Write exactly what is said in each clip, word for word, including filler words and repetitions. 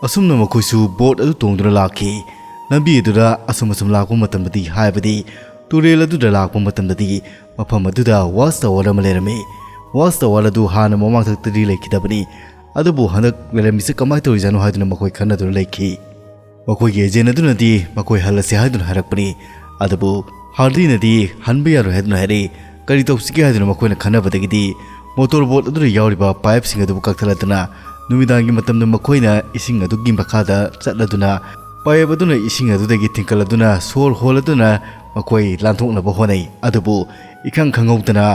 ꯑꯁꯨꯝꯅ ꯃꯈꯣꯏꯁꯨ ꯕꯣꯠ ꯑꯗꯨ ꯇꯣꯡꯗꯨꯅ ꯂꯥꯛꯈꯤ꯫ ꯂꯝꯕꯤ ꯑꯗꯨꯗ ꯑꯁꯨꯝ ꯑꯁꯨꯝ ꯂꯥꯛꯄ ꯃꯇꯝꯗꯗꯤ, ꯍꯥꯏꯕꯗꯤ ꯇꯨꯔꯦꯜ ꯑꯗꯨꯗ ꯂꯥꯛꯄ ꯃꯇꯝꯗꯗꯤ, ꯃꯐꯝ ꯑꯗꯨꯗ ꯋꯥꯆ ꯇꯥꯋꯔ ꯑꯃ ꯂꯩꯔꯝꯃꯤ꯫ ꯋꯥꯆ ꯇꯥꯋꯔ ꯑꯗꯨ ꯍꯥꯟꯅ ꯃꯃꯥꯡꯊꯛꯇꯗꯤ ꯂꯩꯈꯤꯗꯕꯅꯤ, ꯑꯗꯨꯕꯨ ꯍꯟꯗꯛ ꯂꯩꯔꯝꯃꯤꯁꯦ ꯀꯃꯥꯏꯅ ꯇꯧꯔꯤꯖꯥꯠꯅꯣ ꯍꯥꯏꯗꯨꯅ ꯃꯈꯣꯏ ꯈꯟꯅꯗꯨꯅ ꯂꯩꯈꯤ꯫ ꯃꯈꯣꯏꯒꯤ ꯑꯦꯖꯦꯟ ꯑꯗꯨꯅꯗꯤ ꯃꯈꯣꯏ ꯍꯜꯂꯁꯤ ꯍꯥꯏꯗꯨꯅ ꯍꯥꯏꯔꯛꯄꯅꯤ꯫ ꯑꯗꯨꯕꯨ ꯍꯥꯔꯗꯤꯅꯗꯤ ꯍꯟꯕ ꯌꯥꯔꯣꯏ ꯍꯥꯏꯗꯨꯅ ꯍꯥꯏꯔꯛꯏ꯫ ꯀꯔꯤ ꯇꯧꯁꯤꯒꯦ ꯍꯥꯏꯗꯨꯅ ꯃꯈꯣꯏꯅ ꯈꯟꯅꯕꯗꯒꯤꯗꯤ, ꯃꯣꯇꯣꯔ ꯕꯣꯠ ꯑꯗꯨꯗ ꯌꯥꯎꯔꯤꯕ ꯄꯥꯏꯞꯁꯤꯡ ꯑꯗꯨꯕꯨ ꯀꯛꯊꯠꯂꯗꯨꯅ, ꯅꯨꯃꯤꯗꯥꯡꯒꯤ ꯃꯇꯝꯗ ꯃꯈꯣꯏꯅ ꯏꯁꯤꯡ ꯑꯗꯨꯒꯤ ꯃꯈꯥꯗ ꯆꯠꯂꯗꯨꯅ, ꯄꯥꯏꯞ ꯑꯗꯨꯅ ꯏꯁꯤꯡ ꯑꯗꯨꯗꯒꯤ ꯊꯤꯡꯀꯠꯂꯗꯨꯅ ꯁꯣꯔ ꯍꯣꯜꯂꯗꯨꯅ ꯃꯈꯣꯏ ꯂꯥꯟꯊꯣꯛꯅꯕ ꯍꯣꯠꯅꯩ꯫ ꯑꯗꯨꯕꯨ ꯏꯈꯪ ꯈꯪꯍꯧꯗꯅ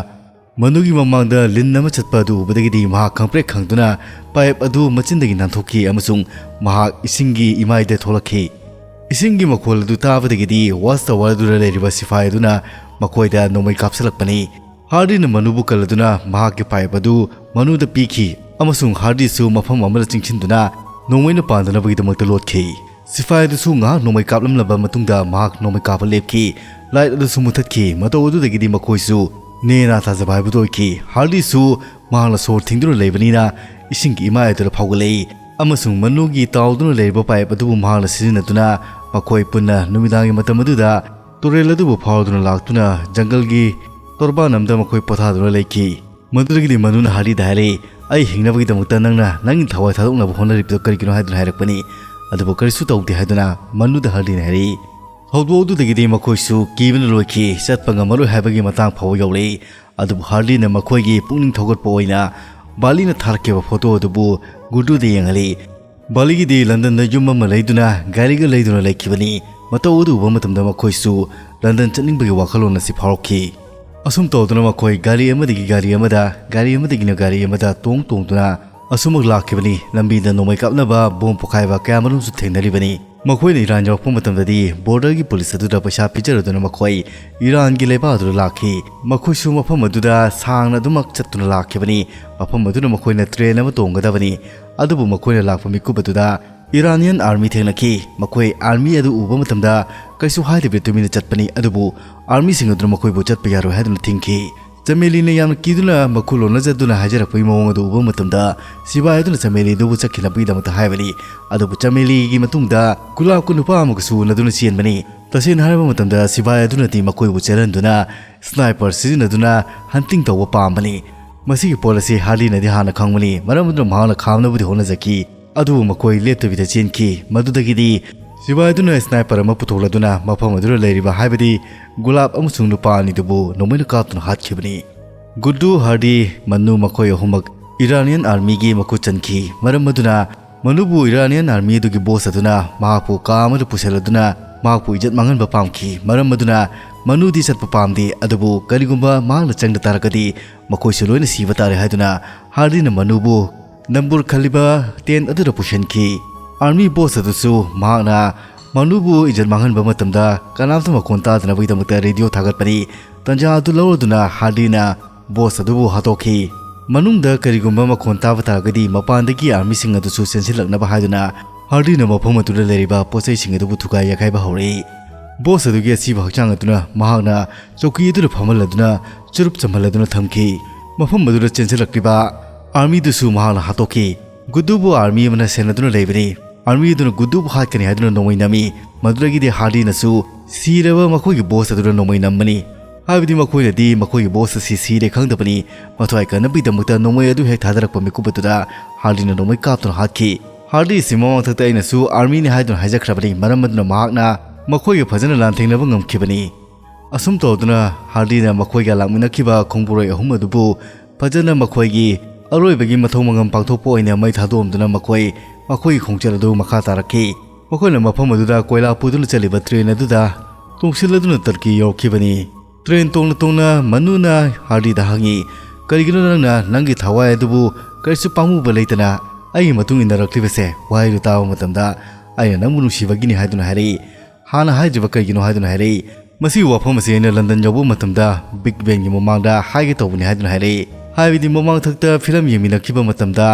ꯃꯅꯨꯒꯤ ꯃꯃꯥꯡꯗ ꯂꯤꯟ ꯑꯃ ꯆꯠꯄ ꯑꯗꯨ ꯎꯕꯗꯒꯤꯗꯤ ꯃꯍꯥꯛ ꯈꯪꯄ꯭ꯔꯦꯛ ꯈꯪꯗꯨꯅ ꯄꯥꯏꯞ ꯑꯗꯨ ꯃꯆꯤꯟꯗꯒꯤ ꯅꯥꯟꯊꯣꯛꯈꯤ ꯑꯃꯁꯨꯡ ꯃꯍꯥꯛ ꯏꯁꯤꯡꯒꯤ ꯏꯃꯥꯏꯗ ꯊꯣꯛꯂꯛꯈꯤ꯫ ꯏꯁꯤꯡꯒꯤ ꯃꯈꯣꯜ ꯑꯗꯨ ꯇꯥꯕꯗꯒꯤꯗꯤ ꯋꯥꯆ ꯇꯥꯋꯔ ꯑꯗꯨꯗ ꯂꯩꯔꯤꯕ ꯁꯤꯐꯥꯏ ꯑꯗꯨꯅ ꯃꯈꯣꯏꯗ ꯅꯣꯡꯃꯩ ꯀꯥꯞꯁꯤꯜꯂꯛꯄꯅꯤ꯫ ꯍꯥꯔꯗꯤꯅ ꯃꯅꯨꯕꯨ ꯀꯜꯂꯗꯨꯅ ꯃꯍꯥꯛꯀꯤ ꯄꯥꯏꯞ ꯑꯗꯨ ꯃꯅꯨꯗ ꯄꯤꯈꯤ ꯑꯃꯁꯨꯡ ꯍꯥꯔꯗꯤꯁꯨ ꯃꯐꯝ ꯑꯃꯗ ꯆꯤꯡꯁꯤꯟꯗꯨꯅ ꯅꯣꯡꯃꯩꯅ ꯄꯥꯟꯗꯅꯕꯒꯤꯗꯃꯛꯇ ꯂꯣꯠꯈꯤ꯫ ꯁꯤꯐꯥꯏ ꯑꯗꯨꯁꯨ ꯉꯥꯏꯍꯥꯛ ꯅꯣꯡꯃꯩ ꯀꯥꯞꯂꯝꯂꯕ ꯃꯇꯨꯡꯗ ꯃꯍꯥꯛ ꯅꯣꯡꯃꯩ ꯀꯥꯞꯄ ꯂꯦꯞꯈꯤ꯫ ꯂꯥꯏꯠ ꯑꯗꯨꯁꯨ ꯃꯨꯊꯠꯈꯤ꯫ ꯃꯇꯧ ꯑꯗꯨꯗꯒꯤꯗꯤ ꯃꯈꯣꯏꯁꯨ ꯅꯦꯅꯥ ꯇꯥꯖꯕ ꯍꯥꯏꯕꯗꯨ ꯑꯣꯏꯈꯤ꯫ ꯍꯥꯔꯗꯤꯁꯨ ꯃꯍꯥꯛꯅ ꯁꯣꯔ ꯊꯤꯡꯗꯨꯅ ꯂꯩꯕꯅꯤꯅ ꯏꯁꯤꯡꯒꯤ ꯏꯃꯥꯏ ꯑꯗꯨꯗ ꯐꯥꯎꯒꯠꯂꯛꯏ ꯑꯃꯁꯨꯡ ꯃꯅꯨꯒꯤ ꯇꯥꯎꯗꯨꯅ ꯂꯩꯔꯤꯕ ꯄꯥꯏꯞ ꯑꯗꯨꯕꯨ ꯃꯍꯥꯛꯅ ꯁꯤꯖꯤꯟꯅꯗꯨꯅ ꯃꯈꯣꯏ ꯄꯨꯟꯅ ꯅꯨꯃꯤꯗꯥꯡꯒꯤ ꯃꯇꯝ ꯑꯗꯨꯗ ꯇꯨꯔꯦꯜ ꯑꯗꯨꯕꯨ ꯐꯥꯎꯗꯨꯅ ꯂꯥꯛꯇꯨꯅ ꯖꯪꯒꯜꯒꯤ ꯇꯣꯔꯕꯥꯟ ꯑꯃꯗ ꯃꯈꯣꯏ ꯄꯣꯊꯥꯗꯨꯅ ꯂꯩꯈꯤ꯫ ꯃꯗꯨꯗꯒꯤꯗꯤ ꯃꯅꯨꯅ ꯍꯥꯔꯗꯤꯗ ꯍꯥꯏꯔꯛꯏ, "ꯑꯩ ꯍꯤꯡꯅꯕꯒꯤꯗꯃꯛꯇ ꯅꯪꯅ ꯅꯪꯒꯤ ꯊꯋꯥꯏ ꯊꯥꯗꯣꯛꯅꯕ ꯍꯣꯠꯅꯔꯤꯕꯗꯨ ꯀꯔꯤꯒꯤꯅꯣ?" ꯍꯥꯏꯗꯨꯅ ꯍꯥꯏꯔꯛꯄꯅꯤ꯫ ꯑꯗꯨꯕꯨ ꯀꯔꯤꯁꯨ ꯇꯧꯗꯦ ꯍꯥꯏꯗꯨꯅ ꯃꯅꯨꯗ ꯍꯥꯔꯗꯤꯅ ꯍꯥꯏꯔꯛꯏ꯫ ꯊꯧꯗꯣꯛ ꯑꯗꯨꯗꯒꯤꯗꯤ ꯃꯈꯣꯏꯁꯨ ꯀꯤꯕꯅ ꯂꯣꯏꯈꯤ, ꯆꯠꯄ ꯉꯝꯃꯔꯣꯏ ꯍꯥꯏꯕꯒꯤ ꯃꯇꯥꯡ ꯐꯥꯎꯕ ꯌꯧꯔꯛꯏ꯫ ꯑꯗꯨꯕꯨ ꯍꯥꯔꯗꯤꯅ ꯃꯈꯣꯏꯒꯤ ꯄꯨꯛꯅꯤꯡ ꯊꯧꯒꯠꯄ ꯑꯣꯏꯅ ꯕꯥꯂꯤꯅ ꯊꯥꯔꯛꯈꯤꯕ ꯐꯣꯇꯣ ꯑꯗꯨꯕꯨ ꯒꯨꯗꯨꯗ ꯌꯦꯡꯍꯜꯂꯤ꯫ ꯕꯥꯂꯤꯒꯤꯗꯤ ꯂꯟꯗꯟꯗ ꯌꯨꯝ ꯑꯃ ꯂꯩꯗꯨꯅ ꯒꯥꯔꯤꯒ ꯂꯩꯗꯨꯅ ꯂꯩꯈꯤꯕꯅꯤ꯫ ꯃꯇꯧ ꯑꯗꯨ ꯎꯕ ꯃꯇꯝꯗ ꯃꯈꯣꯏꯁꯨ ꯂꯟꯗꯟ ꯆꯠꯅꯤꯡꯕꯒꯤ ꯋꯥꯈꯜꯂꯣꯟ ꯑꯁꯤ ꯐꯥꯎꯔꯛꯈꯤ꯫ ꯑꯁꯨꯝ ꯇꯧꯗꯨꯅ ꯃꯈꯣꯏ ꯒꯥꯔꯤ ꯑꯃꯗꯒꯤ ꯒꯥꯔꯤ ꯑꯃꯗ, ꯒꯥꯔꯤ ꯑꯃꯗꯒꯤꯅ ꯒꯥꯔꯤ ꯑꯃꯗ ꯇꯣꯡ ꯇꯣꯡꯗꯨꯅ ꯑꯁꯨꯃꯛ ꯂꯥꯛꯈꯤꯕꯅꯤ꯫ ꯂꯝꯕꯤꯗ ꯅꯣꯡꯃꯩ ꯀꯥꯞꯅꯕ ꯕꯣꯝ ꯄꯣꯈꯥꯏꯕ ꯀꯌꯥꯃꯔꯨꯝꯁꯨ ꯊꯦꯡꯅꯔꯤꯕꯅꯤ꯫ ꯃꯈꯣꯏꯅ ꯏꯔꯥꯟ ꯌꯧꯔꯛꯄ ꯃꯇꯝꯗꯗꯤ ꯕꯣꯔꯗꯔꯒꯤ ꯄꯨꯂꯤꯁ ꯑꯗꯨꯗ ꯄꯩꯁꯥ ꯄꯤꯖꯔꯗꯨꯅ ꯃꯈꯣꯏ ꯏꯔꯥꯟꯒꯤ ꯂꯩꯕꯥꯛ ꯑꯗꯨꯗ ꯂꯥꯛꯈꯤ꯫ ꯃꯈꯣꯏꯁꯨ ꯃꯐꯝ ꯑꯗꯨꯗ ꯁꯥꯡꯅ ꯑꯗꯨꯃꯛ ꯆꯠꯇꯨꯅ ꯂꯥꯛꯈꯤꯕꯅꯤ꯫ ꯃꯐꯝ ꯑꯗꯨꯗ ꯃꯈꯣꯏꯅ ꯇ꯭ꯔꯦꯟ ꯑꯃ ꯇꯣꯡꯒꯗꯕꯅꯤ꯫ ꯑꯗꯨꯕꯨ ꯃꯈꯣꯏꯅ ꯂꯥꯛꯄ ꯃꯤꯀꯨꯞ ꯑꯗꯨꯗ ꯏꯔꯥꯅꯤꯌꯟ ꯑꯥꯔꯃꯤ ꯊꯦꯡꯅꯈꯤ꯫ ꯃꯈꯣꯏ ꯑꯥꯔꯃꯤ ꯑꯗꯨ ꯎꯕ ꯃꯇꯝꯗ ꯀꯩꯁꯨ ꯍꯥꯏꯗꯕꯤꯗ ꯇꯨꯃꯤꯟꯅ ꯆꯠꯄꯅꯤ꯫ ꯑꯗꯨꯕꯨ ꯑꯥꯔꯃꯤꯁꯤꯡ ꯑꯗꯨꯅ ꯃꯈꯣꯏꯕꯨ ꯆꯠꯄ ꯌꯥꯔꯣꯏ ꯍꯥꯏꯗꯨꯅ ꯊꯤꯡꯈꯤ꯫ ꯆꯃꯦꯂꯤꯅ ꯌꯥꯝꯅ ꯀꯤꯗꯨꯅ ꯃꯈꯨ ꯂꯣꯟꯅꯖꯗꯨꯅ ꯍꯥꯏꯖꯔꯛꯄꯒꯤ ꯃꯑꯣꯡ ꯑꯗꯨ ꯎꯕ ꯃꯇꯝꯗ, ꯁꯤꯕꯥꯏ ꯑꯗꯨꯅ ꯆꯃꯦꯂꯤꯗꯨꯕꯨ ꯆꯠꯈꯤꯅꯕꯒꯤꯗꯃꯛꯇ ꯍꯥꯏꯕꯅꯤ꯫ ꯑꯗꯨꯕꯨ ꯆꯃꯦꯂꯤꯒꯤ ꯃꯇꯨꯡꯗ ꯒꯨꯂꯥꯞꯀ ꯅꯨꯄꯥ ꯑꯃꯒꯁꯨ ꯎꯅꯗꯨꯅ ꯆꯦꯟꯕꯅꯤ꯫ ꯇꯁꯦꯡꯅ ꯍꯥꯏꯔꯕ ꯃꯇꯝꯗ, ꯁꯤꯕꯥꯏ ꯑꯗꯨꯅꯗꯤ ꯃꯈꯣꯏꯕꯨ ꯆꯦꯜꯍꯟꯗꯨꯅ sniper ꯁꯤꯖꯤꯟꯅꯗꯨꯅ hunting ꯇꯧꯕ ꯄꯥꯝꯕꯅꯤ꯫ ꯃꯁꯤꯒꯤ ꯄꯣꯠ ꯑꯁꯤ ꯍꯥꯔꯗꯤꯅꯗꯤ ꯍꯥꯟꯅ ꯈꯪꯕꯅꯤ, ꯃꯔꯝ ꯑꯗꯨꯅ ꯃꯍꯥꯛꯅ ꯈꯥꯝꯅꯕꯗꯤ ꯍꯣꯠꯅꯖꯈꯤ꯫ ꯑꯗꯨꯕꯨ ꯃꯈꯣꯏ ꯂꯦꯞꯇꯕꯤꯗ ꯆꯦꯟꯈꯤ꯫ ꯃꯗꯨꯗꯒꯤꯗꯤ ꯁꯤꯕꯥꯏ ꯑꯗꯨꯅ sniper ꯑꯃ ꯄꯨꯊꯣꯛꯂꯗꯨꯅ ꯃꯐꯝ ꯑꯗꯨꯗ ꯂꯩꯔꯤꯕ, ꯍꯥꯏꯕꯗꯤ ꯒꯨꯂꯥꯞ ꯑꯃꯁꯨꯡ ꯅꯨꯄꯥ ꯑꯅꯤꯗꯨꯕꯨ ꯅꯣꯡꯃꯩꯅ ꯀꯥꯞꯇꯨꯅ ꯍꯥꯠꯈꯤꯕꯅꯤ꯫ ꯒꯨꯗꯨ, ꯍꯥꯔꯗꯤ, ꯃꯅꯨ ꯃꯈꯣꯏ ꯑꯍꯨꯝꯃꯛ Iranian army ꯒꯤ ꯃꯈꯨꯠ ꯆꯟꯈꯤ꯫ ꯃꯔꯝ ꯑꯗꯨꯅ ꯃꯅꯨꯕꯨ Iranian army ꯑꯗꯨꯒꯤ boss ꯑꯗꯨꯅ ꯃꯍꯥꯛꯄꯨ ꯀꯥ ꯑꯃꯗ ꯄꯨꯁꯤꯜꯂꯗꯨꯅ ꯃꯍꯥꯛꯄꯨ ꯏꯖꯠ ꯃꯥꯡꯍꯟꯕ ꯄꯥꯝꯈꯤ꯫ ꯃꯔꯝ ꯑꯗꯨꯅ ꯃꯅꯨꯗꯤ ꯆꯠꯄ ꯄꯥꯝꯗꯦ, ꯑꯗꯨꯕꯨ ꯀꯔꯤꯒꯨꯝꯕ ꯃꯍꯥꯛꯅ ꯆꯪꯗ ꯇꯥꯔꯒꯗꯤ ꯃꯈꯣꯏꯁꯨ ꯂꯣꯏꯅ ꯁꯤꯕ ꯇꯥꯔꯦ ꯍꯥꯏꯗꯨꯅ ꯍꯥꯔꯗꯤꯅ ꯃꯅꯨꯕꯨ ꯅꯝꯕꯨꯔ ꯈꯂꯤꯕ tent ꯑꯗꯨꯗ ꯄꯨꯁꯤꯟꯈꯤ꯫ Army boss ꯑꯗꯨꯁꯨ ꯃꯍꯥꯛꯅ ꯃꯅꯨꯕꯨ ꯏꯖꯠ ꯃꯥꯡꯍꯟꯕ ꯃꯇꯝꯗ ꯀꯅꯥꯝꯇ ꯃꯈꯣꯟ ꯇꯥꯗꯅꯕꯒꯤꯗꯃꯛꯇ radio ꯊꯥꯒꯠꯄꯅꯤ꯫ ꯇꯟꯖꯥ ꯑꯗꯨ ꯂꯧꯔꯗꯨꯅ ꯍꯥꯔꯗꯤꯅ boss ꯑꯗꯨꯕꯨ ꯍꯥꯠꯇꯣꯛꯈꯤ꯫ ꯃꯅꯨꯡꯗ ꯀꯔꯤꯒꯨꯝꯕ ꯃꯈꯣꯟ ꯇꯥꯕ ꯇꯥꯔꯒꯗꯤ ꯃꯄꯥꯟꯗꯒꯤ army ꯁꯤꯡ ꯑꯗꯨꯁꯨ ꯆꯦꯟꯁꯤꯜꯂꯛꯅꯕ ꯍꯥꯏꯗꯨꯅ ꯍꯥꯔꯗꯤꯅ ꯃꯐꯝ ꯑꯗꯨꯗ ꯂꯩꯔꯤꯕ ꯄꯣꯠꯆꯩꯁꯤꯡ ꯑꯗꯨꯕꯨ ꯊꯨꯒꯥꯏ ꯌꯥꯈꯥꯏꯕ ꯍꯧꯔꯛꯏ꯫ Boss ꯑꯗꯨꯒꯤ ꯑꯁꯤꯕ ꯍꯛꯆꯥꯡ ꯑꯗꯨꯅ ꯃꯍꯥꯛꯅ ꯆꯧꯀꯤ ꯑꯗꯨꯗ ꯐꯝꯍꯜꯂꯗꯨꯅ ꯆꯨꯔꯨꯞ ꯆꯝꯍꯜꯂꯗꯨꯅ ꯊꯝꯈꯤ꯫ ꯃꯐꯝ ꯑꯗꯨꯗ ꯆꯦꯟꯁꯤꯜꯂꯛꯂꯤꯕ army ꯗꯨꯁꯨ ꯃꯍꯥꯛꯅ ꯍꯥꯠꯇꯣꯛꯈꯤ꯫ ꯒꯨꯗꯨꯕꯨ army ꯑꯃꯅ ꯁꯦꯟꯅꯗꯨꯅ ꯂꯩꯕꯅꯤ꯫ Army ꯑꯗꯨꯅ ꯒꯨꯗꯨꯕꯨ ꯍꯥꯠꯀꯅꯤ ꯍꯥꯏꯗꯨꯅ ꯅꯣꯡꯃꯩ ꯅꯝꯃꯤ꯫ ꯃꯗꯨꯗꯒꯤꯗꯤ ꯍꯥꯔꯗꯤꯅꯁꯨ ꯁꯤꯔꯕ ꯃꯈꯣꯏꯒꯤ boss ꯑꯗꯨꯗ ꯅꯣꯡꯃꯩ ꯅꯝꯕꯅꯤ꯫ ꯍꯥꯏꯕꯗꯤ ꯃꯈꯣꯏꯅꯗꯤ ꯃꯈꯣꯏꯒꯤ boss ꯑꯁꯤ ꯁꯤꯔꯦ ꯈꯪꯗꯕꯅꯤ꯫ ꯃꯊ꯭ꯋꯥꯏ ꯀꯟꯅꯕꯒꯤꯗꯃꯛꯇ ꯅꯣꯡꯃꯩ ꯑꯗꯨ ꯍꯦꯛ ꯊꯥꯗꯔꯛꯄ ꯃꯤꯀꯨꯞ ꯑꯗꯨꯗ ꯍꯥꯔꯗꯤꯅ ꯅꯣꯡꯃꯩ ꯀꯥꯞꯇꯨꯅ ꯍꯥꯠꯈꯤ꯫ ꯍꯥꯔꯗꯤ ꯑꯁꯤ ꯃꯃꯥꯡ ꯃꯊꯛꯇ ꯑꯩꯅꯁꯨ army ꯅꯤ ꯍꯥꯏꯗꯨꯅ ꯍꯥꯏꯖꯈ꯭ꯔꯕꯅꯤ, ꯃꯔꯝ ꯑꯗꯨꯅ ꯃꯍꯥꯛꯅ ꯃꯈꯣꯏꯒ ꯐꯖꯅ ꯂꯥꯟꯊꯦꯡꯅꯕ ꯉꯝꯈꯤꯕꯅꯤ꯫ ꯑꯁꯨꯝ ꯇꯧꯗꯨꯅ ꯍꯥꯔꯗꯤꯅ ꯃꯈꯣꯏꯒ ꯂꯥꯛꯃꯤꯟꯅꯈꯤꯕ ꯈꯣꯡꯕꯨꯔꯣꯏ ꯑꯍꯨꯝ ꯑꯗꯨꯕꯨ ꯐꯖꯅ ꯃꯈꯣꯏꯒꯤ ꯑꯔꯣꯏꯕꯒꯤ ꯃꯊꯧ ꯃꯉꯝ ꯄꯥꯡꯊꯣꯛꯄ ꯑꯣꯏꯅ ꯃꯩ ꯊꯥꯗꯣꯛꯂꯝꯗꯨꯅ ꯃꯈꯣꯏ ꯃꯈꯣꯏꯒꯤ ꯈꯣꯡꯆꯠ ꯑꯗꯨ ꯃꯈꯥ ꯇꯥꯔꯛꯈꯤ꯫ ꯃꯈꯣꯏꯅ ꯃꯐꯝ ꯑꯗꯨꯗ ꯀꯣꯏꯂꯥ ꯄꯨꯗꯨꯅ ꯆꯠꯂꯤꯕ train ꯑꯗꯨꯗ ꯇꯣꯡꯁꯤꯜꯂꯗꯨꯅ ꯇꯔꯀꯤ ꯌꯧꯔꯛꯈꯤꯕꯅꯤ꯫ Train ꯇꯣꯡꯅ ꯇꯣꯡꯅ ꯃꯅꯨꯅ ꯍꯥꯔꯗꯤꯗ ꯍꯪꯉꯤ, "ꯀꯔꯤꯒꯤꯅꯣ ꯅꯪꯅ ꯅꯪꯒꯤ ꯊꯋꯥꯏ ꯑꯗꯨꯕꯨ ꯀꯔꯤꯁꯨ ꯄꯥꯝꯃꯨꯕ ꯂꯩꯇꯅ ꯑꯩꯒꯤ ꯃꯇꯨꯡ ꯏꯟꯅꯔꯛꯂꯤꯕꯁꯦ?" ꯋꯥꯍꯩꯗꯨ ꯇꯥꯕ ꯃꯇꯝꯗ, "ꯑꯩꯅ ꯅꯪꯕꯨ ꯅꯨꯡꯁꯤꯕꯒꯤꯅꯤ" ꯍꯥꯏꯗꯨꯅ ꯍꯥꯏꯔꯛꯏ꯫ ꯍꯥꯟꯅ ꯍꯥꯏꯗ꯭ꯔꯤꯕ ꯀꯩꯒꯤꯅꯣ ꯍꯥꯏꯗꯨꯅ ꯍꯥꯏꯔꯛꯏ꯫ ꯃꯁꯤꯒꯤ ꯋꯥꯐꯝ ꯑꯁꯤ ꯑꯩꯅ London ꯌꯧꯕ ꯃꯇꯝꯗ Big Ben ꯒꯤ ꯃꯃꯥꯡꯗ ꯍꯥꯏꯒꯦ ꯇꯧꯕꯅꯤ ꯍꯥꯏꯗꯨꯅ ꯍꯥꯏꯔꯛꯏ꯫ ꯍꯥꯏꯕꯗꯤ ꯃꯃꯥꯡ ꯊꯛꯇ film ꯌꯦꯡꯃꯤꯟꯅꯈꯤꯕ ꯃꯇꯝꯗ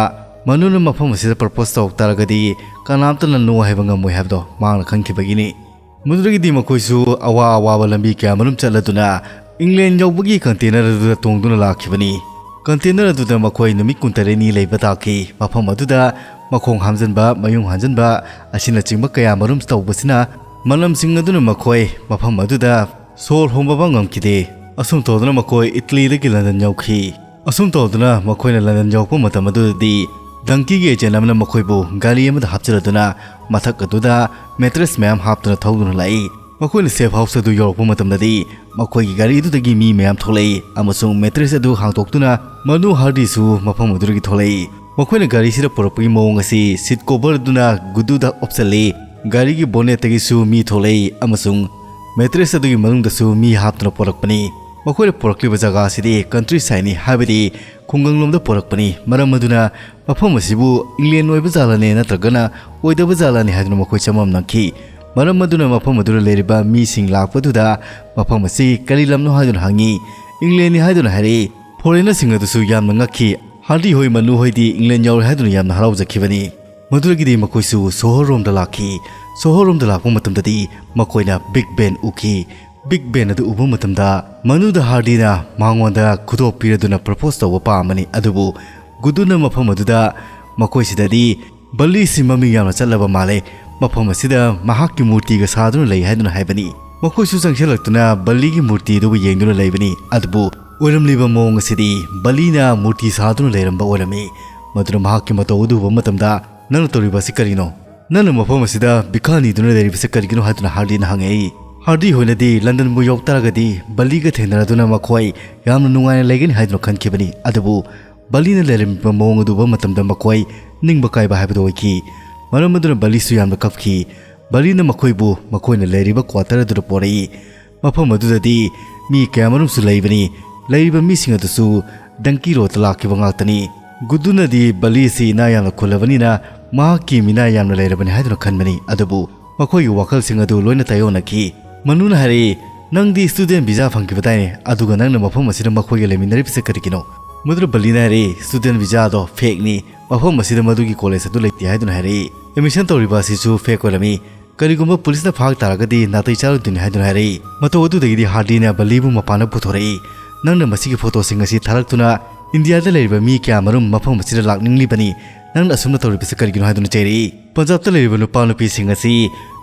ꯃꯅꯨꯅ ꯃꯐꯝ ꯑꯁꯤꯗ propose ꯇꯧꯔꯛ ꯇꯥꯔꯒꯗꯤ ꯀꯅꯥꯝꯇꯅ no ꯍꯥꯏꯕ ꯉꯝꯃꯣꯏ ꯍꯥꯏꯕꯗꯣ ꯃꯍꯥꯛꯅ ꯈꯪꯈꯤꯕꯒꯤꯅꯤ꯫ ꯃꯗꯨꯗꯒꯤꯗꯤ ꯃꯈꯣꯏꯁꯨ ꯑꯋꯥ ꯑꯋꯥꯕ ꯂꯝꯕꯤ ꯀꯌꯥ ꯃꯔꯨꯝ ꯆꯠꯂꯗꯨꯅ ꯏꯪꯂꯦꯟ ꯌꯧꯕꯒꯤ ꯀꯟꯇꯦꯅꯔ ꯑꯗꯨꯗ ꯇꯣꯡꯗꯨꯅ ꯂꯥꯛꯈꯤꯕꯅꯤ꯫ ꯀꯟꯇꯦꯅꯔ ꯑꯗꯨꯗ ꯃꯈꯣꯏ ꯅꯨꯃꯤꯠ ꯀꯨꯟꯇꯔꯦꯠꯅꯤ ꯂꯩꯕ ꯇꯥꯈꯤ꯫ ꯃꯐꯝ ꯑꯗꯨꯗ ꯃꯈꯣꯡ ꯍꯥꯝꯖꯟꯕ, ꯃꯌꯨꯡ ꯍꯥꯝꯖꯟꯕ ꯑꯁꯤꯅꯆꯤꯡꯕ ꯀꯌꯥ ꯃꯔꯨꯝ ꯇꯧꯕꯁꯤꯅ ꯃꯅꯝꯁꯤꯡ ꯑꯗꯨꯅ ꯃꯈꯣꯏ ꯃꯐꯝ ꯑꯗꯨꯗ ꯁꯣꯔ ꯍꯣꯡꯕ ꯐꯥꯎ ꯉꯝꯈꯤꯗꯦ꯫ ꯑꯁꯨꯝ ꯇꯧꯗꯨꯅ ꯃꯈꯣꯏ ꯏꯇꯂꯤꯗꯒꯤ ꯂꯟꯗꯟ ꯌꯧꯈꯤ꯫ ꯑꯁꯨꯝ ꯇꯧꯗꯨꯅ ꯃꯈꯣꯏꯅ ꯂꯟꯗꯟ ꯌꯧꯔꯛꯄ ꯃꯇꯝ ꯑꯗꯨꯗꯗꯤ ꯗꯪꯀꯤꯒꯤ ꯑꯦꯖꯦꯟ ꯑꯃꯅ ꯃꯈꯣꯏꯕꯨ ꯒꯥꯔꯤ ꯑꯃꯗ ꯍꯥꯞꯆꯤꯜꯂꯗꯨꯅ ꯃꯊꯛ ꯑꯗꯨꯗ ꯃꯦꯇ꯭ꯔꯦꯁ ꯃꯌꯥꯝ ꯍꯥꯞꯇꯨꯅ ꯊꯧꯗꯨꯅ ꯂꯥꯛꯏ꯫ ꯃꯈꯣꯏꯅ ꯁꯦꯐ ꯍꯥꯎꯁ ꯑꯗꯨ ꯌꯧꯔꯛꯄ ꯃꯇꯝꯗꯗꯤ ꯃꯈꯣꯏꯒꯤ ꯒꯥꯔꯤ ꯑꯗꯨꯗꯒꯤ ꯃꯤ ꯃꯌꯥꯝ ꯊꯣꯛꯂꯛꯏ ꯑꯃꯁꯨꯡ ꯃꯦꯇ꯭ꯔꯦꯁ ꯑꯗꯨ ꯍꯥꯡꯗꯣꯛꯇꯨꯅ ꯃꯅꯨ ꯍꯥꯔꯗꯤꯁꯨ ꯃꯐꯝ ꯑꯗꯨꯗꯒꯤ ꯊꯣꯛꯂꯛꯏ꯫ ꯃꯈꯣꯏꯅ ꯒꯥꯔꯤꯁꯤꯗ ꯄꯨꯔꯛꯄꯒꯤ ꯃꯑꯣꯡ ꯑꯁꯤ ꯁꯤꯠ ꯀꯣꯚꯔ ꯑꯗꯨꯅ ꯒꯨꯗꯨꯗ ꯑꯣꯞꯁꯤꯜꯂꯤ꯫ ꯒꯥꯔꯤꯒꯤ ꯕꯣꯅꯦꯠꯇꯒꯤꯁꯨ ꯃꯤ ꯊꯣꯛꯂꯛꯏ ꯑꯃꯁꯨꯡ ꯃꯦꯇ꯭ꯔꯦꯁ ꯑꯗꯨꯒꯤ ꯃꯅꯨꯡꯗꯁꯨ ꯃꯤ ꯍꯥꯞꯇꯨꯅ ꯄꯨꯔꯛꯄꯅꯤ꯫ ꯃꯈꯣꯏꯅ ꯄꯨꯔꯛꯂꯤꯕ ꯖꯒꯥ ꯑꯁꯤꯗꯤ ꯀꯟꯇ꯭ꯔꯤ ꯁꯥꯏꯠꯅꯤ, ꯍꯥꯏꯕꯗꯤ ꯈꯨꯡꯒꯪꯂꯣꯝꯗ ꯄꯨꯔꯛꯄꯅꯤ꯫ ꯃꯔꯝ ꯑꯗꯨꯅ ꯃꯐꯝ ꯑꯁꯤꯕꯨ ꯏꯪꯂꯦꯟ ꯑꯣꯏꯕ ꯖꯥꯠꯂꯅꯦ ꯅꯠꯇ꯭ꯔꯒꯅ ꯑꯣꯏꯗꯕ ꯖꯥꯠꯂꯅꯦ ꯍꯥꯏꯗꯨꯅ ꯃꯈꯣꯏ ꯆꯃꯝꯅꯈꯤ꯫ ꯃꯔꯝ ꯑꯗꯨꯅ ꯃꯐꯝ ꯑꯗꯨꯗ ꯂꯩꯔꯤꯕ ꯃꯤꯁꯤꯡ ꯂꯥꯛꯄꯗꯨꯗ ꯃꯐꯝ ꯑꯁꯤ ꯀꯔꯤ ꯂꯝꯅꯣ ꯍꯥꯏꯗꯨꯅ ꯍꯪꯉꯤ꯫ ꯏꯪꯂꯦꯟꯅꯤ ꯍꯥꯏꯗꯨꯅ ꯍꯥꯏꯔꯛꯏ꯫ ꯐꯣꯔꯦꯅꯔꯁꯤꯡ ꯑꯗꯨꯁꯨ ꯌꯥꯝꯅ ꯉꯛꯈꯤ꯫ ꯍꯥꯔꯗꯤ ꯍꯣꯏ ꯃꯅꯨ ꯍꯣꯏꯗꯤ ꯏꯪꯂꯦꯟ ꯌꯧꯔꯦ ꯍꯥꯏꯗꯨꯅ ꯌꯥꯝꯅ ꯍꯔꯥꯎꯖꯈꯤꯕꯅꯤ꯫ ꯃꯗꯨꯗꯒꯤꯗꯤ ꯃꯈꯣꯏꯁꯨ ꯁꯣꯍꯣꯔꯔꯣꯝꯗ ꯂꯥꯛꯈꯤ꯫ ꯁꯣꯍꯣꯔꯔꯣꯝꯗ ꯂꯥꯛꯄ ꯃꯇꯝꯗꯗꯤ ꯃꯈꯣꯏꯅ ꯕꯤꯒ ꯕꯦꯟ ꯎꯈꯤ꯫ ꯕꯤꯒ ꯕꯦꯟ ꯑꯗꯨ ꯎꯕ ꯃꯇꯝꯗ ꯃꯅꯨꯗ ꯍꯥꯔꯗꯤꯅ ꯃꯉꯣꯟꯗ ꯈꯨꯗꯣꯞ ꯄꯤꯔꯗꯨꯅ ꯄ꯭ꯔꯄꯣꯁ ꯇꯧꯕ ꯄꯥꯝꯕꯅꯤ, ꯑꯗꯨꯕꯨ ꯒꯨꯗꯨꯅ ꯃꯐꯝ ꯑꯗꯨꯗ ꯃꯈꯣꯏꯁꯤꯗꯗꯤ ꯕꯜꯂꯤꯁꯤ ꯃꯃꯤꯡ ꯌꯥꯝꯅ ꯆꯠꯂꯕ ꯃꯥꯜꯂꯦ, ꯃꯐꯝ ꯑꯁꯤꯗ ꯃꯍꯥꯛꯀꯤ ꯃꯨꯔꯇꯤꯒ ꯁꯥꯗꯨꯅ ꯂꯩ ꯍꯥꯏꯗꯨꯅ ꯍꯥꯏꯕꯅꯤ꯫ ꯃꯈꯣꯏꯁꯨ ꯆꯪꯁꯤꯜꯂꯛꯇꯨꯅ ꯕꯜꯂꯤꯒꯤ ꯃꯨꯔꯇꯤ ꯑꯗꯨꯕꯨ ꯌꯦꯡꯗꯨꯅ ꯂꯩꯕꯅꯤ, ꯑꯗꯨꯕꯨ ꯑꯣꯏꯔꯝꯂꯤꯕ ꯃꯑꯣꯡ ꯑꯁꯤꯗꯤ ꯕꯜꯂꯤꯅ ꯃꯨꯔꯇꯤ ꯁꯥꯗꯨꯅ ꯂꯩꯔꯝꯕ ꯑꯣꯏꯔꯝꯃꯤ꯫ ꯃꯗꯨꯅ ꯃꯍꯥꯛꯀꯤ ꯃꯇꯧ ꯑꯗꯨ ꯎꯕ ꯃꯇꯝꯗ, "ꯅꯪꯅ ꯇꯧꯔꯤꯕ ꯑꯁꯤ ꯀꯔꯤꯅꯣ? ꯅꯪꯅ ꯃꯐꯝ ꯑꯁꯤꯗ ꯚꯤꯈꯥ ꯅꯤꯗꯨꯅ ꯂꯩꯔꯤꯕꯁꯤ ꯀꯔꯤꯒꯤꯅꯣ?" ꯍꯥꯏꯗꯨꯅ ꯍꯥꯔꯗꯤꯅ ꯍꯪꯉꯛꯏ꯫ ꯍꯥꯔꯗꯤ ꯍꯣꯏꯅꯗꯤ ꯂꯟꯗꯟꯕꯨ ꯌꯧ ꯇꯥꯔꯒꯗꯤ ꯕꯜꯂꯤꯒ ꯊꯦꯡꯅꯔꯗꯨꯅ ꯃꯈꯣꯏ ꯌꯥꯝꯅ ꯅꯨꯡꯉꯥꯏꯅ ꯂꯩꯒꯅꯤ ꯍꯥꯏꯗꯨꯅ ꯈꯟꯈꯤꯕꯅꯤ, ꯑꯗꯨꯕꯨ ꯕꯜꯂꯤꯅ ꯂꯩꯔꯝꯃꯤꯕ ꯃꯑꯣꯡ ꯑꯗꯨ ꯎꯕ ꯃꯇꯝꯗ ꯃꯈꯣꯏ ꯅꯤꯡꯕ ꯀꯥꯏꯕ ꯍꯥꯏꯕꯗꯨ ꯑꯣꯏꯈꯤ꯫ ꯃꯔꯝ ꯑꯗꯨꯅ ꯕꯜꯂꯤꯁꯨ ꯌꯥꯝꯅ ꯀꯞꯈꯤ꯫ ꯕꯜꯂꯤꯅ ꯃꯈꯣꯏꯕꯨ ꯃꯈꯣꯏꯅ ꯂꯩꯔꯤꯕ ꯀ꯭ꯋꯥꯇꯔ ꯑꯗꯨꯗ ꯄꯣꯔꯛꯏ꯫ ꯃꯐꯝ ꯑꯗꯨꯗꯗꯤ ꯃꯤ ꯀꯌꯥꯃꯔꯨꯝꯁꯨ ꯂꯩꯕꯅꯤ꯫ ꯂꯩꯔꯤꯕ ꯃꯤꯁꯤꯡ ꯑꯗꯨꯁꯨ ꯗꯪꯀꯤ ꯔꯣꯗꯇ ꯂꯥꯛꯈꯤꯕ ꯉꯥꯛꯇꯅꯤ꯫ ꯒꯨꯗꯨꯅꯗꯤ ꯕꯜꯂꯤ ꯑꯁꯤ ꯏꯅꯥ ꯌꯥꯝꯅ ꯈꯨꯜꯂꯕꯅꯤꯅ ꯃꯍꯥꯛꯀꯤ ꯃꯤꯅꯥ ꯌꯥꯝꯅ ꯂꯩꯔꯕꯅꯤ ꯍꯥꯏꯗꯨꯅ ꯈꯟꯕꯅꯤ꯫ ꯑꯗꯨꯕꯨ ꯃꯈꯣꯏꯒꯤ ꯋꯥꯈꯜꯁꯤꯡ ꯑꯗꯨ ꯂꯣꯏꯅ ꯇꯥꯏꯌꯣꯟꯅꯈꯤ꯫ ꯃꯅꯨꯅ ꯍꯥꯏꯔꯛꯏ, "ꯅꯪꯗꯤ ꯁ꯭ꯇꯨꯗꯦꯟ ꯚꯤꯖꯥ ꯐꯪꯈꯤꯕꯗꯥꯏꯅꯦ, ꯑꯗꯨꯒ ꯅꯪꯅ ꯃꯐꯝ ꯑꯁꯤꯗ ꯃꯈꯣꯏꯒ ꯂꯩꯃꯤꯟꯅꯔꯤꯕꯁꯤ ꯀꯔꯤꯒꯤꯅꯣ?" ꯃꯗꯨꯗ ꯕꯜꯂꯤꯅ ꯍꯥꯏꯔꯛꯏ, "ꯁ꯭ꯇꯨꯗꯦꯟ ꯚꯤꯖꯥꯗꯣ ꯐꯦꯛꯅꯤ, ꯃꯐꯝ ꯑꯁꯤꯗ ꯃꯗꯨꯒꯤ ꯀꯣꯂꯦꯖ ꯑꯗꯨ ꯂꯩꯇꯦ" ꯍꯥꯏꯗꯨꯅ ꯍꯥꯏꯔꯛꯏ꯫ ꯑꯦꯗꯃꯤꯁꯟ ꯇꯧꯔꯤꯕ ꯑꯁꯤꯁꯨ ꯐꯦꯛ ꯑꯣꯏꯔꯝꯃꯤ꯫ ꯀꯔꯤꯒꯨꯝꯕ ꯄꯨꯂꯤꯁꯅ ꯐꯥ ꯇꯥꯔꯒꯗꯤ ꯅꯥꯇꯩ ꯆꯥꯔꯣꯏꯗꯣꯏꯅꯤ ꯍꯥꯏꯗꯨꯅ ꯍꯥꯏꯔꯛꯏ꯫ ꯃꯇꯧ ꯑꯗꯨꯗꯒꯤꯗꯤ ꯍꯥꯔꯗꯤꯅ ꯕꯂꯤꯕꯨ ꯃꯄꯥꯟꯗ ꯄꯨꯊꯣꯔꯛꯏ꯫ "ꯅꯪꯅ ꯃꯁꯤꯒꯤ ꯐꯣꯇꯣꯁꯤꯡ ꯑꯁꯤ ꯊꯥꯔꯛꯇꯨꯅ ꯏꯟꯗꯤꯌꯥꯗ ꯂꯩꯔꯤꯕ ꯃꯤ ꯀꯌꯥꯃꯔꯨꯝ ꯃꯐꯝ ꯑꯁꯤꯗ ꯂꯥꯛꯅꯤꯡꯂꯤꯕꯅꯤ꯫ ꯅꯪꯅ ꯑꯁꯨꯝꯅ ꯇꯧꯔꯤꯕꯁꯤ ꯀꯔꯤꯒꯤꯅꯣ?" ꯍꯥꯏꯗꯨꯅ ꯆꯩꯔꯛꯏ꯫ ꯄꯟꯖꯥꯕꯇ ꯂꯩꯔꯤꯕ ꯅꯨꯄꯥ ꯅꯨꯄꯤꯁꯤꯡ ꯑꯁꯤ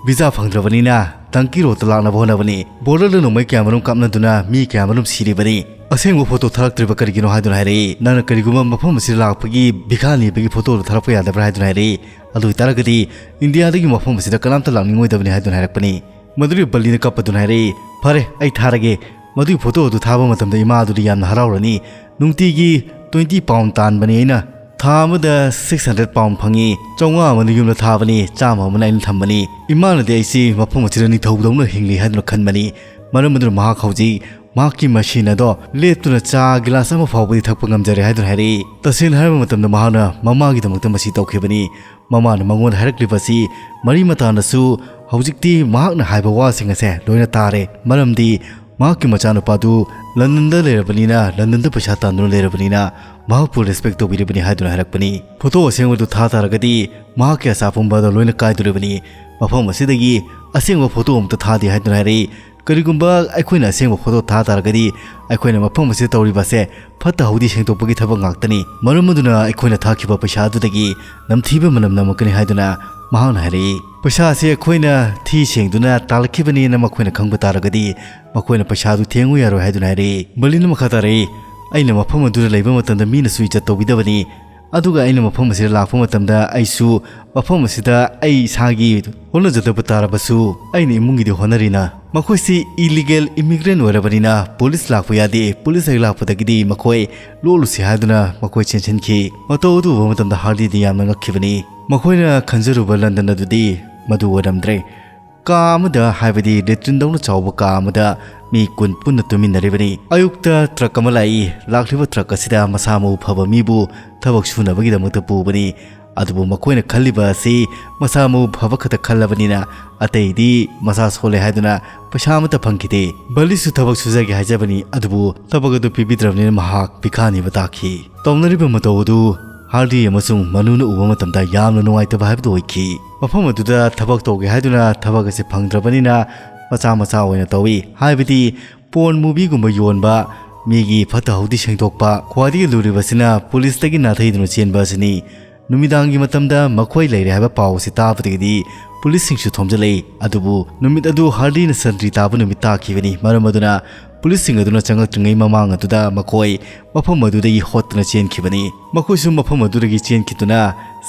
ꯚꯤꯖꯥ ꯐꯪꯗ꯭ꯔꯕꯅꯤꯅ ꯗꯪꯀꯤ ꯔꯣꯗꯇ ꯂꯥꯛꯅꯕ ꯍꯣꯠꯅꯕꯅꯤ꯫ ꯕꯣꯔꯗꯔꯗ ꯅꯣꯡꯃꯩ ꯀꯌꯥꯃꯔꯨꯝ ꯀꯥꯞꯅꯗꯨꯅ ꯃꯤ ꯀꯌꯥꯃꯔꯨꯝ ꯁꯤꯔꯤꯕꯅꯤ꯫ "ꯑꯁꯦꯡꯕ ꯐꯣꯇꯣ ꯊꯥꯔꯛꯇ꯭ꯔꯤꯕ ꯀꯔꯤꯒꯤꯅꯣ?" ꯍꯥꯏꯗꯨꯅ ꯍꯥꯏꯔꯛꯏ꯫ "ꯅꯪꯅ ꯀꯔꯤꯒꯨꯝꯕ ꯃꯐꯝ ꯑꯁꯤꯗ ꯂꯥꯛꯄꯒꯤ ꯚꯤꯈꯥ ꯅꯤꯕꯒꯤ ꯐꯣꯇꯣꯗꯨ ꯊꯥꯔꯛꯄ ꯌꯥꯗꯕ꯭ꯔꯥ?" ꯍꯥꯏꯗꯨꯅ ꯍꯥꯏꯔꯛꯏ꯫ "ꯑꯗꯨ ꯑꯣꯏꯇꯥꯔꯒꯗꯤ ꯏꯟꯗꯤꯌꯥꯗꯒꯤ ꯃꯐꯝ ꯑꯁꯤꯗ ꯀꯅꯥꯝꯇ ꯂꯥꯛꯅꯤꯡꯉꯣꯏꯗꯕꯅꯤ" ꯍꯥꯏꯗꯨꯅ ꯍꯥꯏꯔꯛꯄꯅꯤ꯫ ꯃꯗꯨꯗꯤ ꯕꯂꯤꯅ ꯀꯞꯄꯗꯨꯅ ꯍꯥꯏꯔꯛꯏ, "ꯐꯔꯦ, ꯑꯩ ꯊꯥꯔꯒꯦ꯫ ꯃꯗꯨꯒꯤ ꯐꯣꯇꯣ ꯑꯗꯨ ꯊꯥꯕ ꯃꯇꯝꯗ ꯏꯃꯥ ꯑꯗꯨꯗꯤ ꯌꯥꯝꯅ ꯍꯔꯥꯎꯔꯅꯤ꯫ ꯅꯨꯡꯇꯤꯒꯤ ꯇ꯭ꯋꯦꯟꯇꯤ ꯄꯥꯎꯟ ꯇꯥꯟꯕꯅꯤ ꯑꯩꯅ꯫ ꯊꯥ ꯑꯃꯗ ꯁꯤꯛꯁ ꯍꯟꯗ꯭ꯔꯦꯠ ꯄꯥꯎꯟ ꯐꯪꯉꯤ꯫ ꯆꯥꯝꯃꯉꯥ ꯑꯃꯅ ꯌꯨꯝꯗ ꯊꯥꯕꯅꯤ, ꯆꯥꯝꯃ ꯑꯃꯅ ꯑꯩꯅ ꯊꯝꯕꯅꯤ꯫ ꯏꯃꯥꯅꯗꯤ ꯑꯩꯁꯤ ꯃꯐꯝ ꯑꯁꯤꯗ ꯅꯤꯡꯊꯧꯗꯧꯅ ꯍꯤꯡꯂꯤ ꯍꯥꯏꯗꯨꯅ ꯈꯟꯕꯅꯤ꯫ ꯃꯔꯝ ꯑꯗꯨꯅ ꯃꯍꯥꯛ ꯍꯧꯖꯤꯛ ꯃꯍꯥꯛꯀꯤ ꯃꯁꯤꯟ ꯑꯗꯣ ꯂꯦꯞꯇꯨꯅ ꯆꯥ ꯒꯤꯂꯥꯁ ꯑꯃ ꯐꯥꯎꯕꯗꯤ ꯊꯛꯄ ꯉꯝꯖꯔꯦ" ꯍꯥꯏꯗꯨꯅ ꯍꯥꯏꯔꯛꯏ꯫ ꯇꯁꯦꯡꯅ ꯍꯥꯏꯔꯕ ꯃꯇꯝꯗ ꯃꯍꯥꯛꯅ ꯃꯃꯥꯒꯤꯗꯃꯛꯇ ꯃꯁꯤ ꯇꯧꯈꯤꯕꯅꯤ꯫ ꯃꯃꯥꯅ ꯃꯉꯣꯟꯗ ꯍꯥꯏꯔꯛꯂꯤꯕ ꯑꯁꯤ ꯃꯔꯤ ꯃꯇꯥꯅꯁꯨ ꯍꯧꯖꯤꯛꯇꯤ ꯃꯍꯥꯛꯅ ꯍꯥꯏꯕ ꯋꯥꯁꯤꯡ ꯑꯁꯦ ꯂꯣꯏꯅ ꯇꯥꯔꯦ꯫ ꯃꯔꯝꯗꯤ ꯃꯍꯥꯛꯀꯤ ꯃꯆꯥꯅꯨꯄꯥꯗꯨ ꯂꯟꯗꯟꯗ ꯂꯩꯔꯕꯅꯤꯅ, ꯂꯟꯗꯟꯗ ꯄꯩꯁꯥ ꯇꯥꯟꯗꯨꯅ ꯂꯩꯔꯕꯅꯤꯅ ꯃꯍꯥꯛꯄꯨ ꯔꯦꯁꯄꯦꯛ ꯇꯧꯕꯤꯔꯤꯕꯅꯤ ꯍꯥꯏꯗꯨꯅ ꯍꯥꯏꯔꯛꯄꯅꯤ꯫ ꯐꯣꯇꯣ ꯑꯁꯦꯡꯕꯗꯨ ꯊꯥ ꯇꯥꯔꯒꯗꯤ ꯃꯍꯥꯛꯀꯤ ꯑꯁꯥ ꯄꯨꯝꯕ ꯑꯗꯨ ꯂꯣꯏꯅ ꯀꯥꯏꯗꯣꯔꯤꯕꯅꯤ꯫ ꯃꯐꯝ ꯑꯁꯤꯗꯒꯤ ꯑꯁꯦꯡꯕ ꯐꯣꯇꯣ ꯑꯃꯠꯇ ꯊꯥꯗꯦ ꯍꯥꯏꯗꯨꯅ ꯍꯥꯏꯔꯛꯏ꯫ ꯀꯔꯤꯒꯨꯝꯕ ꯑꯩꯈꯣꯏꯅ ꯑꯁꯦꯡꯕ ꯐꯣꯇꯣ ꯊꯥ ꯇꯥꯔꯒꯗꯤ ꯑꯩꯈꯣꯏꯅ ꯃꯐꯝ ꯑꯁꯤꯗ ꯇꯧꯔꯤꯕ ꯑꯁꯦ ꯐꯠꯇ ꯍꯥꯎꯗꯤ ꯁꯦꯡꯗꯣꯛꯄꯒꯤ ꯊꯕꯛ ꯉꯥꯛꯇꯅꯤ꯫ ꯃꯔꯝ ꯑꯗꯨꯅ ꯑꯩꯈꯣꯏꯅ ꯊꯥꯈꯤꯕ ꯄꯩꯁꯥ ꯑꯗꯨꯗꯒꯤ ꯅꯝꯊꯤꯕ ꯃꯅꯝ ꯅꯝꯃꯛꯀꯅꯤ ꯍꯥꯏꯗꯨꯅ ꯃꯍꯥꯛꯅ ꯍꯥꯏꯔꯛꯏ꯫ "ꯄꯩꯁꯥ ꯑꯁꯤ ꯑꯩꯈꯣꯏꯅ ꯊꯤ ꯁꯦꯡꯗꯨꯅ ꯇꯥꯜꯂꯛꯈꯤꯕꯅꯦꯅ ꯃꯈꯣꯏꯅ ꯈꯪꯕ ꯇꯥꯔꯒꯗꯤ ꯃꯈꯣꯏꯅ ꯄꯩꯁꯥ ꯑꯗꯨ ꯊꯦꯡꯉꯨ ꯌꯥꯔꯣꯏ" ꯍꯥꯏꯗꯨꯅ ꯍꯥꯏꯔꯛꯏ꯫ ꯕꯂꯤꯅ ꯃꯈꯥ ꯇꯥꯔꯛꯏ, "ꯑꯩꯅ ꯃꯐꯝ ꯑꯗꯨꯗ ꯂꯩꯕ ꯃꯇꯝꯗ ꯃꯤꯅꯁꯨ ꯏꯖꯠ ꯇꯧꯕꯤꯗꯕꯅꯤ꯫ ꯑꯗꯨꯒ ꯑꯩꯅ ꯃꯐꯝ ꯑꯁꯤꯗ ꯂꯥꯛꯄ ꯃꯇꯝꯗ ꯑꯩꯁꯨ ꯃꯐꯝ ꯑꯁꯤꯗ ꯑꯩ ꯏꯁꯥꯒꯤ ꯍꯣꯠꯅꯖꯗꯕ ꯇꯥꯔꯕꯁꯨ ꯑꯩꯅ ꯏꯃꯨꯡꯒꯤꯗꯤ ꯍꯣꯠꯅꯔꯤꯅ꯫ ꯃꯈꯣꯏꯁꯤ ꯏꯂꯤꯒꯦꯜ ꯏꯃꯤꯒ꯭ꯔꯦꯟ ꯑꯣꯏꯔꯕꯅꯤꯅ ꯄꯨꯂꯤꯁ ꯂꯥꯛꯄ ꯌꯥꯗꯦ꯫ ꯄꯨꯂꯤꯁ ꯍꯦꯛ ꯂꯥꯛꯄꯗꯒꯤꯗꯤ ꯃꯈꯣꯏ ꯂꯣꯠꯂꯨꯁꯤ ꯍꯥꯏꯗꯨꯅ ꯃꯈꯣꯏ ꯆꯦꯟꯁꯤꯟꯈꯤ"꯫ ꯃꯇꯧ ꯑꯗꯨ ꯎꯕ ꯃꯇꯝꯗ ꯍꯥꯔꯗꯤꯗꯤ ꯌꯥꯝꯅ ꯉꯛꯈꯤꯕꯅꯤ꯫ ꯃꯈꯣꯏꯅ ꯈꯟꯖꯔꯨꯕ ꯂꯟꯗꯟ ꯑꯗꯨꯗꯤ ꯃꯗꯨ ꯑꯣꯏꯔꯝꯗ꯭ꯔꯦ꯫ ꯀꯥ ꯑꯃꯗ, ꯍꯥꯏꯕꯗꯤ ꯂꯦꯇ꯭ꯔꯤꯟꯗꯧꯅ ꯆꯥꯎꯕ ꯀꯥ ꯑꯃꯗ ꯃꯤ ꯀꯨꯟ ꯄꯨꯟꯅ ꯇꯨꯃꯤꯟꯅꯔꯤꯕꯅꯤ꯫ ꯑꯌꯨꯛꯇ ꯇ꯭ꯔꯛ ꯑꯃ ꯂꯥꯛꯏ꯫ ꯂꯥꯛꯂꯤꯕ ꯇ꯭ꯔꯛ ꯑꯁꯤꯗ ꯃꯁꯥ ꯃꯎ ꯐꯕ ꯃꯤꯕꯨ ꯊꯕꯛ ꯁꯨꯅꯕꯒꯤꯗꯃꯛꯇ ꯄꯨꯕꯅꯤ꯫ ꯑꯗꯨꯕꯨ ꯃꯈꯣꯏꯅ ꯈꯜꯂꯤꯕ ꯑꯁꯤ ꯃꯁꯥ ꯃꯎ ꯐꯕ ꯈꯛꯇ ꯈꯜꯂꯕꯅꯤꯅ ꯑꯇꯩꯗꯤ ꯃꯁꯥ ꯁꯣꯜꯂꯦ ꯍꯥꯏꯗꯨꯅ ꯄꯩꯁꯥ ꯑꯃꯠꯇ ꯐꯪꯈꯤꯗꯦ꯫ ꯕꯂꯤꯁꯨ ꯊꯕꯛ ꯁꯨꯖꯒꯦ ꯍꯥꯏꯖꯕꯅꯤ, ꯑꯗꯨꯕꯨ ꯊꯕꯛ ꯑꯗꯨ ꯄꯤꯕꯤꯗ꯭ꯔꯕꯅꯤꯅ ꯃꯍꯥꯛ ꯄꯤꯈꯥꯅꯤꯕ ꯇꯥꯈꯤ꯫ ꯇꯧꯅꯔꯤꯕ ꯃꯇꯧ ꯑꯗꯨ ꯍꯥꯔꯗꯤ ꯑꯃꯁꯨꯡ ꯃꯅꯨꯅ ꯎꯕ ꯃꯇꯝꯗ ꯌꯥꯝꯅ ꯅꯨꯡꯉꯥꯏꯇꯕ ꯍꯥꯏꯕꯗꯨ ꯑꯣꯏꯈꯤ꯫ ꯃꯐꯝ ꯑꯗꯨꯗ ꯊꯕꯛ ꯇꯧꯒꯦ ꯍꯥꯏꯗꯨꯅ ꯊꯕꯛ ꯑꯁꯤ ꯐꯪꯗ꯭ꯔꯕꯅꯤꯅ ꯃꯆꯥ ꯃꯆꯥ ꯑꯣꯏꯅ ꯇꯧꯏ꯫ ꯍꯥꯏꯕꯗꯤ ꯄꯣꯟ ꯃꯨꯕꯤꯒꯨꯝꯕ ꯌꯣꯟꯕ, ꯃꯤꯒꯤ ꯐꯠꯇ ꯍꯥꯎꯗꯤ ꯁꯦꯡꯗꯣꯛꯄ, ꯈ꯭ꯋꯥꯏꯗꯒꯤ ꯂꯨꯔꯤꯕꯁꯤꯅ ꯄꯨꯂꯤꯁꯇꯒꯤ ꯅꯥꯊꯩꯗꯨꯅ ꯆꯦꯟꯕ ꯑꯁꯤꯅꯤ꯫ ꯅꯨꯃꯤꯗꯥꯡꯒꯤ ꯃꯇꯝꯗ ꯃꯈꯣꯏ ꯂꯩꯔꯦ ꯍꯥꯏꯕ ꯄꯥꯎ ꯑꯁꯤ ꯇꯥꯕꯗꯒꯤꯗꯤ ꯄꯨꯂꯤꯁꯁꯤꯡꯁꯨ ꯊꯣꯝꯖꯤꯜꯂꯛꯏ꯫ ꯑꯗꯨꯕꯨ ꯅꯨꯃꯤꯠ ꯑꯗꯨ ꯍꯥꯔꯗꯤꯅ ꯁꯟꯇ꯭ꯔꯤ ꯇꯥꯕ ꯅꯨꯃꯤꯠ ꯇꯥꯈꯤꯕꯅꯤ꯫ ꯃꯔꯝ ꯑꯗꯨꯅ ꯄꯨꯂꯤꯁꯁꯤꯡ ꯑꯗꯨꯅ ꯆꯪꯂꯛꯇ꯭ꯔꯤꯉꯩ ꯃꯃꯥꯡ ꯑꯗꯨꯗ ꯃꯈꯣꯏ ꯃꯐꯝ ꯑꯗꯨꯗꯒꯤ ꯍꯣꯠꯇꯨꯅ ꯆꯦꯟꯈꯤꯕꯅꯤ꯫ ꯃꯈꯣꯏꯁꯨ ꯃꯐꯝ ꯑꯗꯨꯗꯒꯤ ꯆꯦꯟꯈꯤꯗꯨꯅ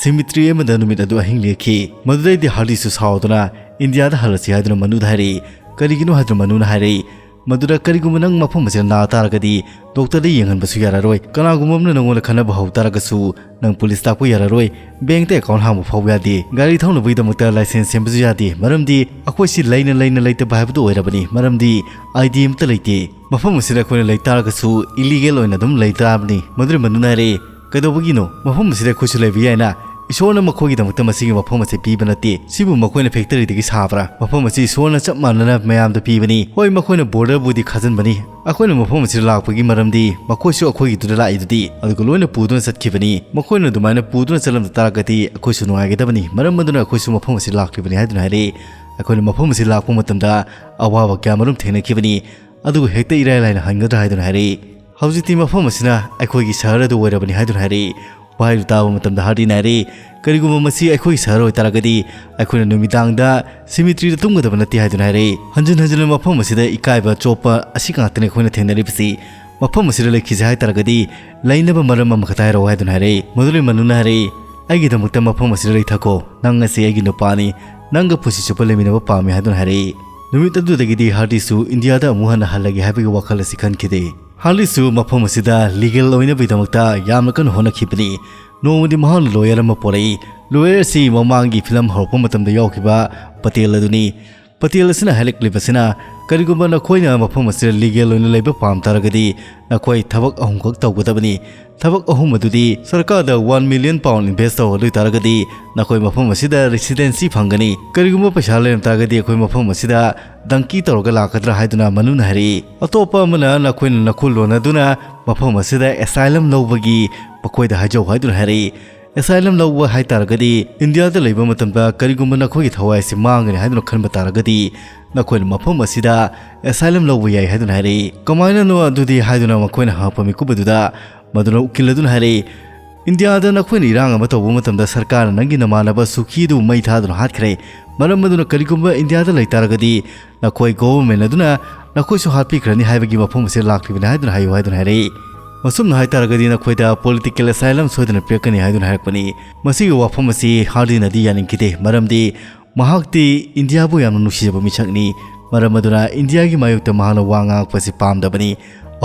ꯁꯤꯃꯤꯇ꯭ꯔꯤ ꯑꯃꯗ ꯅꯨꯃꯤꯠ ꯑꯗꯨ ꯑꯍꯤꯡ ꯂꯦꯛꯈꯤ꯫ ꯃꯗꯨꯗꯩꯗꯤ ꯍꯥꯔꯗꯤꯁꯨ ꯁꯥꯎꯗꯨꯅ ꯏꯟꯗꯤꯌꯥꯗ ꯍꯜꯂꯁꯤ ꯍꯥꯏꯗꯨꯅ ꯃꯅꯨꯗ ꯍꯥꯏꯔꯛꯏ꯫ ꯀꯔꯤꯒꯤꯅꯣ ꯍꯥꯏꯗꯨꯅ ꯃꯅꯨꯅ ꯍꯥꯏꯔꯛꯏ, "ꯃꯗꯨꯗ ꯀꯔꯤꯒꯨꯝꯕ ꯅꯪ ꯃꯐꯝ ꯑꯁꯤꯗ ꯅꯥ ꯇꯥꯔꯒꯗꯤ ꯗꯣꯛꯇꯔꯗ ꯌꯦꯡꯍꯟꯕꯁꯨ ꯌꯥꯔꯔꯣꯏ꯫ ꯀꯅꯥꯒꯨꯝꯕ ꯑꯃꯅ ꯅꯪꯉꯣꯟꯗ ꯈꯟꯅꯕ ꯍꯧ ꯇꯥꯔꯒꯁꯨ ꯅꯪ ꯄꯨꯂꯤꯁ ꯇꯥꯛꯄ ꯌꯥꯔꯔꯣꯏ꯫ ꯕꯦꯡꯛꯇ ꯑꯦꯀꯥꯎꯟ ꯍꯥꯡꯕ ꯐꯥꯎꯕ ꯌꯥꯗꯦ꯫ ꯒꯥꯔꯤ ꯊꯧꯅꯕꯒꯤꯗꯃꯛꯇ ꯂꯥꯏꯁꯦꯟꯁ ꯁꯦꯝꯕꯁꯨ ꯌꯥꯗꯦ꯫ ꯃꯔꯝꯗꯤ ꯑꯩꯈꯣꯏꯁꯤ ꯂꯩꯅ ꯂꯩꯅ ꯂꯩꯇꯕ ꯍꯥꯏꯕꯗꯨ ꯑꯣꯏꯔꯕꯅꯤ꯫ ꯃꯔꯝꯗꯤ ꯑꯥꯏ ꯗꯤ ꯑꯃꯠꯇ ꯂꯩꯇꯦ꯫ ꯃꯐꯝ ꯑꯁꯤꯗ ꯑꯩꯈꯣꯏꯅ ꯂꯩ ꯇꯥꯔꯒꯁꯨ ꯏꯂꯤꯒꯦꯜ ꯑꯣꯏꯅ ꯑꯗꯨꯝ ꯂꯩ ꯇꯥꯔꯕꯅꯤ꯫" ꯃꯗꯨꯅ ꯃꯅꯨꯅ ꯍꯥꯏꯔꯛꯏ, "ꯀꯩꯗꯧꯕꯒꯤꯅꯣ? ꯃꯐꯝ ꯑꯁꯤꯗ ꯑꯩꯈꯣꯏꯁꯨ ꯂꯩꯕ ꯌꯥꯏꯅ꯫ ꯏꯁꯣꯔꯅ ꯃꯈꯣꯏꯒꯤꯗꯃꯛꯇ ꯃꯁꯤꯒꯤ ꯃꯐꯝ ꯑꯁꯤ ꯄꯤꯕ ꯅꯠꯇꯦ꯫ ꯁꯤꯕꯨ ꯃꯈꯣꯏꯅ ꯐꯦꯛꯇꯔꯤꯗꯒꯤ ꯁꯥꯕ꯭ꯔꯥ? ꯃꯐꯝ ꯑꯁꯤ ꯏꯁꯣꯔꯅ ꯆꯞ ꯃꯥꯟꯅꯅ ꯃꯌꯥꯝꯗ ꯄꯤꯕꯅꯤ꯫ ꯍꯣꯏ, ꯃꯈꯣꯏꯅ ꯕꯣꯔꯗꯔꯕꯨꯗꯤ ꯈꯥꯖꯤꯟꯕꯅꯤ꯫ ꯑꯩꯈꯣꯏꯅ ꯃꯐꯝ ꯑꯁꯤꯗ ꯂꯥꯛꯄꯒꯤ ꯃꯔꯝꯗꯤ ꯃꯈꯣꯏꯁꯨ ꯑꯩꯈꯣꯏꯒꯤꯗꯨꯗ ꯂꯥꯛꯏꯗꯨꯗꯤ, ꯑꯗꯨꯒ ꯂꯣꯏꯅ ꯄꯨꯗꯨꯅ ꯆꯠꯈꯤꯕꯅꯤ꯫ ꯃꯈꯣꯏꯅ ꯑꯗꯨꯃꯥꯏꯅ ꯄꯨꯗꯨꯅ ꯆꯠꯂꯝꯕ ꯇꯥꯔꯒꯗꯤ ꯑꯩꯈꯣꯏꯁꯨ ꯅꯨꯡꯉꯥꯏꯒꯗꯕꯅꯤ꯫ ꯃꯔꯝ ꯑꯗꯨꯅ ꯑꯩꯈꯣꯏꯁꯨ ꯃꯐꯝ ꯑꯁꯤꯗ ꯂꯥꯛꯂꯤꯕꯅꯤ" ꯍꯥꯏꯗꯨꯅ ꯍꯥꯏꯔꯛꯏ꯫ ꯑꯩꯈꯣꯏꯅ ꯃꯐꯝ ꯑꯁꯤꯗ ꯂꯥꯛꯄ ꯃꯇꯝꯗ ꯑꯋꯥꯕ ꯀꯌꯥ ꯃꯔꯨꯝ ꯊꯦꯡꯅꯈꯤꯕꯅꯤ꯫ ꯑꯗꯨꯕꯨ ꯍꯦꯛꯇ ꯏꯔꯥꯏ ꯂꯥꯏꯅ ꯍꯟꯒꯗ꯭ꯔꯥ ꯍꯥꯏꯗꯨꯅ ꯍꯥꯏꯔꯛꯏ꯫ "ꯍꯧꯖꯤꯛꯇꯤ ꯃꯐꯝ ꯑꯁꯤꯅ ꯑꯩꯈꯣꯏꯒꯤ ꯁꯍꯔ ꯑꯗꯨ ꯑꯣꯏꯔꯕꯅꯤ" ꯍꯥꯏꯗꯨꯅ ꯍꯥꯏꯔꯛꯏ꯫ ꯋꯥꯍꯩꯗꯨ ꯇꯥꯕ ꯃꯇꯝꯗ ꯍꯥꯔꯗꯤꯅ ꯍꯥꯏꯔꯛꯏ, "ꯀꯔꯤꯒꯨꯝꯕ ꯃꯁꯤ ꯑꯩꯈꯣꯏꯒꯤ ꯁꯍꯔ ꯑꯣꯏꯇꯥꯔꯒꯗꯤ ꯑꯩꯈꯣꯏꯅ ꯅꯨꯃꯤꯗꯥꯡꯗ ꯁꯤꯃꯤꯇ꯭ꯔꯤꯗ ꯇꯨꯝꯒꯗꯕ ꯅꯠꯇꯦ" ꯍꯥꯏꯗꯨꯅ ꯍꯥꯏꯔꯛꯏ꯫ ꯍꯟꯖꯤꯟ ꯍꯟꯖꯤꯟꯅ ꯃꯐꯝ ꯑꯁꯤꯗ ꯏꯀꯥꯏꯕ ꯆꯣꯞꯄ ꯑꯁꯤ ꯉꯥꯛꯇꯅꯤ ꯑꯩꯈꯣꯏꯅ ꯊꯦꯡꯅꯔꯤꯕꯁꯤ꯫ ꯃꯐꯝ ꯑꯁꯤꯗ ꯂꯩꯈꯤꯁꯦ ꯍꯥꯏ ꯇꯥꯔꯒꯗꯤ ꯂꯩꯅꯕ ꯃꯔꯝ ꯑꯃꯈꯛꯇ ꯍꯥꯏꯔꯛꯑꯣ ꯍꯥꯏꯗꯨꯅ ꯍꯥꯏꯔꯛꯏ꯫ ꯃꯗꯨꯗꯩ ꯃꯅꯨꯅ ꯍꯥꯏꯔꯛꯏ, "ꯑꯩꯒꯤꯗꯃꯛꯇ ꯃꯐꯝ ꯑꯁꯤꯗ ꯂꯩꯊꯈꯣ꯫ ꯅꯪ ꯑꯁꯤ ꯑꯩꯒꯤ ꯅꯨꯄꯥꯅꯤ꯫ ꯅꯪꯒ ꯄꯨꯟꯁꯤ ꯆꯨꯞꯄ ꯂꯩꯃꯤꯟꯅꯕ ꯄꯥꯝꯃꯤ" ꯍꯥꯏꯗꯨꯅ ꯍꯥꯏꯔꯛꯏ꯫ ꯅꯨꯃꯤꯠ ꯑꯗꯨꯗꯒꯤꯗꯤ ꯍꯥꯔꯗꯤꯁꯨ ꯏꯟꯗꯤꯌꯥꯗ ꯑꯃꯨꯛ ꯍꯟꯅ ꯍꯜꯂꯒꯦ ꯍꯥꯏꯕꯒꯤ ꯋꯥꯈꯜ ꯑꯁꯤ ꯈꯟꯈꯤꯗꯦ꯫ ꯍꯥꯔꯗꯤꯁꯨ ꯃꯐꯝ ꯑꯁꯤꯗ ꯂꯤꯒꯦꯜ ꯑꯣꯏꯅꯕꯒꯤꯗꯃꯛꯇ ꯌꯥꯝꯅ ꯀꯟꯅ ꯍꯣꯠꯅꯈꯤꯕꯅꯤ꯫ ꯅꯣꯡꯃꯗꯤ ꯃꯍꯥꯛꯅ ꯂꯣꯌꯔ ꯑꯃ ꯄꯣꯔꯛꯏ꯫ ꯂꯣꯌꯔ ꯑꯁꯤ ꯃꯃꯥꯡꯒꯤ ꯐꯤꯂꯝ ꯍꯧꯔꯛꯄ ꯃꯇꯝꯗ ꯌꯥꯎꯈꯤꯕ ꯄꯇꯦꯜ ꯑꯗꯨꯅꯤ꯫ ꯄꯇꯦꯜ ꯑꯁꯤꯅ ꯍꯥꯏꯔꯛꯂꯤꯕꯁꯤꯅ, "ꯀꯔꯤꯒꯨꯝꯕ ꯅꯈꯣꯏꯅ ꯃꯐꯝ ꯑꯁꯤꯗ ꯂꯤꯒꯦꯜ ꯑꯣꯏꯅ ꯂꯩꯕ ꯄꯥꯝ ꯇꯥꯔꯒꯗꯤ ꯅꯈꯣꯏ ꯊꯕꯛ ꯑꯍꯨꯝꯈꯛ ꯇꯧꯒꯗꯕꯅꯤ꯫ ꯊꯕꯛ ꯑꯍꯨꯝ ꯑꯗꯨꯗꯤ ꯁꯔꯀꯥꯔꯗ ꯋꯥꯟ ꯃꯤꯂꯤꯌꯟ ꯄꯥꯎꯟ ꯏꯟꯚꯦꯁ ꯇꯧꯍꯜꯂꯣꯏ ꯇꯥꯔꯒꯗꯤ ꯅꯈꯣꯏ ꯃꯐꯝ ꯑꯁꯤꯗ ꯔꯦꯁꯤꯗꯦꯟꯁꯤ ꯐꯪꯒꯅꯤ꯫ ꯀꯔꯤꯒꯨꯝꯕ ꯄꯩꯁꯥ ꯂꯩꯔꯝ ꯇꯥꯔꯒꯗꯤ ꯑꯩꯈꯣꯏ ꯃꯐꯝ ꯑꯁꯤꯗ ꯗꯪꯀꯤ ꯇꯧꯔꯒ ꯂꯥꯛꯀꯗ꯭ꯔꯥ?" ꯍꯥꯏꯗꯨꯅ ꯃꯅꯨꯅ ꯍꯥꯏꯔꯛꯏ꯫ ꯑꯇꯣꯞꯄ ꯑꯃꯅ, "ꯅꯈꯣꯏꯅ ꯅꯈꯨꯠ ꯂꯣꯟꯅꯗꯨꯅ ꯃꯐꯝ ꯑꯁꯤꯗ ꯑꯦꯁꯥꯏꯂꯝ ꯂꯧꯕꯒꯤ ꯃꯈꯣꯏꯗ ꯍꯥꯏꯖꯧ" ꯍꯥꯏꯗꯨꯅ ꯍꯥꯏꯔꯛꯏ꯫ ꯑꯦꯁꯥꯏꯂꯝ ꯂꯧꯕ ꯍꯥꯏꯇꯥꯔꯒꯗꯤ ꯏꯟꯗꯤꯌꯥꯗ ꯂꯩꯕ ꯃꯇꯝꯗ ꯀꯔꯤꯒꯨꯝꯕ ꯅꯈꯣꯏꯒꯤ ꯊꯋꯥꯏ ꯑꯁꯤ ꯃꯥꯡꯒꯅꯤ ꯍꯥꯏꯗꯨꯅ ꯈꯟꯕ ꯇꯥꯔꯒꯗꯤ ꯅꯈꯣꯏꯅ ꯃꯐꯝ ꯑꯁꯤꯗ ꯑꯦꯁꯥꯏꯂꯝ ꯂꯧꯕ ꯌꯥꯏ ꯍꯥꯏꯗꯨꯅ ꯍꯥꯏꯔꯛꯏ꯫ "ꯀꯃꯥꯏꯅꯅꯣ ꯑꯗꯨꯗꯤ?" ꯍꯥꯏꯗꯨꯅ ꯃꯈꯣꯏꯅ ꯍꯪꯉꯛꯄ ꯃꯤꯀꯨꯞ ꯑꯗꯨꯗ ꯃꯗꯨꯅ ꯎꯀꯤꯜ ꯑꯗꯨꯅ ꯍꯥꯏꯔꯛꯏ, "ꯏꯟꯗꯤꯌꯥꯗ ꯅꯈꯣꯏꯅ ꯏꯔꯥꯡ ꯑꯃ ꯇꯧꯕ ꯃꯇꯝꯗ ꯁꯔꯀꯥꯔꯅ ꯅꯪꯒꯤ ꯅꯃꯥꯟꯅꯕ ꯁꯨꯈꯤ ꯑꯗꯨꯕꯨ ꯃꯩ ꯊꯥꯗꯨꯅ ꯍꯥꯠꯈ꯭ꯔꯦ꯫ ꯃꯔꯝ ꯑꯗꯨꯅ ꯀꯔꯤꯒꯨꯝꯕ ꯏꯟꯗꯤꯌꯥꯗ ꯂꯩꯇꯥꯔꯒꯗꯤ ꯅꯈꯣꯏ ꯒꯣꯚꯔꯟꯃꯦꯟ ꯑꯗꯨꯅ ꯅꯈꯣꯏꯁꯨ ꯍꯥꯠꯄꯤꯈ꯭ꯔꯅꯤ ꯍꯥꯏꯕꯒꯤ ꯃꯐꯝ ꯑꯁꯤꯗ ꯂꯥꯛꯂꯤꯕꯅꯤ ꯍꯥꯏꯗꯨꯅ ꯍꯥꯏꯌꯨ" ꯍꯥꯏꯗꯨꯅ ꯍꯥꯏꯔꯛꯏ꯫ ꯃꯁꯨꯝꯅ ꯍꯥꯏꯇꯥꯔꯒꯗꯤ ꯅꯈꯣꯏꯗ ꯄꯣꯂꯤꯇꯤꯀꯦꯜ ꯑꯦꯁꯥꯏꯂꯝ ꯁꯣꯏꯗꯅ ꯄꯤꯔꯛꯀꯅꯤ ꯍꯥꯏꯗꯨꯅ ꯍꯥꯏꯔꯛꯄꯅꯤ꯫ ꯃꯁꯤꯒꯤ ꯋꯥꯐꯝ ꯑꯁꯤ ꯍꯥꯔꯗꯤꯅꯗꯤ ꯌꯥꯅꯤꯡꯈꯤꯗꯦ, ꯃꯔꯝꯗꯤ ꯃꯍꯥꯛꯇꯤ ꯏꯟꯗꯤꯌꯥꯕꯨ ꯌꯥꯝꯅ ꯅꯨꯡꯁꯤꯖꯕ ꯃꯤꯁꯛꯅꯤ꯫ ꯃꯔꯝ ꯑꯗꯨꯅ ꯏꯟꯗꯤꯌꯥꯒꯤ ꯃꯥꯌꯣꯛꯇ ꯃꯍꯥꯛꯅ ꯋꯥ ꯉꯥꯡꯉꯛꯄ ꯑꯁꯤ ꯄꯥꯝꯗꯕꯅꯤ꯫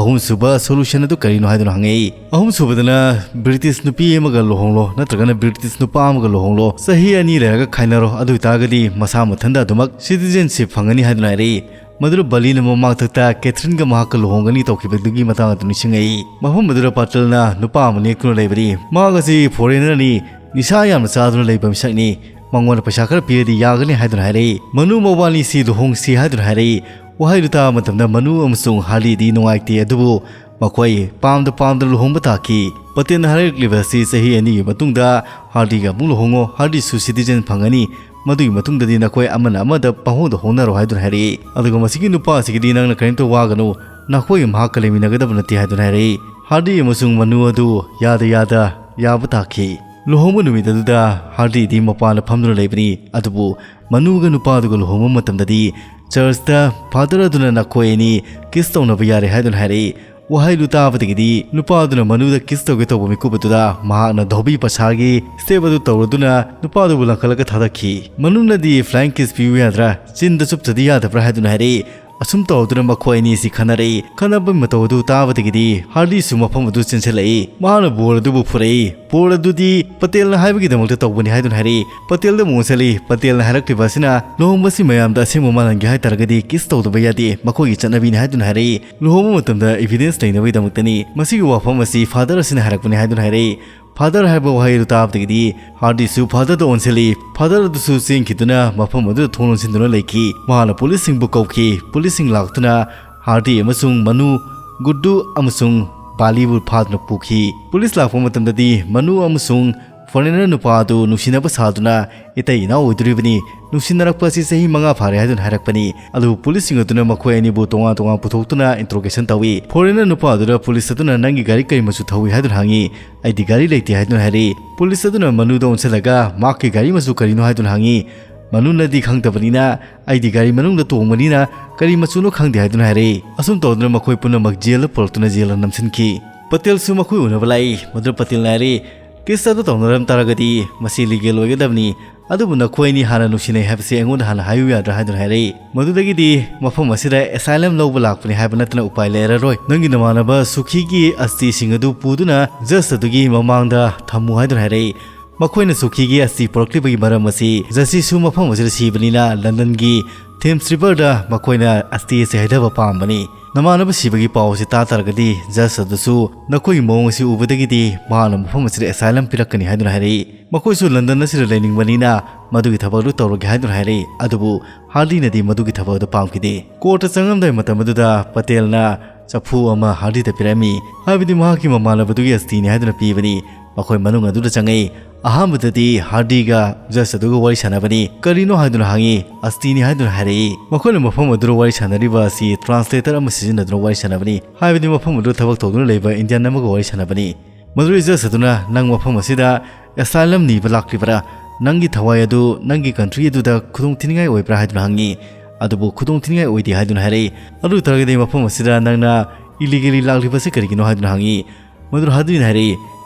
ꯑꯍꯨꯝꯁꯨꯕ ꯁꯣꯂꯨꯁꯟ ꯑꯗꯨ ꯀꯔꯤꯅꯣ ꯍꯥꯏꯗꯨꯅ ꯍꯪꯉꯛꯏ꯫ ꯑꯍꯨꯝꯁꯨꯕꯗꯅ ꯕ꯭ꯔꯤꯇꯤꯁ ꯅꯨꯄꯤ ꯑꯃꯒ ꯂꯨꯍꯣꯡꯂꯣ, ꯅꯠꯇ꯭ꯔꯒꯅ ꯕ꯭ꯔꯤꯇꯤꯁ ꯅꯨꯄꯥ ꯑꯃꯒ ꯂꯨꯍꯣꯡꯂꯣ, ꯆꯍꯤ ꯑꯅꯤ ꯂꯩꯔꯒ ꯈꯥꯏꯅꯔꯣ, ꯑꯗꯨ ꯑꯣꯏꯇꯥꯔꯒꯗꯤ ꯃꯁꯥ ꯃꯊꯟꯇ ꯑꯗꯨꯃꯛ ꯁꯤꯇꯤꯖꯦꯟꯁꯤꯞ ꯐꯪꯒꯅꯤ ꯍꯥꯏꯗꯨꯅ ꯍꯥꯏꯔꯛꯏ꯫ ꯃꯗꯨꯗ ꯕꯂꯤꯅ ꯃꯃꯥꯡꯊꯛꯇ ꯀꯦꯊꯔꯤꯟꯒ ꯃꯍꯥꯛꯀ ꯂꯨꯍꯣꯡꯒꯅꯤ ꯇꯧꯈꯤꯕꯗꯨꯒꯤ ꯃꯇꯥꯡ ꯑꯗꯨ ꯅꯤꯡꯁꯤꯡꯉꯛꯏ꯫ ꯃꯐꯝ ꯑꯗꯨꯗ ꯄꯥꯇꯜꯅ ꯅꯨꯄꯥ ꯑꯃ ꯅꯦꯛꯇꯨꯅ ꯂꯩꯕꯅꯤ꯫ ꯃꯍꯥꯛ ꯑꯁꯤ ꯐꯣꯔꯦꯅꯔꯅꯤ, ꯅꯤꯁꯥ ꯌꯥꯝꯅ ꯆꯥꯗꯨꯅ ꯂꯩꯕ ꯃꯤꯁꯛꯅꯤ꯫ ꯃꯉꯣꯟꯗ ꯄꯩꯁꯥ ꯈꯔ ꯄꯤꯔꯗꯤ ꯌꯥꯒꯅꯤ ꯍꯥꯏꯗꯨꯅ ꯍꯥꯏꯔꯛꯏ꯫ ꯃꯅꯨ ꯃꯕꯥꯅꯤꯁꯤ ꯂꯨꯍꯣꯡꯁꯤ ꯍꯥꯏꯗꯨꯅ ꯍꯥꯏꯔꯛꯏ꯫ ꯋꯥꯍꯩꯗꯨ ꯇꯥꯕ ꯃꯇꯝꯗ ꯃꯅꯨ ꯑꯃꯁꯨꯡ ꯍꯥꯔꯂꯤꯗꯤ ꯅꯨꯡꯉꯥꯏꯇꯦ, ꯑꯗꯨꯕꯨ ꯃꯈꯣꯏ ꯄꯥꯝꯗ ꯄꯥꯝꯗ ꯂꯨꯍꯣꯡꯕ ꯇꯥꯈꯤ꯫ ꯄꯇꯦꯜꯅ ꯍꯥꯏꯔꯛꯂꯤꯕ ꯑꯁꯤ ꯆꯍꯤ ꯑꯅꯤꯒꯤ ꯃꯇꯨꯡꯗ ꯍꯥꯔꯗꯤꯒ ꯑꯃꯨꯛ ꯂꯨꯍꯣꯡꯉꯣ, ꯍꯥꯔꯗꯤꯁꯨ ꯁꯤꯇꯤꯖꯦꯟ ꯐꯪꯒꯅꯤ꯫ ꯃꯗꯨꯒꯤ ꯃꯇꯨꯡꯗꯗꯤ ꯅꯈꯣꯏ ꯑꯃꯅ ꯑꯃꯗ ꯄꯪꯍꯣꯡꯗ ꯍꯣꯡꯅꯔꯣ ꯍꯥꯏꯗꯨꯅ ꯍꯥꯏꯔꯛꯏ꯫ ꯑꯗꯨꯒ ꯃꯁꯤꯒꯤ ꯅꯨꯄꯥ ꯑꯁꯤꯒꯤꯗꯤ ꯅꯪꯅ ꯀꯔꯤꯝꯇ ꯋꯥꯒꯅꯨ, ꯅꯈꯣꯏꯒ ꯃꯍꯥꯛꯀ ꯂꯩꯃꯤꯟꯅꯒꯗꯕ ꯅꯠꯇꯦ ꯍꯥꯏꯗꯨꯅ ꯍꯥꯏꯔꯛꯏ꯫ ꯍꯥꯔꯗꯤ ꯑꯃꯁꯨꯡ ꯃꯅꯨ ꯑꯗꯨ ꯌꯥꯗ ꯌꯥꯗ ꯌꯥꯕ ꯇꯥꯈꯤ꯫ ꯂꯨꯍꯣꯡꯕ ꯅꯨꯃꯤꯠ ꯑꯗꯨꯗ ꯍꯥꯔꯗꯤꯗꯤ ꯃꯄꯥꯟꯗ ꯐꯝꯗꯨꯅ ꯂꯩꯕꯅꯤ, ꯑꯗꯨꯕꯨ ꯃꯅꯨꯒ ꯅꯨꯄꯥꯗꯨꯒ ꯂꯨꯍꯣꯡꯕ ꯃꯇꯝꯗꯗꯤ ꯆꯔꯆꯇ ꯐꯥꯗꯔ ꯑꯗꯨꯅ ꯅꯈꯣꯏ ꯑꯅꯤ ꯀꯤꯁ ꯇꯧꯅꯕ ꯌꯥꯔꯦ ꯍꯥꯏꯗꯨꯅ ꯍꯥꯏꯔꯛꯏ꯫ ꯋꯥꯍꯩꯗꯨ ꯇꯥꯕꯗꯒꯤꯗꯤ ꯅꯨꯄꯥꯗꯨꯅ ꯃꯅꯨꯗ ꯀꯤꯁ ꯇꯧꯒꯦ ꯇꯧꯕ ꯃꯤꯀꯨꯞ ꯑꯗꯨꯗ ꯃꯍꯥꯛꯅ ꯙꯣꯕꯤ ꯄꯁꯥꯒꯤ ꯁ꯭ꯇꯦꯞ ꯑꯗꯨ ꯇꯧꯔꯗꯨꯅ ꯅꯨꯄꯥꯗꯨꯕꯨ ꯂꯪꯈꯠꯂꯒ ꯊꯥꯗꯈꯤ꯫ ꯃꯅꯨꯅꯗꯤ ꯐ꯭ꯂꯥꯏꯡ ꯀꯤꯁ ꯄꯤꯌꯨ ꯌꯥꯗ꯭ꯔꯥ, ꯆꯤꯟꯗ ꯆꯨꯞꯇ꯭ꯔꯗꯤ ꯌꯥꯗꯕ꯭ꯔꯥ ꯍꯥꯏꯗꯨꯅ ꯍꯥꯏꯔꯛꯏ꯫ ꯑꯁꯨꯝ ꯇꯧꯗꯨꯅ ꯃꯈꯣꯏ ꯑꯅꯤ ꯑꯁꯤ ꯈꯟꯅꯔꯛꯏ꯫ ꯈꯟꯅꯕꯒꯤ ꯃꯇꯧ ꯑꯗꯨ ꯇꯥꯕꯗꯒꯤꯗꯤ ꯍꯥꯔꯂꯤꯁꯨ ꯃꯐꯝ ꯑꯗꯨ ꯆꯦꯟꯁꯤꯜꯂꯛꯏ꯫ ꯃꯍꯥꯛꯅ ꯕꯣꯜ ꯑꯗꯨꯕꯨ ꯐꯨꯔꯛꯏ꯫ ꯕꯣꯜ ꯑꯗꯨꯗꯤ ꯄꯇꯦꯜꯅ ꯍꯥꯏꯕꯒꯤꯗꯃꯛꯇ ꯇꯧꯕꯅꯤ ꯍꯥꯏꯗꯨꯅ ꯍꯥꯏꯔꯛꯏ꯫ ꯄꯇꯦꯜꯗ ꯑꯃꯨꯛ ꯑꯣꯟꯁꯤꯜꯂꯤ꯫ ꯄꯇꯦꯜꯅ ꯍꯥꯏꯔꯛꯂꯤꯕ ꯑꯁꯤꯅ ꯂꯨꯍꯣꯡꯕꯁꯤ ꯃꯌꯥꯝꯗ ꯑꯁꯦꯡꯕ ꯃꯥꯜꯍꯟꯒꯦ ꯍꯥꯏ ꯇꯥꯔꯒꯗꯤ ꯀꯤꯁ ꯇꯧꯗꯕ ꯌꯥꯗꯦ, ꯃꯈꯣꯏꯒꯤ ꯆꯠꯅꯕꯤꯅꯤ ꯍꯥꯏꯗꯨꯅ ꯍꯥꯏꯔꯛꯏ꯫ ꯂꯨꯍꯣꯡꯕ ꯃꯇꯝꯗ ꯏꯚꯤꯗꯦꯟꯁ ꯂꯩꯅꯕꯒꯤꯗꯃꯛꯇꯅꯤ꯫ ꯃꯁꯤꯒꯤ ꯋꯥꯐꯝ ꯑꯁꯤ ꯐꯥꯗꯔ ꯑꯁꯤꯅ ꯍꯥꯏꯔꯛꯄꯅꯤ ꯍꯥꯏꯗꯨꯅ ꯍꯥꯏꯔꯛꯏ꯫ ꯐꯥꯗꯔ ꯍꯥꯏꯕ ꯋꯥꯍꯩ ꯑꯗꯨ ꯇꯥꯕꯗꯒꯤꯗꯤ ꯍꯥꯔꯗꯤꯁꯨ ꯐꯥꯗꯔꯗ ꯑꯣꯟꯁꯤꯜꯂꯤ꯫ ꯐꯥꯗꯔ ꯑꯗꯨꯁꯨ ꯆꯦꯟꯈꯤꯗꯨꯅ ꯃꯐꯝ ꯑꯗꯨꯗ ꯊꯣꯡ ꯂꯣꯟꯁꯤꯟꯗꯨꯅ ꯂꯩꯈꯤ꯫ ꯃꯍꯥꯛꯅ ꯄꯨꯂꯤꯁꯁꯤꯡꯕꯨ ꯀꯧꯈꯤ꯫ ꯄꯨꯂꯤꯁꯁꯤꯡ ꯂꯥꯛꯇꯨꯅ ꯍꯥꯔꯗꯤ ꯑꯃꯁꯨꯡ ꯃꯅꯨ, ꯒꯨꯗꯨ ꯑꯃꯁꯨꯡ ꯕꯥꯂꯤꯕꯨ ꯐꯥꯗꯨꯅ ꯄꯨꯈꯤ꯫ ꯄꯨꯂꯤꯁ ꯂꯥꯛꯄ ꯃꯇꯝꯗꯗꯤ ꯃꯅꯨ ꯑꯃꯁꯨꯡ ꯐꯣꯔꯦꯅꯔ ꯅꯨꯄꯥ ꯑꯗꯨ ꯅꯨꯡꯁꯤꯅꯕ ꯁꯥꯗꯨꯅ ꯏꯇꯩ ꯏꯅꯥꯎ ꯑꯣꯏꯗꯣꯔꯤꯕꯅꯤ, ꯅꯨꯡꯁꯤꯅꯔꯛꯄ ꯑꯁꯤ ꯆꯍꯤ ꯃꯉꯥ ꯐꯥꯔꯦ ꯍꯥꯏꯗꯨꯅ ꯍꯥꯏꯔꯛꯄꯅꯤ꯫ ꯑꯗꯨꯕꯨ ꯄꯨꯂꯤꯁꯁꯤꯡ ꯑꯗꯨꯅ ꯃꯈꯣꯏ ꯑꯅꯤꯕꯨ ꯇꯣꯉꯥꯟ ꯇꯣꯉꯥꯟ ꯄꯨꯊꯣꯛꯇꯨꯅ ꯏꯟꯇ꯭ꯔꯣꯒꯦꯁꯟ ꯇꯧꯏ꯫ ꯐꯣꯔꯦꯅꯔ ꯅꯨꯄꯥ ꯑꯗꯨꯗ ꯄꯨꯂꯤꯁ ꯑꯗꯨꯅ ꯅꯪꯒꯤ ꯒꯥꯔꯤ ꯀꯔꯤ ꯃꯆꯨ ꯊꯧꯏ ꯍꯥꯏꯗꯨꯅ ꯍꯪꯉꯤ꯫ ꯑꯩꯗꯤ ꯒꯥꯔꯤ ꯂꯩꯇꯦ ꯍꯥꯏꯗꯨꯅ ꯍꯥꯏꯔꯛꯏ꯫ ꯄꯨꯂꯤꯁ ꯑꯗꯨꯅ ꯃꯅꯨꯗ ꯑꯣꯟꯁꯤꯜꯂꯒ ꯃꯍꯥꯛꯀꯤ ꯒꯥꯔꯤ ꯃꯆꯨ ꯀꯔꯤꯅꯣ ꯍꯥꯏꯗꯨꯅ ꯍꯪꯉꯤ꯫ ꯃꯅꯨꯅꯗꯤ ꯈꯪꯗꯕꯅꯤꯅ ꯑꯩꯗꯤ ꯒꯥꯔꯤ ꯃꯅꯨꯡꯗ ꯇꯣꯡꯕꯅꯤꯅ ꯀꯔꯤ ꯃꯆꯨꯅꯣ ꯈꯪꯗꯦ ꯍꯥꯏꯗꯨꯅ ꯍꯥꯏꯔꯛꯏ꯫ ꯑꯁꯨꯝ ꯇꯧꯗꯨꯅ ꯃꯈꯣꯏ ꯄꯨꯝꯅꯃꯛ ꯖꯦꯜꯗ ꯄꯨꯔꯛꯇꯨꯅ ꯖꯦꯜꯗ ꯅꯝꯁꯤꯟꯈꯤ꯫ ꯄꯇꯦꯜꯁꯨ ꯃꯈꯣꯏ ꯎꯅꯕ ꯂꯥꯛꯏ꯫ ꯃꯗꯨ ꯄꯇꯦꯜꯅ ꯍꯥꯏꯔꯛꯏ, "ꯀꯦꯁ ꯑꯗꯨ ꯇꯧꯅꯔꯝ ꯇꯥꯔꯒꯗꯤ ꯃꯁꯤ ꯂꯤꯒꯦꯜ ꯑꯣꯏꯒꯗꯕꯅꯤ꯫ ꯑꯗꯨꯕꯨ ꯅꯈꯣꯏ ꯑꯅꯤ ꯍꯥꯟꯅ ꯅꯨꯡꯁꯤꯅꯩ ꯍꯥꯏꯕꯁꯤ ꯑꯩꯉꯣꯟꯗ ꯍꯥꯟꯅ ꯍꯥꯏꯌꯨ ꯌꯥꯗ꯭ꯔꯥ?" ꯍꯥꯏꯗꯨꯅ ꯍꯥꯏꯔꯛꯏ꯫ ꯃꯗꯨꯗꯒꯤꯗꯤ ꯃꯐꯝ ꯑꯁꯤꯗ ꯑꯦꯁꯥꯏꯂꯝ ꯂꯧꯕ ꯂꯥꯛꯄꯅꯤ ꯍꯥꯏꯕ ꯅꯠꯇꯅ ꯎꯄꯥꯏ ꯂꯩꯔꯔꯣꯏ꯫ ꯅꯪꯒꯤ ꯅꯃꯥꯟꯅꯕ ꯁꯨꯈꯤꯒꯤ ꯑꯁꯇꯤꯁꯤꯡ ꯑꯗꯨ ꯄꯨꯗꯨꯅ ꯖꯁ ꯑꯗꯨꯒꯤ ꯃꯃꯥꯡꯗ ꯊꯝꯃꯨ ꯍꯥꯏꯗꯨꯅ ꯍꯥꯏꯔꯛꯏ꯫ ꯃꯈꯣꯏꯅ ꯁꯨꯈꯤꯒꯤ ꯑꯁꯇꯤ ꯄꯨꯔꯛꯂꯤꯕꯒꯤ ꯃꯔꯝ ꯑꯁꯤ ꯖꯁꯤꯁꯨ ꯃꯐꯝ ꯑꯁꯤꯗ ꯁꯤꯕꯅꯤꯅ ꯂꯟꯗꯟꯒꯤ ꯊꯦꯝꯁ ꯔꯤꯚꯔꯗ ꯃꯈꯣꯏꯅ ꯑꯁꯇꯤ ꯑꯁꯤ ꯍꯩꯊꯕ ꯄꯥꯝꯕꯅꯤ꯫ ꯅꯃꯥꯟꯅꯕ ꯁꯤꯕꯒꯤ ꯄꯥꯎ ꯑꯁꯤ ꯇꯥ ꯇꯥꯔꯒꯗꯤ ꯖꯁ ꯑꯗꯨꯁꯨ ꯅꯈꯣꯏꯒꯤ ꯃꯑꯣꯡ ꯑꯁꯤ ꯎꯕꯗꯒꯤꯗꯤ ꯃꯍꯥꯛꯅ ꯃꯐꯝ ꯑꯁꯤꯗ ꯑꯦꯁꯥꯏꯂꯝ ꯄꯤꯔꯛꯀꯅꯤ ꯍꯥꯏꯗꯨꯅ ꯍꯥꯏꯔꯛꯏ꯫ ꯃꯈꯣꯏꯁꯨ ꯂꯟꯗꯟ ꯑꯁꯤꯗ ꯂꯩꯅꯤꯡꯕꯅꯤꯅ ꯃꯗꯨꯒꯤ ꯊꯕꯛ ꯑꯗꯨ ꯇꯧꯔꯒꯦ ꯍꯥꯏꯗꯨꯅ ꯍꯥꯏꯔꯛꯏ꯫ ꯑꯗꯨꯕꯨ ꯍꯥꯔꯗꯤꯅꯗꯤ ꯃꯗꯨꯒꯤ ꯊꯕꯛ ꯑꯗꯨ ꯄꯥꯝꯈꯤꯗꯦ꯫ ꯀꯣꯔꯠꯇ ꯆꯪꯉꯝꯗꯥꯏ ꯃꯇꯝ ꯑꯗꯨꯗ ꯄꯇꯦꯜꯅ ꯆꯐꯨ ꯑꯃ ꯍꯥꯔꯗꯤꯗ ꯄꯤꯔꯝꯃꯤ, ꯍꯥꯏꯕꯗꯤ ꯃꯍꯥꯛꯀꯤ ꯃꯃꯥꯟꯅꯕꯗꯨꯒꯤ ꯑꯁꯇꯤꯅꯤ ꯍꯥꯏꯗꯨꯅ ꯄꯤꯕꯅꯤ꯫ ꯃꯈꯣꯏ ꯃꯅꯨꯡ ꯑꯗꯨꯗ ꯆꯪꯉꯛꯏ꯫ ꯑꯍꯥꯟꯕꯗꯗꯤ ꯍꯥꯔꯗꯤꯒ ꯖꯁ ꯑꯗꯨꯒ ꯋꯥꯔꯤ ꯁꯥꯟꯅꯕꯅꯤ꯫ "ꯀꯔꯤꯅꯣ?" ꯍꯥꯏꯗꯨꯅ ꯍꯪꯉꯤ꯫ "ꯑꯁꯇꯤꯅꯤ" ꯍꯥꯏꯗꯨꯅ ꯍꯥꯏꯔꯛꯏ꯫ ꯃꯈꯣꯏꯅ ꯃꯐꯝ ꯑꯗꯨꯗ ꯋꯥꯔꯤ ꯁꯥꯟꯅꯔꯤꯕ ꯑꯁꯤ ꯇ꯭ꯔꯥꯟꯁꯂꯦꯇꯔ ꯑꯃ ꯁꯤꯖꯤꯟꯅꯗꯨꯅ ꯋꯥꯔꯤ ꯁꯥꯟꯅꯕꯅꯤ, ꯍꯥꯏꯕꯗꯤ ꯃꯐꯝ ꯑꯗꯨꯗ ꯊꯕꯛ ꯇꯧꯗꯨꯅ ꯂꯩꯕ ꯏꯟꯗꯤꯌꯟ ꯑꯃꯒ ꯋꯥꯔꯤ ꯁꯥꯟꯅꯕꯅꯤ꯫ ꯃꯗꯨꯗ ꯖꯁ ꯑꯗꯨꯅ, "ꯅꯪ ꯃꯐꯝ ꯑꯁꯤꯗ ꯑꯦꯁꯥꯏꯂꯝ ꯅꯤꯕ ꯂꯥꯛꯂꯤꯕꯔꯥ? ꯅꯪꯒꯤ ꯊꯋꯥꯏ ꯑꯗꯨ ꯅꯪꯒꯤ ꯀꯟꯇ꯭ꯔꯤ ꯑꯗꯨꯗ ꯈꯨꯗꯣꯡ ꯊꯤꯅꯤꯡꯉꯥꯏ ꯑꯣꯏꯕ꯭ꯔꯥ?" ꯍꯥꯏꯗꯨꯅ ꯍꯪꯉꯤ꯫ "ꯑꯗꯨꯕꯨ ꯈꯨꯗꯣꯡ ꯊꯤꯅꯤꯡꯉꯥꯏ ꯑꯣꯏꯗꯦ" ꯍꯥꯏꯗꯨꯅ ꯍꯥꯏꯔꯛꯏ꯫ "ꯑꯗꯨ ꯑꯣꯏꯇꯥꯔꯒꯗꯤ ꯃꯐꯝ ꯑꯁꯤꯗ ꯅꯪꯅ ꯏꯂꯤꯒꯦꯂꯤ ꯂꯥꯛꯂꯤꯕꯁꯤ ꯀꯔꯤꯒꯤꯅꯣ?" ꯍꯥꯏꯗꯨꯅ ꯍꯪꯉꯤ꯫ ꯃꯗꯨꯗ ꯍꯥꯔꯗꯤꯅ ꯍꯥꯏꯔꯛꯏ,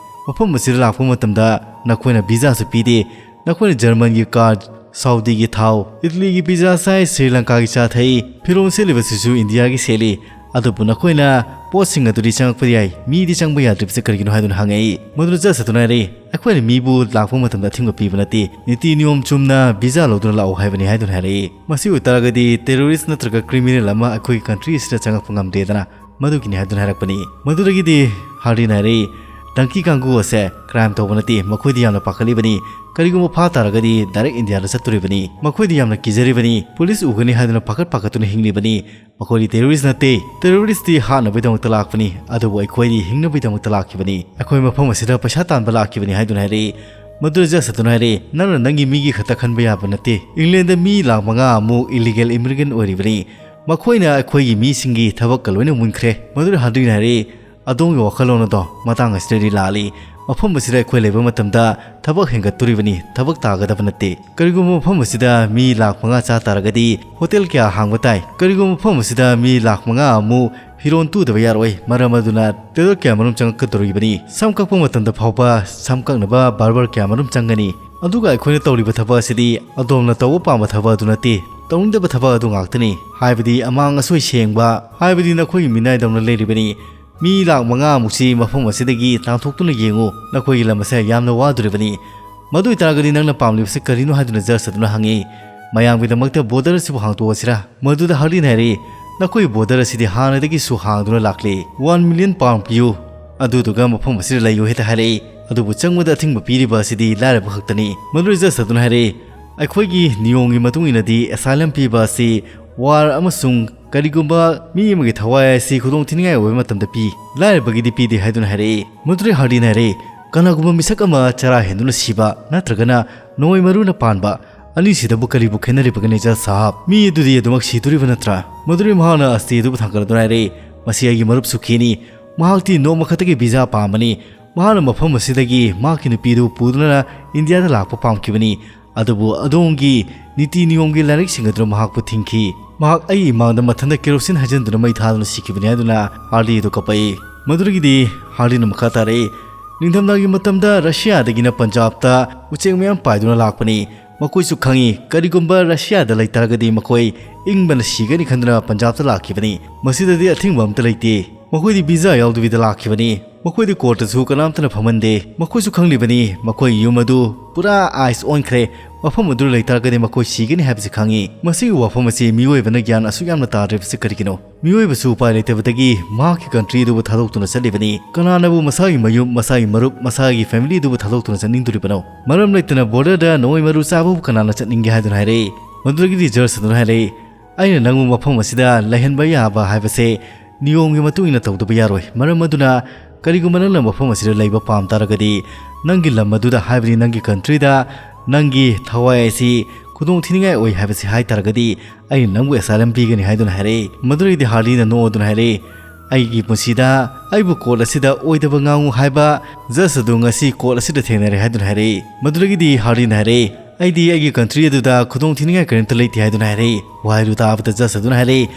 "ꯃꯐꯝ ꯑꯁꯤꯗ ꯂꯥꯛꯄ ꯃꯇꯝꯗ ꯅꯈꯣꯏꯅ ꯚꯤꯖꯥꯁꯨ ꯄꯤꯗꯦ꯫ ꯅꯈꯣꯏꯅ ꯖꯔꯃꯟꯒꯤ ꯀꯥꯔ, ꯁꯥꯎꯗꯤꯒꯤ ꯊꯥꯎ, ꯏꯇꯂꯤꯒꯤ ꯄꯤꯖꯥ ꯆꯥꯏ, ꯁ꯭ꯔꯤ ꯂꯪꯀꯥꯒꯤ ꯆꯥ ꯊꯛꯏ, ꯐꯤꯔꯣꯜ ꯁꯦꯠꯂꯤꯕꯁꯤꯁꯨ ꯏꯟꯗꯤꯌꯥꯒꯤ ꯁꯦꯠꯂꯤ꯫ ꯑꯗꯨꯕꯨ ꯅꯈꯣꯏꯅ ꯄꯣꯠꯁꯤꯡ ꯑꯗꯨꯗꯤ ꯆꯪꯉꯛꯄ ꯌꯥꯏ, ꯃꯤꯗꯤ ꯆꯪꯕ ꯌꯥꯗ꯭ꯔꯤꯕꯁꯤ ꯀꯔꯤꯒꯤꯅꯣ?" ꯍꯥꯏꯗꯨꯅ ꯍꯪꯉꯛꯏ꯫ ꯃꯗꯨꯗ ꯖꯁ ꯑꯗꯨꯅ ꯍꯥꯏꯔꯛꯏ, "ꯑꯩꯈꯣꯏꯅ ꯃꯤꯕꯨ ꯂꯥꯛꯄ ꯃꯇꯝꯗ ꯑꯊꯤꯡꯕ ꯄꯤꯕ ꯅꯠꯇꯦ, ꯅꯤꯇꯤ ꯅꯤꯌꯣꯝ ꯆꯨꯝꯅ ꯚꯤꯖꯥ ꯂꯧꯗꯨꯅ ꯂꯥꯛꯎ ꯍꯥꯏꯕꯅꯤ" ꯍꯥꯏꯗꯨꯅ ꯍꯥꯏꯔꯛꯏ꯫ "ꯃꯁꯤ ꯑꯣꯏꯇꯥꯔꯒꯗꯤ ꯇꯦꯔꯣꯔꯤꯁ ꯅꯠꯇ꯭ꯔꯒ ꯀ꯭ꯔꯤꯃꯤꯅꯦꯜ ꯑꯃ ꯑꯩꯈꯣꯏꯒꯤ ꯀꯟꯇ꯭ꯔꯤ ꯑꯁꯤꯗ ꯆꯪꯉꯛꯄ ꯉꯝꯗꯦꯗꯅ, ꯃꯗꯨꯒꯤꯅꯤ" ꯍꯥꯏꯗꯨꯅ ꯍꯥꯏꯔꯛꯄꯅꯤ꯫ ꯃꯗꯨꯗꯒꯤꯗꯤ ꯍꯥꯔꯗꯤꯅ ꯍꯥꯏꯔꯛꯏ, ꯗꯪꯀꯤ ꯀꯥꯡꯕꯨ ꯑꯁꯦ ꯀ꯭ꯔꯥꯏꯝ ꯇꯧꯕ ꯅꯠꯇꯦ, ꯃꯈꯣꯏꯗꯤ ꯌꯥꯝꯅ ꯄꯥꯈꯠꯂꯤꯕꯅꯤ꯫ ꯀꯔꯤꯒꯨꯝꯕ ꯐꯥ ꯇꯥꯔꯒꯗꯤ ꯗꯥꯏꯔꯦꯛ ꯏꯟꯗꯤꯌꯥꯗ ꯆꯠꯇꯣꯔꯤꯕꯅꯤ꯫ ꯃꯈꯣꯏꯗꯤ ꯌꯥꯝꯅ ꯀꯤꯖꯔꯤꯕꯅꯤ, ꯄꯨꯂꯤꯁ ꯎꯒꯅꯤ ꯍꯥꯏꯗꯨꯅ ꯄꯥꯈꯠ ꯄꯥꯈꯠꯇꯨꯅ ꯍꯤꯡꯂꯤꯕꯅꯤ꯫ ꯃꯈꯣꯏꯗꯤ ꯇꯦꯔꯣꯔꯤꯁ ꯅꯠꯇꯦ, ꯇꯦꯔꯣꯔꯤꯁꯇꯤ ꯍꯥꯠꯅꯕꯒꯤꯗꯃꯛꯇ ꯂꯥꯛꯄꯅꯤ, ꯑꯗꯨꯕꯨ ꯑꯩꯈꯣꯏꯗꯤ ꯍꯤꯡꯅꯕꯒꯤꯗꯃꯛꯇ ꯂꯥꯛꯈꯤꯕꯅꯤ꯫ ꯑꯩꯈꯣꯏ ꯃꯐꯝ ꯑꯁꯤꯗ ꯄꯩꯁꯥ ꯇꯥꯟꯕ ꯂꯥꯛꯈꯤꯕꯅꯤ ꯍꯥꯏꯗꯨꯅ ꯍꯥꯏꯔꯛꯏ꯫ ꯃꯗꯨꯗ ꯖꯁ ꯑꯗꯨꯅ ꯍꯥꯏꯔꯛꯏ, "ꯅꯪꯅ ꯅꯪꯒꯤ ꯃꯤꯒꯤ ꯈꯛꯇ ꯈꯟꯕ ꯌꯥꯕ ꯅꯠꯇꯦ꯫ ꯏꯪꯂꯦꯟꯗ ꯃꯤ ꯂꯥꯈ ꯃꯉꯥ ꯑꯃꯨꯛ ꯏꯂꯤꯒꯦꯜ ꯏꯃꯤꯒ꯭ꯔꯦꯟ ꯑꯣꯏꯔꯤꯕꯅꯤ꯫ ꯃꯈꯣꯏꯅ ꯑꯩꯈꯣꯏꯒꯤ ꯃꯤꯁꯤꯡꯒꯤ ꯊꯕꯛꯀ ꯂꯣꯏꯅ ꯃꯨꯟꯈ꯭ꯔꯦ꯫" ꯃꯗꯨꯗ ꯍꯥꯔꯗꯤꯅ ꯍꯥꯏꯔꯛꯏ, "ꯑꯗꯣꯝꯒꯤ ꯋꯥꯈꯜꯂꯣꯟ ꯑꯗꯣ ꯃꯇꯥꯡ ꯑꯁꯤꯗꯗꯤ ꯂꯥꯜꯂꯤ꯫ ꯃꯐꯝ ꯑꯁꯤꯗ ꯑꯩꯈꯣꯏ ꯂꯩꯕ ꯃꯇꯝꯗ ꯊꯕꯛ ꯍꯦꯟꯒꯠꯇꯣꯔꯤꯕꯅꯤ, ꯊꯕꯛ ꯇꯥꯒꯗꯕ ꯅꯠꯇꯦ꯫ ꯀꯔꯤꯒꯨꯝꯕ ꯃꯐꯝ ꯑꯁꯤꯗ ꯃꯤ ꯂꯥꯈ ꯃꯉꯥ ꯆꯥ ꯇꯥꯔꯒꯗꯤ ꯍꯣꯇꯦꯜ ꯀꯌꯥ ꯍꯥꯡꯕ ꯇꯥꯏ? ꯀꯔꯤꯒꯨꯝꯕ ꯃꯐꯝ ꯑꯁꯤꯗ ꯃꯤ ꯂꯥꯈ ꯃꯉꯥ ꯑꯃꯨꯛ ꯐꯤꯔꯣꯟ ꯇꯨꯗꯕ ꯌꯥꯔꯣꯏ, ꯃꯔꯝ ꯑꯗꯨꯅ ꯇꯦꯂꯔ ꯀꯌꯥ ꯃꯔꯨꯝ ꯆꯪꯉꯛꯀꯗꯧꯔꯤꯕꯅꯤ꯫ ꯁꯝ ꯀꯛꯄ ꯃꯇꯝꯗ ꯐꯥꯎꯕ ꯁꯝ ꯀꯛꯅꯕ ꯕꯥꯔꯕꯔ ꯀꯌꯥ ꯃꯔꯨꯝ ꯆꯪꯒꯅꯤ꯫ ꯑꯗꯨꯒ ꯑꯩꯈꯣꯏꯅ ꯇꯧꯔꯤꯕ ꯊꯕꯛ ꯑꯁꯤꯗꯤ ꯑꯗꯣꯝꯅ ꯇꯧꯕ ꯄꯥꯝꯕ ꯊꯕꯛ ꯑꯗꯨ ꯅꯠꯇꯦ, ꯇꯧꯅꯤꯡꯗꯕ ꯊꯕꯛ ꯑꯗꯨ ꯉꯥꯛꯇꯅꯤ, ꯍꯥꯏꯕꯗꯤ ꯑꯃꯥꯡ ꯑꯁꯣꯏ ꯁꯦꯡꯕ, ꯍꯥꯏꯕꯗꯤ ꯅꯈꯣꯏꯒꯤ ꯃꯤꯅꯥꯏꯗꯧꯅ ꯂꯩꯔꯤꯕꯅꯤ꯫ ꯃꯤ ꯂꯥꯈ ꯃꯉꯥꯃꯨꯛꯁꯤ ꯃꯐꯝ ꯑꯁꯤꯗꯒꯤ ꯇꯥꯟꯊꯣꯛꯇꯨꯅ ꯌꯦꯡꯉꯨ, ꯅꯈꯣꯏꯒꯤ ꯂꯝ ꯑꯁꯦ ꯌꯥꯝꯅ ꯋꯥꯗꯣꯔꯤꯕꯅꯤ꯫ ꯃꯗꯨ ꯑꯣꯏꯇꯥꯔꯒꯗꯤ ꯅꯪꯅ ꯄꯥꯝꯂꯤꯕꯁꯤ ꯀꯔꯤꯅꯣ?" ꯍꯥꯏꯗꯨꯅ ꯖꯁ ꯑꯗꯨꯅ ꯍꯪꯉꯤ꯫ "ꯃꯌꯥꯝꯒꯤꯗꯃꯛꯇ ꯕꯣꯔꯗꯔ ꯑꯁꯤꯕꯨ ꯍꯥꯡꯗꯣꯛꯑꯁꯤꯔꯥ?" ꯃꯗꯨꯗ ꯍꯥꯔꯗꯤꯅ ꯍꯥꯏꯔꯛꯏ, "ꯅꯈꯣꯏ ꯕꯣꯔꯗꯔ ꯑꯁꯤꯗꯤ ꯍꯥꯟꯅꯗꯒꯤꯁꯨ ꯍꯥꯡꯗꯨꯅ ꯂꯥꯛꯂꯤ꯫ ꯋꯥꯟ ꯃꯤꯂꯤꯌꯟ ꯄꯥꯎꯟ ꯄꯤꯌꯨ, ꯑꯗꯨꯗꯨꯒ ꯃꯐꯝ ꯑꯁꯤꯗ ꯂꯩꯌꯨ" ꯍꯦꯛꯇ ꯍꯥꯏꯔꯛꯏ꯫ ꯑꯗꯨꯕꯨ ꯆꯪꯕꯗ ꯑꯊꯤꯡꯕ ꯄꯤꯔꯤꯕ ꯑꯁꯤꯗꯤ ꯂꯥꯏꯔꯕ ꯈꯛꯇꯅꯤ꯫ ꯃꯗꯨꯗ ꯖꯁ ꯑꯗꯨꯅ ꯍꯥꯏꯔꯛꯏ, "ꯑꯩꯈꯣꯏꯒꯤ ꯅꯤꯌꯣꯝꯒꯤ ꯃꯇꯨꯡ ꯏꯟꯅꯗꯤ ꯑꯦꯁꯥꯏꯂꯝ ꯄꯤꯕ ꯑꯁꯤ ꯋꯥꯔ ꯑꯃꯁꯨꯡ ꯀꯔꯤꯒꯨꯝꯕ ꯃꯤ ꯑꯃꯒꯤ ꯊꯋꯥꯏ ꯑꯁꯤ ꯈꯨꯗꯣꯡ ꯊꯤꯅꯤꯡꯉꯥꯏ ꯑꯣꯏꯕ ꯃꯇꯝꯗ ꯄꯤ, ꯂꯥꯏꯔꯕꯒꯤꯗꯤ ꯄꯤꯗꯦ" ꯍꯥꯏꯗꯨꯅ ꯍꯥꯏꯔꯛꯏ꯫ ꯃꯗꯨꯗ ꯍꯥꯔꯗꯤꯅ ꯍꯥꯏꯔꯛꯏ, "ꯀꯅꯥꯒꯨꯝꯕ ꯃꯤꯁꯛ ꯑꯃ ꯆꯔꯥ ꯍꯦꯟꯗꯨꯅ ꯁꯤꯕ ꯅꯠꯇ꯭ꯔꯒꯅ ꯅꯣꯡꯃꯩ ꯃꯔꯨꯅ ꯄꯥꯟꯕ, ꯑꯅꯤꯁꯤꯗꯕꯨ ꯀꯔꯤꯕꯨ ꯈꯦꯠꯅꯔꯤꯕꯒꯦ, ꯖꯁ ꯁꯥꯍꯕ? ꯃꯤ ꯑꯗꯨꯗꯤ ꯑꯗꯨꯃꯛ ꯁꯤꯗꯣꯔꯤꯕ ꯅꯠꯇ꯭ꯔꯥ?" ꯃꯗꯨꯗ ꯃꯍꯥꯛꯅ ꯑꯁꯇꯤ ꯑꯗꯨꯕꯨ ꯊꯥꯡꯒꯠꯂꯗꯨꯅ ꯍꯥꯏꯔꯛꯏ, "ꯃꯁꯤ ꯑꯩꯒꯤ ꯃꯔꯨꯞ ꯁꯨꯈꯤꯅꯤ꯫ ꯃꯍꯥꯛꯇꯤ ꯅꯣꯡꯃ ꯈꯛꯇꯒꯤ ꯚꯤꯖꯥ ꯄꯥꯝꯕꯅꯤ꯫ ꯃꯍꯥꯛꯅ ꯃꯐꯝ ꯑꯁꯤꯗꯒꯤ ꯃꯍꯥꯛꯀꯤ ꯅꯨꯄꯤꯗꯨ ꯄꯨꯗꯨꯅ ꯏꯟꯗꯤꯌꯥꯗ ꯂꯥꯛꯄ ꯄꯥꯝꯈꯤꯕꯅꯤ꯫ ꯑꯗꯨꯕꯨ ꯑꯗꯣꯝꯒꯤ ꯅꯤꯇꯤ ꯅꯤꯌꯣꯝꯒꯤ ꯂꯥꯏꯔꯤꯛꯁꯤꯡ ꯑꯗꯨꯅ ꯃꯍꯥꯛꯄꯨ ꯊꯤꯡꯈꯤ꯫ ꯃꯍꯥꯛ ꯑꯩꯒꯤ ꯏꯃꯥꯡꯗ ꯃꯊꯟꯇ ꯀꯦꯔꯣꯁꯤꯟ ꯍꯩꯖꯤꯟꯗꯨꯅ ꯃꯩ ꯊꯥꯗꯨꯅ ꯁꯤꯈꯤꯕꯅꯤ" ꯍꯥꯏꯗꯨꯅ ꯍꯥꯔꯗꯤ ꯑꯗꯨ ꯀꯞꯄꯛꯏ꯫ ꯃꯗꯨꯗꯒꯤꯗꯤ ꯍꯥꯔꯗꯤꯅ ꯃꯈꯥ ꯇꯥꯔꯛꯏ, "ꯅꯤꯡꯊꯝꯊꯥꯒꯤ ꯃꯇꯝꯗ ꯔꯁꯤꯌꯥꯗꯒꯤꯅ ꯄꯟꯖꯥꯕꯇ ꯎꯆꯦꯛ ꯃꯌꯥꯝ ꯄꯥꯏꯗꯨꯅ ꯂꯥꯛꯄꯅꯤ꯫ ꯃꯈꯣꯏꯁꯨ ꯈꯪꯏ, ꯀꯔꯤꯒꯨꯝꯕ ꯔꯁꯤꯌꯥꯗ ꯂꯩꯇꯥꯔꯒꯗꯤ ꯃꯈꯣꯏ ꯏꯪꯕꯅ ꯁꯤꯒꯅꯤ ꯈꯟꯗꯨꯅ ꯄꯟꯖꯥꯕꯇ ꯂꯥꯛꯈꯤꯕꯅꯤ꯫ ꯃꯁꯤꯗꯗꯤ ꯑꯊꯤꯡꯕ ꯑꯝꯇ ꯂꯩꯇꯦ꯫ ꯃꯈꯣꯏꯗꯤ ꯚꯤꯖꯥ ꯌꯥꯎꯗꯕꯤꯗ ꯂꯥꯛꯈꯤꯕꯅꯤ꯫ ꯃꯈꯣꯏꯗꯤ ꯀꯣꯔꯠꯇꯁꯨ ꯀꯅꯥꯝꯇꯅ ꯐꯝꯍꯟꯗꯦ꯫ ꯃꯈꯣꯏꯁꯨ ꯈꯪꯂꯤꯕꯅꯤ, ꯃꯈꯣꯏꯒꯤ ꯌꯨꯝ ꯑꯗꯨ ꯄꯨꯔꯥ ꯑꯥꯏꯁ ꯑꯣꯟꯈ꯭ꯔꯦ, ꯃꯐꯝ ꯑꯗꯨ ꯂꯩꯇꯥꯔꯒꯗꯤ ꯃꯈꯣꯏ ꯁꯤꯒꯅꯤ ꯍꯥꯏꯕꯁꯤ ꯈꯪꯉꯤ꯫ ꯃꯁꯤꯒꯤ ꯋꯥꯐꯝ ꯑꯁꯤ ꯃꯤꯑꯣꯏꯕꯅ ꯒ꯭ꯌꯥꯟ ꯑꯁꯨꯛ ꯌꯥꯝꯅ ꯇꯥꯗ꯭ꯔꯤꯕꯁꯤ ꯀꯔꯤꯒꯤꯅꯣ? ꯃꯤꯑꯣꯏꯕꯁꯨ ꯎꯄꯥꯏ ꯂꯩꯇꯕꯗꯒꯤ ꯃꯍꯥꯛꯀꯤ country ꯑꯗꯨꯕꯨ ꯊꯥꯗꯣꯛꯇꯨꯅ ꯆꯠꯂꯤꯕꯅꯤ꯫ ꯀꯅꯥꯅꯕꯨ ꯃꯁꯥꯒꯤ ꯃꯌꯨꯝ, ꯃꯁꯥꯒꯤ ꯃꯔꯨꯞ, ꯃꯁꯥꯒꯤ family ꯑꯗꯨꯕꯨ ꯊꯥꯗꯣꯛꯇꯨꯅ ꯆꯠꯅꯤꯡꯗꯣꯔꯤꯕꯅꯣ? ꯃꯔꯝ ꯂꯩꯇꯅ border ꯗ ꯅꯣꯡꯃꯩ ꯃꯔꯨ ꯆꯥꯕꯕꯨ ꯀꯅꯥꯅ ꯆꯠꯅꯤꯡꯒꯦ ꯍꯥꯏꯗꯨꯅ ꯍꯥꯏꯔꯛꯏ꯫ ꯃꯗꯨꯗꯒꯤꯗꯤ judge ꯑꯗꯨꯅ ꯍꯥꯏꯔꯛꯏ, "ꯑꯩꯅ ꯅꯪꯕꯨ ꯃꯐꯝ ꯑꯁꯤꯗ ꯂꯩꯍꯟꯕ ꯌꯥꯕ ꯍꯥꯏꯕꯁꯦ ꯅꯤꯌꯣꯝꯒꯤ ꯃꯇꯨꯡ ꯏꯟꯅ ꯇꯧꯗꯕ ꯌꯥꯔꯣꯏ꯫ ꯃꯔꯝ ꯑꯗꯨꯅ ꯀꯔꯤꯒꯨꯝꯕ ꯅꯪꯅ ꯃꯐꯝ ꯑꯁꯤꯗ ꯂꯩꯕ ꯄꯥꯝ ꯇꯥꯔꯒꯗꯤ ꯅꯪꯒꯤ ꯂꯝ ꯑꯗꯨꯗ, ꯍꯥꯏꯕꯗꯤ ꯅꯪꯒꯤ country ꯗ ꯅꯪꯒꯤ ꯊꯋꯥꯏ ꯑꯁꯤ ꯈꯨꯗꯣꯡ ꯊꯤꯅꯤꯡꯉꯥꯏ ꯑꯣꯏ ꯍꯥꯏꯕꯁꯤ ꯍꯥꯏ ꯇꯥꯔꯒꯗꯤ ꯑꯩꯅ ꯅꯪꯕꯨ asylum ꯄꯤꯒꯅꯤ" ꯍꯥꯏꯗꯨꯅ ꯍꯥꯏꯔꯛꯏ꯫ ꯃꯗꯨꯗꯒꯤꯗꯤ ꯍꯥꯔꯗꯤꯅ ꯅꯣꯛꯑꯗꯨꯅ ꯍꯥꯏꯔꯛꯏ, "ꯑꯩꯒꯤ ꯄꯨꯟꯁꯤꯗ ꯑꯩꯕꯨ court ꯑꯁꯤꯗ ꯑꯣꯏꯗꯕ ꯉꯥꯡꯉꯨ ꯍꯥꯏꯕ judge ꯑꯗꯨ ꯉꯁꯤ court ꯑꯁꯤꯗ ꯊꯦꯡꯅꯔꯦ" ꯍꯥꯏꯗꯨꯅ ꯍꯥꯏꯔꯛꯏ꯫ ꯃꯗꯨꯗꯒꯤꯗꯤ ꯍꯥꯔꯗꯤꯅ ꯍꯥꯏꯔꯛꯏ, "ꯑꯩꯗꯤ ꯑꯩꯒꯤ country ꯑꯗꯨꯗ ꯈꯨꯗꯣꯡ ꯊꯤꯅꯤꯡꯉꯥꯏ ꯀꯔꯤꯝꯇ ꯂꯩꯇꯦ" ꯍꯥꯏꯗꯨꯅ ꯍꯥꯏꯔꯛꯏ꯫ ꯋꯥꯍꯩꯗꯨ ꯇꯥꯕꯗ judge ꯑꯗꯨꯅ ꯍꯥꯏꯔꯛꯏ,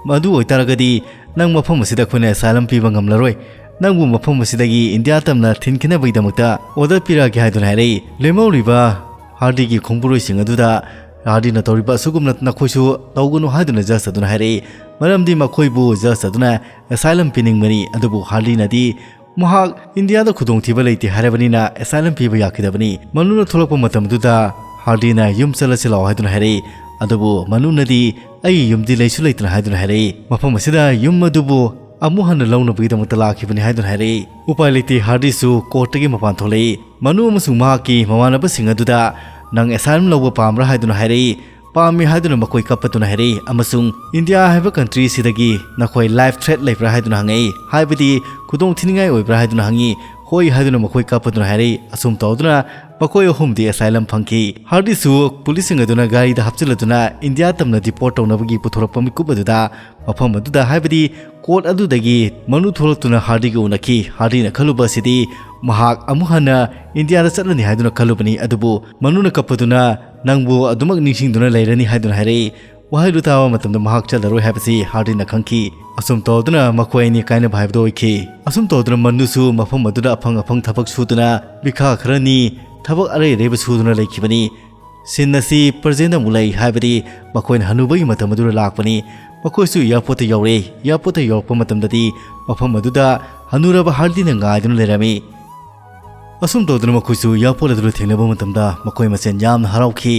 "ꯃꯗꯨ ꯑꯣꯏꯇꯥꯔꯒꯗꯤ ꯅꯪ ꯃꯐꯝ ꯑꯁꯤꯗ ꯑꯩꯈꯣꯏꯅ asylum ꯄꯤꯕ ꯉꯝꯂꯔꯣꯏ꯫ ꯅꯪꯕꯨ ꯃꯐꯝ ꯑꯁꯤꯗꯒꯤ ꯏꯟꯗꯤꯌꯥ ꯇꯝꯅ ꯊꯤꯟꯈꯤꯅꯕꯒꯤꯗꯃꯛꯇ order ꯄꯤꯔꯛꯑꯒꯦ" ꯍꯥꯏꯗꯨꯅ ꯍꯥꯏꯔꯛꯏ꯫ ꯂꯦꯝꯍꯧꯔꯤꯕ ꯍꯥꯔꯗꯤꯒꯤ ꯈꯣꯡꯕꯨꯔꯣꯏꯁꯤꯡ ꯑꯗꯨꯗ ꯍꯥꯔꯗꯤꯅ ꯇꯧꯔꯤꯕ ꯑꯁꯤꯒꯨꯝꯅ ꯅꯈꯣꯏꯁꯨ ꯇꯧꯒꯅꯨ ꯍꯥꯏꯗꯨꯅ judge ꯑꯗꯨꯅ ꯍꯥꯏꯔꯛꯏ꯫ ꯃꯔꯝꯗꯤ ꯃꯈꯣꯏꯕꯨ judge ꯑꯗꯨꯅ asylum ꯄꯤꯅꯤꯡꯕꯅꯤ꯫ ꯑꯗꯨꯕꯨ ꯍꯥꯔꯗꯤꯅꯗꯤ ꯃꯍꯥꯛ ꯏꯟꯗꯤꯌꯥꯗ ꯈꯨꯗꯣꯡꯊꯤꯕ ꯂꯩꯇꯦ ꯍꯥꯏꯔꯕꯅꯤꯅ asylum ꯄꯤꯕ ꯌꯥꯈꯤꯗꯕꯅꯤ꯫ ꯃꯅꯨꯅ ꯊꯣꯛꯂꯛꯄ ꯃꯇꯝꯗꯨꯗ ꯍꯥꯔꯗꯤꯅ "ꯌꯨꯝ ꯆꯠꯂꯁꯤ ꯂꯥꯛꯑꯣ" ꯍꯥꯏꯗꯨꯅ ꯍꯥꯏꯔꯛꯏ꯫ ꯑꯗꯨꯕꯨ ꯃꯅꯨꯅꯗꯤ "ꯑꯩꯒꯤ ꯌꯨꯝꯗꯤ ꯂꯩꯁꯨ ꯂꯩꯇꯅ" ꯍꯥꯏꯗꯨꯅ ꯍꯥꯏꯔꯛꯏ꯫ ꯃꯐꯝ ꯑꯁꯤꯗ ꯌꯨꯝ ꯑꯗꯨꯕꯨ ꯑꯃꯨꯛ ꯍꯟꯅ ꯂꯧꯅꯕꯒꯤꯗꯃꯛꯇ ꯂꯥꯛꯈꯤꯕꯅꯤ ꯍꯥꯏꯗꯨꯅ ꯍꯥꯏꯔꯛꯏ꯫ ꯎꯄꯥꯏ ꯂꯩꯇꯦ, ꯍꯥꯔꯗꯤꯁꯨ court ꯇꯒꯤ ꯃꯄꯥꯟ ꯊꯣꯛꯂꯛꯏ꯫ ꯃꯅꯨ ꯑꯃꯁꯨꯡ ꯃꯍꯥꯛꯀꯤ ꯃꯃꯥꯟꯅꯕꯁꯤꯡ ꯑꯗꯨꯗ "ꯅꯪ asylum ꯂꯧꯕ ꯄꯥꯝꯕ꯭ꯔꯥ?" ꯍꯥꯏꯗꯨꯅ ꯍꯥꯏꯔꯛꯏ꯫ "ꯄꯥꯝꯃꯤ" ꯍꯥꯏꯗꯨꯅ ꯃꯈꯣꯏ ꯀꯞꯄꯗꯨꯅ ꯍꯥꯏꯔꯛꯏ ꯑꯃꯁꯨꯡ "ꯏꯟꯗꯤꯌꯥ ꯍꯥꯏꯕ country ꯁꯤꯗꯒꯤ ꯅꯈꯣꯏ life threat ꯂꯩꯕ꯭ꯔꯥ?" ꯍꯥꯏꯗꯨꯅ ꯍꯪꯉꯛꯏ꯫ ꯍꯥꯏꯕꯗꯤ ꯈꯨꯗꯣꯡ ꯊꯤꯅꯤꯡꯉꯥꯏ ꯑꯣꯏꯕ꯭ꯔꯥ ꯍꯥꯏꯗꯨꯅ ꯍꯪꯉꯤ꯫ "ꯍꯣꯏ" ꯍꯥꯏꯗꯨꯅ ꯃꯈꯣꯏ ꯀꯞꯄꯗꯨꯅ ꯍꯥꯏꯔꯛꯏ꯫ ꯑꯁꯨꯝ ꯇꯧꯗꯨꯅ ꯃꯈꯣꯏ ꯑꯍꯨꯝꯗꯤ asylum ꯐꯪꯈꯤ꯫ ꯍꯥꯔꯗꯤꯁꯨ ꯄꯨꯂꯤꯁꯁꯤꯡ ꯑꯗꯨꯅ ꯒꯥꯔꯤꯗ ꯍꯥꯞꯆꯤꯜꯂꯗꯨꯅ ꯏꯟꯗꯤꯌꯥ ꯇꯝꯅ deport ꯇꯧꯅꯕꯒꯤ ꯄꯨꯊꯣꯔꯛꯄ ꯃꯤꯀꯨꯞ ꯑꯗꯨꯗ ꯃꯐꯝ ꯑꯗꯨꯗ, ꯍꯥꯏꯕꯗꯤ court ꯑꯗꯨꯗꯒꯤ ꯃꯅꯨ ꯊꯣꯛꯂꯛꯇꯨꯅ ꯍꯥꯔꯗꯤꯒ ꯎꯅꯈꯤ꯫ ꯍꯥꯔꯗꯤꯅ ꯈꯜꯂꯨꯕ ꯑꯁꯤꯗꯤ ꯃꯍꯥꯛ ꯑꯃꯨꯛ ꯍꯟꯅ ꯏꯟꯗꯤꯌꯥꯗ ꯆꯠꯂꯅꯤ ꯍꯥꯏꯗꯨꯅ ꯈꯜꯂꯨꯕꯅꯤ꯫ ꯑꯗꯨꯕꯨ ꯃꯅꯨꯅ ꯀꯞꯄꯗꯨꯅ "ꯅꯪꯕꯨ ꯑꯗꯨꯃꯛ ꯅꯤꯡꯁꯤꯡꯗꯨꯅ ꯂꯩꯔꯅꯤ" ꯍꯥꯏꯗꯨꯅ ꯍꯥꯏꯔꯛꯏ꯫ ꯋꯥꯍꯩꯗꯨ ꯇꯥꯕ ꯃꯇꯝꯗ ꯃꯍꯥꯛ ꯆꯠꯂꯔꯣꯏ ꯍꯥꯏꯕꯁꯤ ꯍꯥꯔꯗꯤꯅ ꯈꯪꯈꯤ꯫ ꯑꯁꯨꯝ ꯇꯧꯗꯨꯅ ꯃꯈꯣꯏ ꯑꯅꯤ ꯀꯥꯏꯅꯕ ꯍꯥꯏꯕꯗꯨ ꯑꯣꯏꯈꯤ꯫ ꯑꯁꯨꯝ ꯇꯧꯗꯨꯅ ꯃꯅꯨꯁꯨ ꯃꯐꯝ ꯑꯗꯨꯗ ꯑꯐꯪ ꯑꯐꯪ ꯊꯕꯛ ꯁꯨꯗꯨꯅ ꯕꯤꯈꯥ ꯈꯔꯅꯤ, ꯊꯕꯛ ꯑꯔꯩ ꯑꯔꯩꯕ ꯁꯨꯗꯨꯅ ꯂꯩꯈꯤꯕꯅꯤ꯫ Scene ꯑꯁꯤ present ꯑꯃꯨꯛ ꯂꯩ, ꯍꯥꯏꯕꯗꯤ ꯃꯈꯣꯏꯅ ꯍꯅꯨꯕꯒꯤ ꯃꯇꯝ ꯑꯗꯨꯗ ꯂꯥꯛꯄꯅꯤ꯫ ꯃꯈꯣꯏꯁꯨ airport ꯇ ꯌꯧꯔꯛꯏ꯫ Airport ꯇ ꯌꯧꯔꯛꯄ ꯃꯇꯝꯗꯗꯤ ꯃꯐꯝ ꯑꯗꯨꯗ ꯍꯅꯨꯔꯕ ꯍꯥꯔꯗꯤꯅ ꯉꯥꯏꯗꯨꯅ ꯂꯩꯔꯝꯃꯤ꯫ ꯑꯁꯨꯝ ꯇꯧꯗꯨꯅ ꯃꯈꯣꯏꯁꯨ ꯏꯌꯥꯔꯄꯣꯔꯠ ꯑꯗꯨꯗ ꯊꯦꯡꯅꯕ ꯃꯇꯝꯗ ꯃꯈꯣꯏ ꯃꯁꯦꯟ ꯌꯥꯝꯅ ꯍꯔꯥꯎꯈꯤ꯫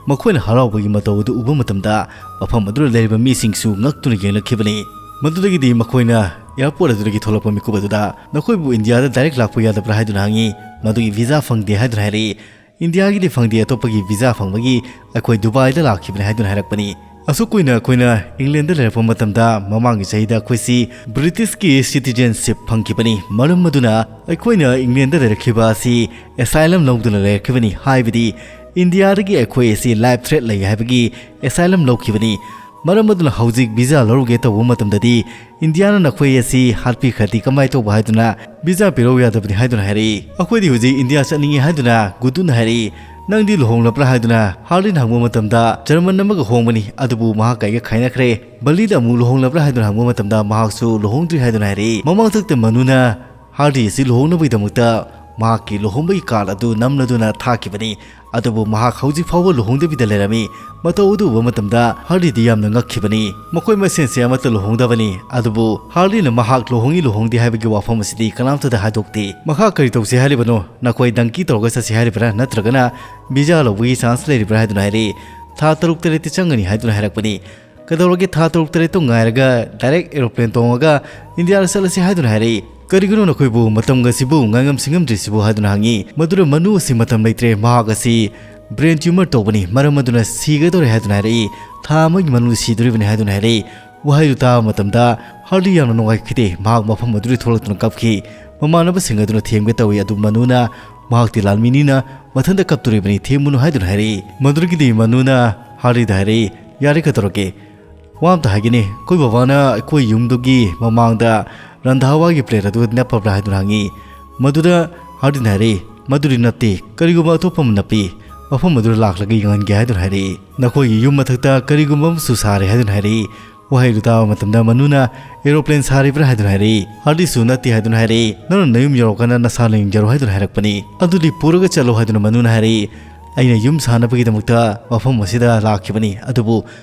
ꯃꯈꯣꯏꯅ ꯍꯔꯥꯎꯕꯒꯤ ꯃꯇꯧ ꯑꯗꯨ ꯎꯕ ꯃꯇꯝꯗ ꯃꯐꯝ ꯑꯗꯨꯗ ꯂꯩꯔꯤꯕ ꯃꯤꯁꯤꯡꯁꯨ ꯉꯛꯇꯨꯅ ꯌꯦꯡꯂꯛꯈꯤꯕꯅꯤ꯫ ꯃꯗꯨꯗꯒꯤꯗꯤ ꯃꯈꯣꯏꯅ ꯏꯌꯥꯔꯄꯣꯔꯠ ꯑꯗꯨꯗꯒꯤ ꯊꯣꯛꯂꯛꯄ ꯃꯤꯀꯨꯞ ꯑꯗꯨꯗ, "ꯅꯈꯣꯏꯕꯨ ꯏꯟꯗꯤꯌꯥꯗ ꯗꯥꯏꯔꯦꯛ ꯂꯥꯛꯄ ꯌꯥꯗꯕ꯭ꯔꯥ?" ꯍꯥꯏꯗꯨꯅ ꯍꯪꯉꯤ꯫ "ꯃꯗꯨꯒꯤ ꯚꯤꯖꯥ ꯐꯪꯗꯦ" ꯍꯥꯏꯗꯨꯅ ꯍꯥꯏꯔꯛꯏ꯫ "ꯏꯟꯗꯤꯌꯥꯒꯤꯗꯤ ꯐꯪꯗꯦ, ꯑꯇꯣꯞꯄꯒꯤ ꯚꯤꯖꯥ ꯐꯪꯕꯒꯤ ꯑꯩꯈꯣꯏ ꯗꯨꯕꯥꯏꯗ ꯂꯥꯛꯈꯤꯕꯅꯤ" ꯍꯥꯏꯗꯨꯅ ꯍꯥꯏꯔꯛꯄꯅꯤ꯫ ꯑꯁꯨꯛ ꯀꯨꯏꯅ ꯑꯩꯈꯣꯏꯅ ꯏꯪꯂꯦꯟꯗ ꯂꯩꯔꯛꯄ ꯃꯇꯝꯗ, ꯃꯃꯥꯡꯒꯤ ꯆꯍꯤꯗ ꯑꯩꯈꯣꯏꯁꯤ ꯕ꯭ꯔꯤꯇꯤꯁꯀꯤ ꯁꯤꯇꯤꯖꯦꯟꯁꯤꯞ ꯐꯪꯈꯤꯕꯅꯤ꯫ ꯃꯔꯝ ꯑꯗꯨꯅ ꯑꯩꯈꯣꯏꯅ ꯏꯪꯂꯦꯟꯗ ꯂꯩꯔꯛꯈꯤꯕ ꯑꯁꯤ ꯑꯦꯁꯥꯏꯂꯝ ꯂꯧꯗꯨꯅ ꯂꯩꯔꯛꯈꯤꯕꯅꯤ, ꯍꯥꯏꯕꯗꯤ ꯏꯟꯗꯤꯌꯥꯗꯒꯤ ꯑꯩꯈꯣꯏ ꯑꯁꯤ ꯂꯥꯏꯐ ꯊ꯭ꯔꯦꯠ ꯂꯩ ꯍꯥꯏꯕꯒꯤ ꯑꯦꯁꯥꯏꯂꯝ ꯂꯧꯈꯤꯕꯅꯤ꯫ ꯃꯔꯝ ꯑꯗꯨꯅ ꯍꯧꯖꯤꯛ ꯚꯤꯖꯥ ꯂꯧꯔꯨꯒꯦ ꯇꯧꯕ ꯃꯇꯝꯗꯗꯤ ꯏꯟꯗꯤꯌꯥꯅ ꯅꯈꯣꯏ ꯑꯁꯤ ꯍꯥꯠꯄꯤꯈ꯭ꯔꯗꯤ ꯀꯃꯥꯏ ꯇꯧꯕ ꯍꯥꯏꯗꯨꯅ ꯚꯤꯖꯥ ꯄꯤꯔꯧ ꯌꯥꯗꯕꯅꯤ ꯍꯥꯏꯗꯨꯅ ꯍꯥꯏꯔꯛꯏ꯫ "ꯑꯩꯈꯣꯏꯗꯤ ꯍꯧꯖꯤꯛ ꯏꯟꯗꯤꯌꯥ ꯆꯠꯅꯤꯡꯉꯤ" ꯍꯥꯏꯗꯨꯅ ꯒꯨꯗꯨꯅ ꯍꯥꯏꯔꯛꯏ꯫ "ꯅꯪꯗꯤ ꯂꯨꯍꯣꯡꯂꯕ꯭ꯔꯥ?" ꯍꯥꯏꯗꯨꯅ ꯍꯥꯔꯂꯤꯅ ꯍꯪꯕ ꯃꯇꯝꯗ, "ꯖꯔꯃꯟ ꯑꯃꯒ ꯍꯣꯡꯕꯅꯤ, ꯑꯗꯨꯕꯨ ꯃꯍꯥꯛ ꯑꯩꯒ ꯈꯥꯏꯅꯈ꯭ꯔꯦ"꯫ ꯕꯂꯤꯗ ꯑꯃꯨꯛ "ꯂꯨꯍꯣꯡꯂꯕ꯭ꯔꯥ?" ꯍꯥꯏꯗꯨꯅ ꯍꯪꯕ ꯃꯇꯝꯗ ꯃꯍꯥꯛꯁꯨ "ꯂꯨꯍꯣꯡꯗ꯭ꯔꯤ" ꯍꯥꯏꯗꯨꯅ ꯍꯥꯏꯔꯛꯏ꯫ ꯃꯃꯥꯡꯊꯛꯇ ꯃꯅꯨꯅ ꯍꯥꯔꯂꯤ ꯑꯁꯤ ꯂꯨꯍꯣꯡꯅꯕꯒꯤꯗꯃꯛꯇ ꯃꯍꯥꯛꯀꯤ ꯂꯨꯍꯣꯡꯕꯒꯤ ꯀꯥꯔꯗ ꯑꯗꯨ ꯅꯝꯂꯗꯨꯅ ꯊꯥꯈꯤꯕꯅꯤ꯫ ꯑꯗꯨꯕꯨ ꯃꯍꯥꯛ ꯍꯧꯖꯤꯛ ꯐꯥꯎꯕ ꯂꯨꯍꯣꯡꯗꯕꯤꯗ ꯂꯩꯔꯝꯃꯤ꯫ ꯃꯇꯧ ꯑꯗꯨ ꯎꯕ ꯃꯇꯝꯗ ꯍꯥꯔꯂꯤꯗꯤ ꯌꯥꯝꯅ ꯉꯛꯈꯤꯕꯅꯤ꯫ ꯃꯈꯣꯏ ꯃꯁꯦꯟꯁꯦ ꯑꯃꯠꯇ ꯂꯨꯍꯣꯡꯗꯕꯅꯤ꯫ ꯑꯗꯨꯕꯨ ꯍꯥꯔꯂꯤꯅ ꯃꯍꯥꯛ ꯂꯨꯍꯣꯡꯏ ꯂꯨꯍꯣꯡꯗꯦ ꯍꯥꯏꯕꯒꯤ ꯋꯥꯐꯝ ꯑꯁꯤꯗꯤ ꯀꯅꯥꯝꯇꯗ ꯍꯥꯏꯗꯣꯛꯇꯦ꯫ "ꯃꯈꯥ ꯀꯔꯤ ꯇꯧꯁꯤ ꯍꯥꯏꯔꯤꯕꯅꯣ? ꯅꯈꯣꯏ ꯗꯪꯀꯤ ꯇꯧꯔꯒ ꯆꯠꯁꯤ ꯍꯥꯏꯔꯤꯕ꯭ꯔꯥ, ꯅꯠꯇ꯭ꯔꯒꯅ ꯚꯤꯖꯥ ꯂꯧꯕꯒꯤ ꯆꯥꯟꯁ ꯂꯩꯔꯤꯕ꯭ꯔꯥ?" ꯍꯥꯏꯗꯨꯅ ꯍꯥꯏꯔꯛꯏ꯫ "ꯊꯥ ꯇꯔꯨꯛ ꯇꯔꯦꯠꯇꯤ ꯆꯪꯒꯅꯤ" ꯍꯥꯏꯗꯨꯅ ꯍꯥꯏꯔꯛꯄꯅꯤ꯫ "ꯀꯩꯗꯧꯔꯒꯦ, ꯊꯥ ꯇꯔꯨꯛ ꯇꯔꯦꯠꯇꯣ ꯉꯥꯏꯔꯒ ꯗꯥꯏꯔꯦꯛ ꯑꯦꯔꯣꯄ꯭ꯂꯦꯟ ꯇꯣꯡꯉꯒ ꯏꯟꯗꯤꯌꯥꯗ ꯆꯠꯂꯁꯤ" ꯍꯥꯏꯗꯨꯅ ꯍꯥꯏꯔꯛꯏ꯫ "ꯀꯔꯤꯒꯤꯅꯣ ꯅꯈꯣꯏꯕꯨ ꯃꯇꯝꯒ ꯑꯁꯤꯕꯨ ꯉꯥꯏꯉꯝ ꯁꯤꯡꯉꯝꯗ꯭ꯔꯤꯁꯤꯕꯨ?" ꯍꯥꯏꯗꯨꯅ ꯍꯪꯉꯤ꯫ ꯃꯗꯨꯗ ꯃꯅꯨ ꯑꯁꯤ ꯃꯇꯝ ꯂꯩꯇ꯭ꯔꯦ, ꯃꯍꯥꯛ ꯑꯁꯤ ꯕ꯭ꯔꯦꯟ ꯇ꯭ꯌꯨꯃꯔ ꯇꯧꯕꯅꯤ, ꯃꯔꯝ ꯑꯗꯨꯅ ꯁꯤꯒꯗꯧꯔꯦ ꯍꯥꯏꯗꯨꯅ ꯍꯥꯏꯔꯛꯏ꯫ "ꯊꯥ ꯑꯃꯒꯤ ꯃꯅꯨꯡꯗ ꯁꯤꯗꯣꯔꯤꯕꯅꯤ" ꯍꯥꯏꯗꯨꯅ ꯍꯥꯏꯔꯛꯏ꯫ ꯋꯥꯍꯩꯗꯨ ꯇꯥꯕ ꯃꯇꯝꯗ ꯍꯥꯔꯂꯤ ꯌꯥꯝꯅ ꯅꯨꯡꯉꯥꯏꯈꯤꯗꯦ꯫ ꯃꯍꯥꯛ ꯃꯐꯝ ꯑꯗꯨꯗꯒꯤ ꯊꯣꯛꯂꯛꯇꯨꯅ ꯀꯞꯈꯤ꯫ ꯃꯃꯥꯟꯅꯕꯁꯤꯡ ꯑꯗꯨꯅ ꯊꯦꯝꯒꯦ ꯇꯧꯏ, ꯑꯗꯨ ꯃꯅꯨꯅ "ꯃꯍꯥꯛꯇꯤ ꯂꯥꯟꯃꯤꯅꯤꯅ ꯃꯊꯟꯇ ꯀꯞꯇꯣꯔꯤꯕꯅꯤ, ꯊꯦꯝꯒꯅꯨ" ꯍꯥꯏꯗꯨꯅ ꯍꯥꯏꯔꯛꯏ꯫ ꯃꯗꯨꯗꯒꯤꯗꯤ ꯃꯅꯨꯅ ꯍꯥꯔꯂꯤꯗ ꯍꯥꯏꯔꯛꯏ, "ꯌꯥꯔꯦ, ꯀꯩꯗꯧꯔꯒꯦ? ꯋꯥ ꯑꯝꯇ ꯍꯥꯏꯒꯦꯅꯦ, ꯑꯩꯈꯣꯏ ꯕꯕꯥꯅ ꯑꯩꯈꯣꯏ ꯌꯨꯝꯗꯨꯒꯤ ꯃꯃꯥꯡꯗ ꯔꯟꯙꯥꯋꯥꯒꯤ ꯄ꯭ꯂꯦꯠ ꯑꯗꯨ ꯅꯞꯄꯕ꯭ꯔꯥ?" ꯍꯥꯏꯗꯨꯅ ꯍꯪꯉꯤ꯫ ꯃꯗꯨꯗ ꯍꯥꯔꯂꯤꯅ ꯍꯥꯏꯔꯛꯏ, "ꯃꯗꯨꯗꯤ ꯅꯠꯇꯦ, ꯀꯔꯤꯒꯨꯝꯕ ꯑꯇꯣꯞꯄ ꯑꯃ ꯅꯞꯄꯤ, ꯃꯐꯝ ꯑꯗꯨꯗ ꯂꯥꯛꯂꯒ ꯌꯦꯡꯍꯟꯒꯦ" ꯍꯥꯏꯗꯨꯅ ꯍꯥꯏꯔꯛꯏ꯫ "ꯅꯈꯣꯏꯒꯤ ꯌꯨꯝ ꯃꯊꯛꯇ ꯀꯔꯤꯒꯨꯝꯕ ꯑꯃꯁꯨ ꯁꯥꯔꯦ" ꯍꯥꯏꯗꯨꯅ ꯍꯥꯏꯔꯛꯏ꯫ ꯋꯥꯍꯩꯗꯨ ꯇꯥꯕ ꯃꯇꯝꯗ ꯃꯅꯨꯅ "ꯑꯦꯔꯣꯄ꯭ꯂꯦꯟ ꯁꯥꯔꯤꯕ꯭ꯔꯥ?" ꯍꯥꯏꯗꯨꯅ ꯍꯥꯏꯔꯛꯏ꯫ ꯍꯥꯔꯂꯤꯁꯨ "ꯅꯠꯇꯦ" ꯍꯥꯏꯗꯨꯅ ꯍꯥꯏꯔꯛꯏ꯫ "ꯅꯪꯅ ꯅꯌꯨꯝ ꯌꯧꯔꯀꯥꯟꯗ ꯅꯁꯥꯅ ꯌꯦꯡꯖꯔꯣ" ꯍꯥꯏꯗꯨꯅ ꯍꯥꯏꯔꯛꯄꯅꯤ꯫ "ꯑꯗꯨꯗꯤ ꯄꯨꯔꯒ ꯆꯠꯂꯣ" ꯍꯥꯏꯗꯨꯅ ꯃꯅꯨꯅ ꯍꯥꯏꯔꯛꯏ꯫ ꯑꯩꯅ ꯌꯨꯝ ꯁꯥꯅꯕꯒꯤꯗꯃꯛꯇ ꯃꯐꯝ ꯑꯁꯤꯗ ꯂꯥꯛꯈꯤꯕꯅꯤ, ꯑꯗꯨꯕꯨ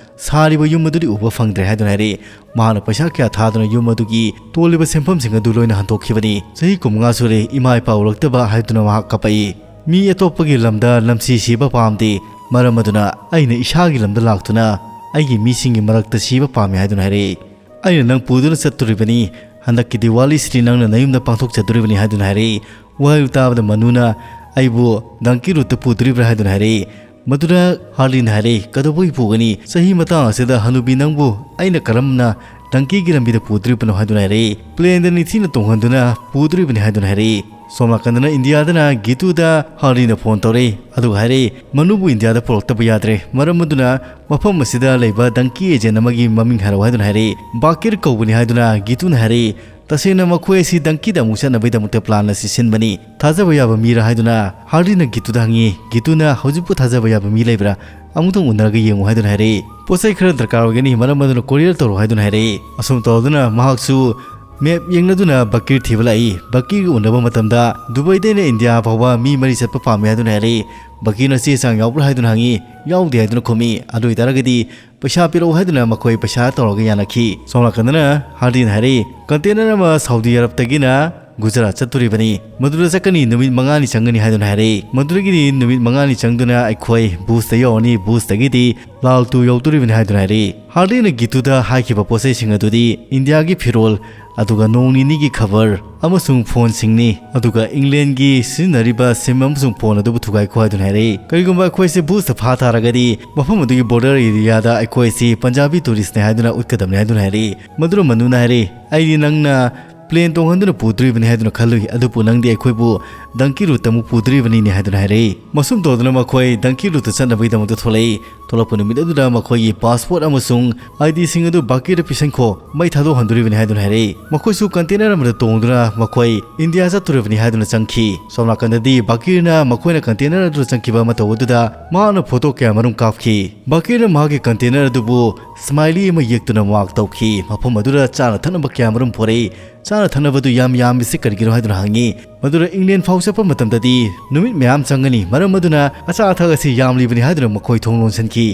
ꯁꯥꯔꯤꯕ ꯌꯨꯝ ꯑꯗꯨꯗꯤ ꯎꯕ ꯐꯪꯗ꯭ꯔꯦ" ꯍꯥꯏꯗꯨꯅ ꯍꯥꯏꯔꯛꯏ꯫ ꯃꯍꯥꯛꯅ ꯄꯩꯁꯥ ꯀꯌꯥ ꯊꯥꯗꯨꯅ ꯌꯨꯝ ꯑꯗꯨꯒꯤ ꯇꯣꯜꯂꯤꯕ ꯁꯦꯟꯐꯝꯁꯤꯡ ꯑꯗꯨ ꯂꯣꯏꯅ ꯍꯟꯗꯣꯛꯈꯤꯕꯅꯤ꯫ "ꯆꯍꯤ ꯀꯨꯟꯃꯉꯥ ꯁꯨꯔꯦ ꯏꯃꯥ ꯏꯄꯥ ꯎꯔꯛꯇꯕ" ꯍꯥꯏꯗꯨꯅ ꯃꯍꯥꯛ ꯀꯞꯄꯛꯏ꯫ "ꯃꯤ ꯑꯇꯣꯞꯄꯒꯤ ꯂꯝꯗ ꯂꯝꯁꯤ ꯁꯤꯕ ꯄꯥꯝꯗꯦ, ꯃꯔꯝ ꯑꯗꯨꯅ ꯑꯩꯅ ꯏꯁꯥꯒꯤ ꯂꯝꯗ ꯂꯥꯛꯇꯨꯅ ꯑꯩꯒꯤ ꯃꯤꯁꯤꯡꯒꯤ ꯃꯔꯛꯇ ꯁꯤꯕ ꯄꯥꯝꯃꯤ" ꯍꯥꯏꯗꯨꯅ ꯍꯥꯏꯔꯛꯏ꯫ "ꯑꯩꯅ ꯅꯪ ꯄꯨꯗꯨꯅ ꯆꯠꯇꯣꯔꯤꯕꯅꯤ, ꯍꯟꯗꯛꯀꯤ ꯗꯤꯋꯥꯂꯤꯁꯤꯗꯤ ꯅꯪꯅ ꯅꯌꯨꯝꯗ ꯄꯥꯡꯊꯣꯛꯆꯗꯣꯔꯤꯕꯅꯤ" ꯍꯥꯏꯗꯨꯅ ꯍꯥꯏꯔꯛꯏ꯫ ꯋꯥꯍꯩ ꯇꯥꯕꯗ ꯃꯅꯨꯅ "ꯑꯩꯕꯨ ꯗꯪꯀꯤ ꯔꯨꯠꯇ ꯄꯨꯗꯣꯔꯤꯕ꯭ꯔꯥ" ꯍꯥꯏꯗꯨꯅ ꯍꯥꯏꯔꯛꯏ꯫ ꯃꯗꯨꯗ ꯍꯥꯔꯂꯤꯟ ꯍꯥꯏꯔꯛꯏ, "ꯀꯩꯗꯧꯕꯒꯤ ꯄꯨꯒꯅꯤ? ꯆꯍꯤ ꯃꯇꯥꯡ ꯑꯁꯤꯗ ꯍꯅꯨꯕꯤ ꯅꯪꯕꯨ ꯑꯩꯅ ꯀꯔꯝꯅ ꯗꯪꯀꯤꯒꯤ ꯂꯝꯕꯤꯗ ꯄꯨꯗꯣꯔꯤꯕꯅꯣ?" ꯍꯥꯏꯗꯨꯅ ꯍꯥꯏꯔꯛꯏ꯫ "ꯄ꯭ꯂꯦꯟꯗ ꯅꯤꯡꯊꯤꯅ ꯇꯣꯡꯍꯟꯗꯨꯅ ꯄꯨꯗꯣꯔꯤꯕꯅꯤ" ꯍꯥꯏꯗꯨꯅ ꯍꯥꯏꯔꯛꯏ꯫ ꯁꯣꯝ ꯅꯥꯀꯟꯗꯅ ꯏꯟꯗꯤꯌꯥꯗꯅ ꯒꯤꯇꯨꯗ ꯍꯥꯔꯂꯤꯟꯅ ꯐꯣꯟ ꯇꯧꯔꯛꯏ, ꯑꯗꯨꯒ ꯍꯥꯏꯔꯛꯏ, "ꯃꯅꯨꯕꯨ ꯏꯟꯗꯤꯌꯥꯗ ꯄꯨꯔꯛꯇꯕ ꯌꯥꯗ꯭ꯔꯦ, ꯃꯔꯝ ꯑꯗꯨꯅ ꯃꯐꯝ ꯑꯁꯤꯗ ꯂꯩꯕ ꯗꯪꯀꯤ ꯑꯦꯖꯦꯟ ꯑꯃꯒꯤ ꯃꯃꯤꯡ ꯍꯥꯏꯔꯛꯎ" ꯍꯥꯏꯗꯨꯅ ꯍꯥꯏꯔꯛꯏ꯫ "ꯕꯥꯀꯤꯔ ꯀꯧꯕꯅꯤ" ꯍꯥꯏꯗꯨꯅ ꯒꯤꯇꯨꯅ ꯍꯥꯏꯔꯛꯏ꯫ "ꯇꯁꯦꯡꯅ ꯃꯈꯣꯏ ꯑꯁꯤ ꯗꯪꯀꯤꯗ ꯑꯃꯨꯛ ꯆꯠꯅꯕꯒꯤꯗꯃꯛꯇ ꯄ꯭ꯂꯥꯟ ꯑꯁꯤ ꯁꯤꯟꯕꯅꯤ꯫ ꯊꯥꯖꯕ ꯌꯥꯕ ꯃꯤꯔꯥ?" ꯍꯥꯏꯗꯨꯅ ꯍꯥꯔꯂꯤꯟꯅ ꯒꯤꯇꯨꯗ ꯍꯪꯉꯤ꯫ ꯒꯤꯇꯨꯅ "ꯍꯧꯖꯤꯛꯄꯨ ꯊꯥꯖꯕ ꯌꯥꯕ ꯃꯤ ꯂꯩꯕ꯭ꯔꯥ? ꯑꯃꯨꯛꯇꯪ ꯎꯅꯔꯒ ꯌꯦꯡꯉꯨ" ꯍꯥꯏꯗꯨꯅ ꯍꯥꯏꯔꯛꯏ꯫ "ꯄꯣꯠ ꯆꯩ ꯈꯔ ꯗꯔꯀꯥꯔ ꯑꯣꯏꯒꯅꯤ, ꯃꯔꯝ ꯑꯗꯨꯅ ꯀꯣꯔꯤꯌꯔ ꯇꯧꯔꯣ" ꯍꯥꯏꯗꯨꯅ ꯍꯥꯏꯔꯛꯏ꯫ ꯑꯁꯨꯝ ꯇꯧꯗꯨꯅ ꯃꯍꯥꯛꯁꯨ ꯃꯦꯞ ꯌꯦꯡꯅꯗꯨꯅ ꯕꯀꯤꯔ ꯊꯤꯕ ꯂꯥꯛꯏ꯫ ꯕꯀꯤꯔꯒ ꯎꯅꯕ ꯃꯇꯝꯗ ꯗꯨꯕꯩꯗꯩꯅ ꯏꯟꯗꯤꯌꯥ ꯐꯥꯎꯕ ꯃꯤ ꯃꯔꯤ ꯆꯠꯄ ꯄꯥꯝꯃꯤ ꯍꯥꯏꯗꯨꯅ ꯍꯥꯏꯔꯛꯏ꯫ ꯕꯀꯤꯔꯅ "ꯆꯦ ꯆꯥꯡ ꯌꯥꯎꯕ꯭ꯔꯥ?" ꯍꯥꯏꯗꯨꯅ ꯍꯪꯉꯤ꯫ "ꯌꯥꯎꯗꯦ" ꯍꯥꯏꯗꯨꯅ ꯈꯨꯝꯃꯤ꯫ "ꯑꯗꯨ ꯑꯣꯏꯇꯥꯔꯒꯗꯤ ꯄꯩꯁꯥ ꯄꯤꯔꯛꯎ" ꯍꯥꯏꯗꯨꯅ ꯃꯈꯣꯏ ꯄꯩꯁꯥ ꯇꯧꯔꯒ ꯌꯥꯅꯈꯤ꯫ ꯁꯣꯝ ꯅꯥꯀꯟꯗꯅ ꯍꯥꯔꯗꯤꯟ ꯍꯥꯏꯔꯛꯏ, "ꯀꯟꯇꯦꯅꯔ ꯑꯃ ꯁꯥꯎꯗꯤ ꯑꯔꯕꯇꯒꯤꯅ ꯒꯨꯖꯔꯥꯠ ꯆꯠꯇꯣꯔꯤꯕꯅꯤ꯫ ꯃꯗꯨꯗ ꯆꯠꯀꯅꯤ, ꯅꯨꯃꯤꯠ ꯃꯉꯥꯅꯤ ꯆꯪꯒꯅꯤ" ꯍꯥꯏꯗꯨꯅ ꯍꯥꯏꯔꯛꯏ꯫ ꯃꯗꯨꯗꯒꯤꯗꯤ ꯅꯨꯃꯤꯠ ꯃꯉꯥꯅꯤ ꯆꯪꯗꯨꯅ ꯑꯩꯈꯣꯏ ꯕꯨꯖꯇ ꯌꯧꯔꯅꯤ꯫ ꯕꯨꯖꯇꯒꯤꯗꯤ ꯂꯥꯜ ꯇꯨ ꯌꯧꯗꯣꯔꯤꯕꯅꯤ ꯍꯥꯏꯗꯨꯅ ꯍꯥꯏꯔꯛꯏ꯫ ꯍꯥꯔꯗꯤꯟꯅ ꯒꯤꯇꯨꯗ ꯍꯥꯏꯈꯤꯕ ꯄꯣꯠꯆꯩꯁꯤꯡ ꯑꯗꯨꯗꯤ ꯏꯟꯗꯤꯌꯥꯒꯤ ꯐꯤꯔꯣꯜ, ꯑꯗꯨꯒ ꯅꯣꯡ ꯅꯤꯅꯤꯒꯤ ꯈꯕꯔ ꯑꯃꯁꯨꯡ ꯐꯣꯟꯁꯤꯡꯅꯤ, ꯑꯗꯨꯒ ꯏꯪꯂꯦꯟꯒꯤ ꯁꯤꯖꯤꯟꯅꯔꯤꯕ ꯁꯤꯝ ꯑꯃꯁꯨꯡ ꯐꯣꯟ ꯑꯗꯨꯕꯨ ꯊꯨꯒꯥꯏꯈꯣ ꯍꯥꯏꯗꯨꯅ ꯍꯥꯏꯔꯛꯏ꯫ "ꯀꯔꯤꯒꯨꯝꯕ ꯑꯩꯈꯣꯏꯁꯦ ꯕꯨꯖꯇ ꯐꯥ ꯇꯥꯔꯒꯗꯤ, ꯃꯐꯝ ꯑꯗꯨꯒꯤ ꯕꯣꯔꯗꯔ ꯑꯦꯔꯤꯌꯥꯗ ꯑꯩꯈꯣꯏꯁꯤ ꯄꯟꯖꯥꯕꯤ ꯇꯨꯔꯤꯁꯅꯦ ꯍꯥꯏꯗꯨꯅ ꯎꯠꯀꯗꯕꯅꯤ" ꯍꯥꯏꯗꯨꯅ ꯍꯥꯏꯔꯛꯏ꯫ ꯃꯗꯨꯅ ꯃꯅꯨꯅ ꯍꯥꯏꯔꯛꯏ, "ꯑꯩꯗꯤ ꯅꯪꯅ ꯄ꯭ꯂꯦꯟ ꯇꯣꯡꯍꯟꯗꯨꯅ ꯄꯨꯗꯣꯔꯤꯕꯅꯤ ꯍꯥꯏꯗꯨꯅ ꯈꯜꯂꯨꯏ, ꯑꯗꯨꯕꯨ ꯅꯪꯗꯤ ꯑꯩꯈꯣꯏꯕꯨ ꯗꯪꯀꯤ ꯔꯨꯠꯇ ꯑꯃꯨꯛ ꯄꯨꯗꯣꯔꯤꯕꯅꯤꯅꯦ" ꯍꯥꯏꯗꯨꯅ ꯍꯥꯏꯔꯛꯏ꯫ ꯃꯁꯨꯝ ꯇꯧꯗꯨꯅ ꯃꯈꯣꯏ ꯗꯪꯀꯤ ꯔꯨꯠꯇ ꯆꯠꯅꯕꯒꯤꯗꯃꯛꯇ ꯊꯣꯛꯂꯛꯏ꯫ ꯊꯣꯛꯂꯛꯄ ꯅꯨꯃꯤꯠ ꯑꯗꯨꯗ ꯃꯈꯣꯏꯒꯤ ꯄꯥꯁꯄꯣꯔꯠ ꯑꯃꯁꯨꯡ ꯑꯥꯏ ꯗꯤꯁꯤꯡ ꯑꯗꯨ ꯕꯥꯀꯤꯔꯗ ꯄꯤꯁꯟꯈꯣ, ꯃꯩ ꯊꯥꯗꯣꯛꯍꯟꯗꯣꯔꯤꯕꯅꯤ ꯍꯥꯏꯗꯨꯅ ꯍꯥꯏꯔꯛꯏ꯫ ꯃꯈꯣꯏꯁꯨ ꯀꯟꯇꯦꯅꯔ ꯑꯃꯗ ꯇꯣꯡꯗꯨꯅ ꯃꯈꯣꯏ ꯏꯟꯗꯤꯌꯥ ꯆꯠꯇꯣꯔꯤꯕꯅꯤ ꯍꯥꯏꯗꯨꯅ ꯆꯪꯈꯤ꯫ ꯁꯣꯝ ꯅꯥꯀꯟꯗꯗꯤ ꯕꯥꯀꯤꯔꯅ ꯃꯈꯣꯏꯅ ꯀꯟꯇꯦꯅꯔ ꯑꯗꯨꯗ ꯆꯪꯈꯤꯕ ꯃꯇꯧ ꯑꯗꯨꯗ ꯃꯍꯥꯛꯅ ꯐꯣꯇꯣ ꯀꯌꯥ ꯃꯔꯨꯝ ꯀꯥꯞꯈꯤ꯫ ꯕꯥꯀꯤꯔꯅ ꯃꯍꯥꯛꯀꯤ ꯀꯟꯇꯦꯅꯔ ꯑꯗꯨꯕꯨ ꯁ꯭ꯃꯥꯏꯂꯤ ꯑꯃ ꯌꯦꯛꯇꯨꯅ ꯃꯥꯔꯛ ꯇꯧꯈꯤ꯫ ꯃꯐꯝ ꯑꯗꯨꯗ ꯆꯥꯅ ꯊꯛꯅꯕ ꯀꯌꯥ ꯃꯔꯨꯝ ꯄꯨꯔꯛꯏ꯫ ꯆꯥꯅ ꯊꯛꯅꯕꯗꯨ ꯌꯥꯝ ꯌꯥꯝꯃꯤꯁꯤ ꯀꯔꯤꯒꯤꯅꯣ ꯍꯥꯏꯗꯨꯅ ꯍꯪꯉꯤ꯫ ꯃꯗꯨꯗ ꯏꯪꯂꯦꯟ ꯐꯥꯎ ꯆꯠꯄ ꯃꯇꯝꯗꯗꯤ ꯅꯨꯃꯤꯠ ꯃꯌꯥꯝ ꯆꯪꯒꯅꯤ, ꯃꯔꯝ ꯑꯗꯨꯅ ꯑꯆꯥ ꯑꯊꯛ ꯑꯁꯤ ꯌꯥꯝꯂꯤꯕꯅꯤ ꯍꯥꯏꯗꯨꯅ ꯃꯈꯣꯏ ꯊꯣꯡ ꯂꯣꯟꯁꯤꯟꯈꯤ꯫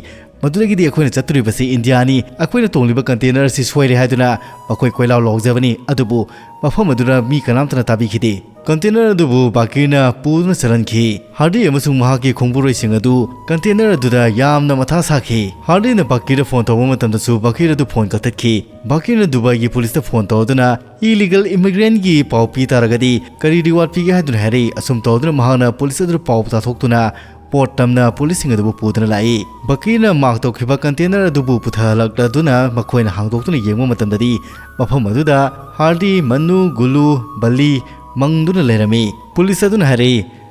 ꯃꯗꯨꯗꯒꯤꯗꯤ ꯑꯩꯈꯣꯏꯅ ꯆꯠꯇꯣꯔꯤꯕꯁꯤ ꯏꯟꯗꯤꯌꯥꯅꯤ, ꯑꯩꯈꯣꯏꯅ ꯇꯣꯡꯂꯤꯕ ꯀꯟꯇꯦꯅꯔ ꯑꯁꯤ ꯁꯣꯏꯔꯦ ꯍꯥꯏꯗꯨꯅ ꯃꯈꯣꯏ ꯀꯣꯏꯂꯥꯎ ꯂꯥꯎꯖꯕꯅꯤ꯫ ꯑꯗꯨꯕꯨ ꯃꯐꯝ ꯑꯗꯨꯗ ꯃꯤ ꯀꯅꯥꯝꯇꯅ ꯇꯥꯕꯤꯈꯤꯗꯦ꯫ ꯀꯟꯇꯦꯅꯔ ꯑꯗꯨꯕꯨ ꯕꯥꯀꯤꯔꯅ ꯄꯨꯗꯨꯅ ꯆꯠꯍꯟꯈꯤ꯫ ꯍꯥꯔꯗꯤ ꯑꯃꯁꯨꯡ ꯃꯍꯥꯛꯀꯤ ꯈꯣꯡꯕꯨꯔꯣꯏꯁꯤꯡ ꯑꯗꯨ ꯀꯟꯇꯦꯅꯔ ꯑꯗꯨꯗ ꯌꯥꯝꯅ ꯃꯊꯥ ꯁꯥꯈꯤ꯫ ꯍꯥꯔꯗꯤꯅ ꯕꯥꯀꯤꯔꯗ ꯐꯣꯟ ꯇꯧꯕ ꯃꯇꯝꯗꯁꯨ ꯕꯥꯀꯤꯔ ꯑꯗꯨ ꯐꯣꯟ ꯀꯛꯊꯠꯈꯤ꯫ ꯕꯥꯀꯤꯔꯅ ꯗꯨꯕꯥꯏꯒꯤ ꯄꯨꯂꯤꯁꯇ ꯐꯣꯟ ꯇꯧꯗꯨꯅ ꯏꯂꯤꯒꯦꯜ ꯏꯃꯤꯒ꯭ꯔꯦꯟꯒꯤ ꯄꯥꯎ ꯄꯤ ꯇꯥꯔꯒꯗꯤ ꯀꯔꯤ ꯔꯤꯋꯥꯔꯗ ꯄꯤꯒꯦ ꯍꯥꯏꯗꯨꯅ ꯍꯥꯏꯔꯛꯏ꯫ ꯑꯁꯨꯝ ꯇꯧꯗꯨꯅ ꯃꯍꯥꯛꯅ ꯄꯨꯂꯤꯁ ꯑꯗꯨꯗ ꯄꯥꯎ ꯇꯥꯊꯣꯛꯇꯨꯅ ꯄꯣꯠ ꯇꯝꯅ ꯄꯨꯂꯤꯁꯁꯤꯡ ꯑꯗꯨꯕꯨ ꯄꯨꯗꯨꯅ ꯂꯥꯛꯏ꯫ ꯕꯥꯀꯤꯔꯅ ꯃꯥꯔꯛ ꯇꯧꯈꯤꯕ ꯀꯟꯇꯦꯅꯔ ꯑꯗꯨꯕꯨ ꯄꯨꯊꯍꯜꯂꯛꯂꯗꯨꯅ ꯃꯈꯣꯏꯅ ꯍꯥꯡꯗꯣꯛꯇꯨꯅ ꯌꯦꯡꯕ ꯃꯇꯝꯗꯗꯤ ꯃꯐꯝ ꯑꯗꯨꯗ ꯍꯥꯔꯗꯤ, ꯃꯅꯨ, ꯒꯨꯂꯨ, ꯕꯂꯤ ꯃꯪꯗꯨꯅ ꯂꯩꯔꯝꯃꯤ꯫ ꯄꯨꯂꯤꯁ ꯑꯗꯨꯅ ꯍꯥꯏꯔꯛꯏ,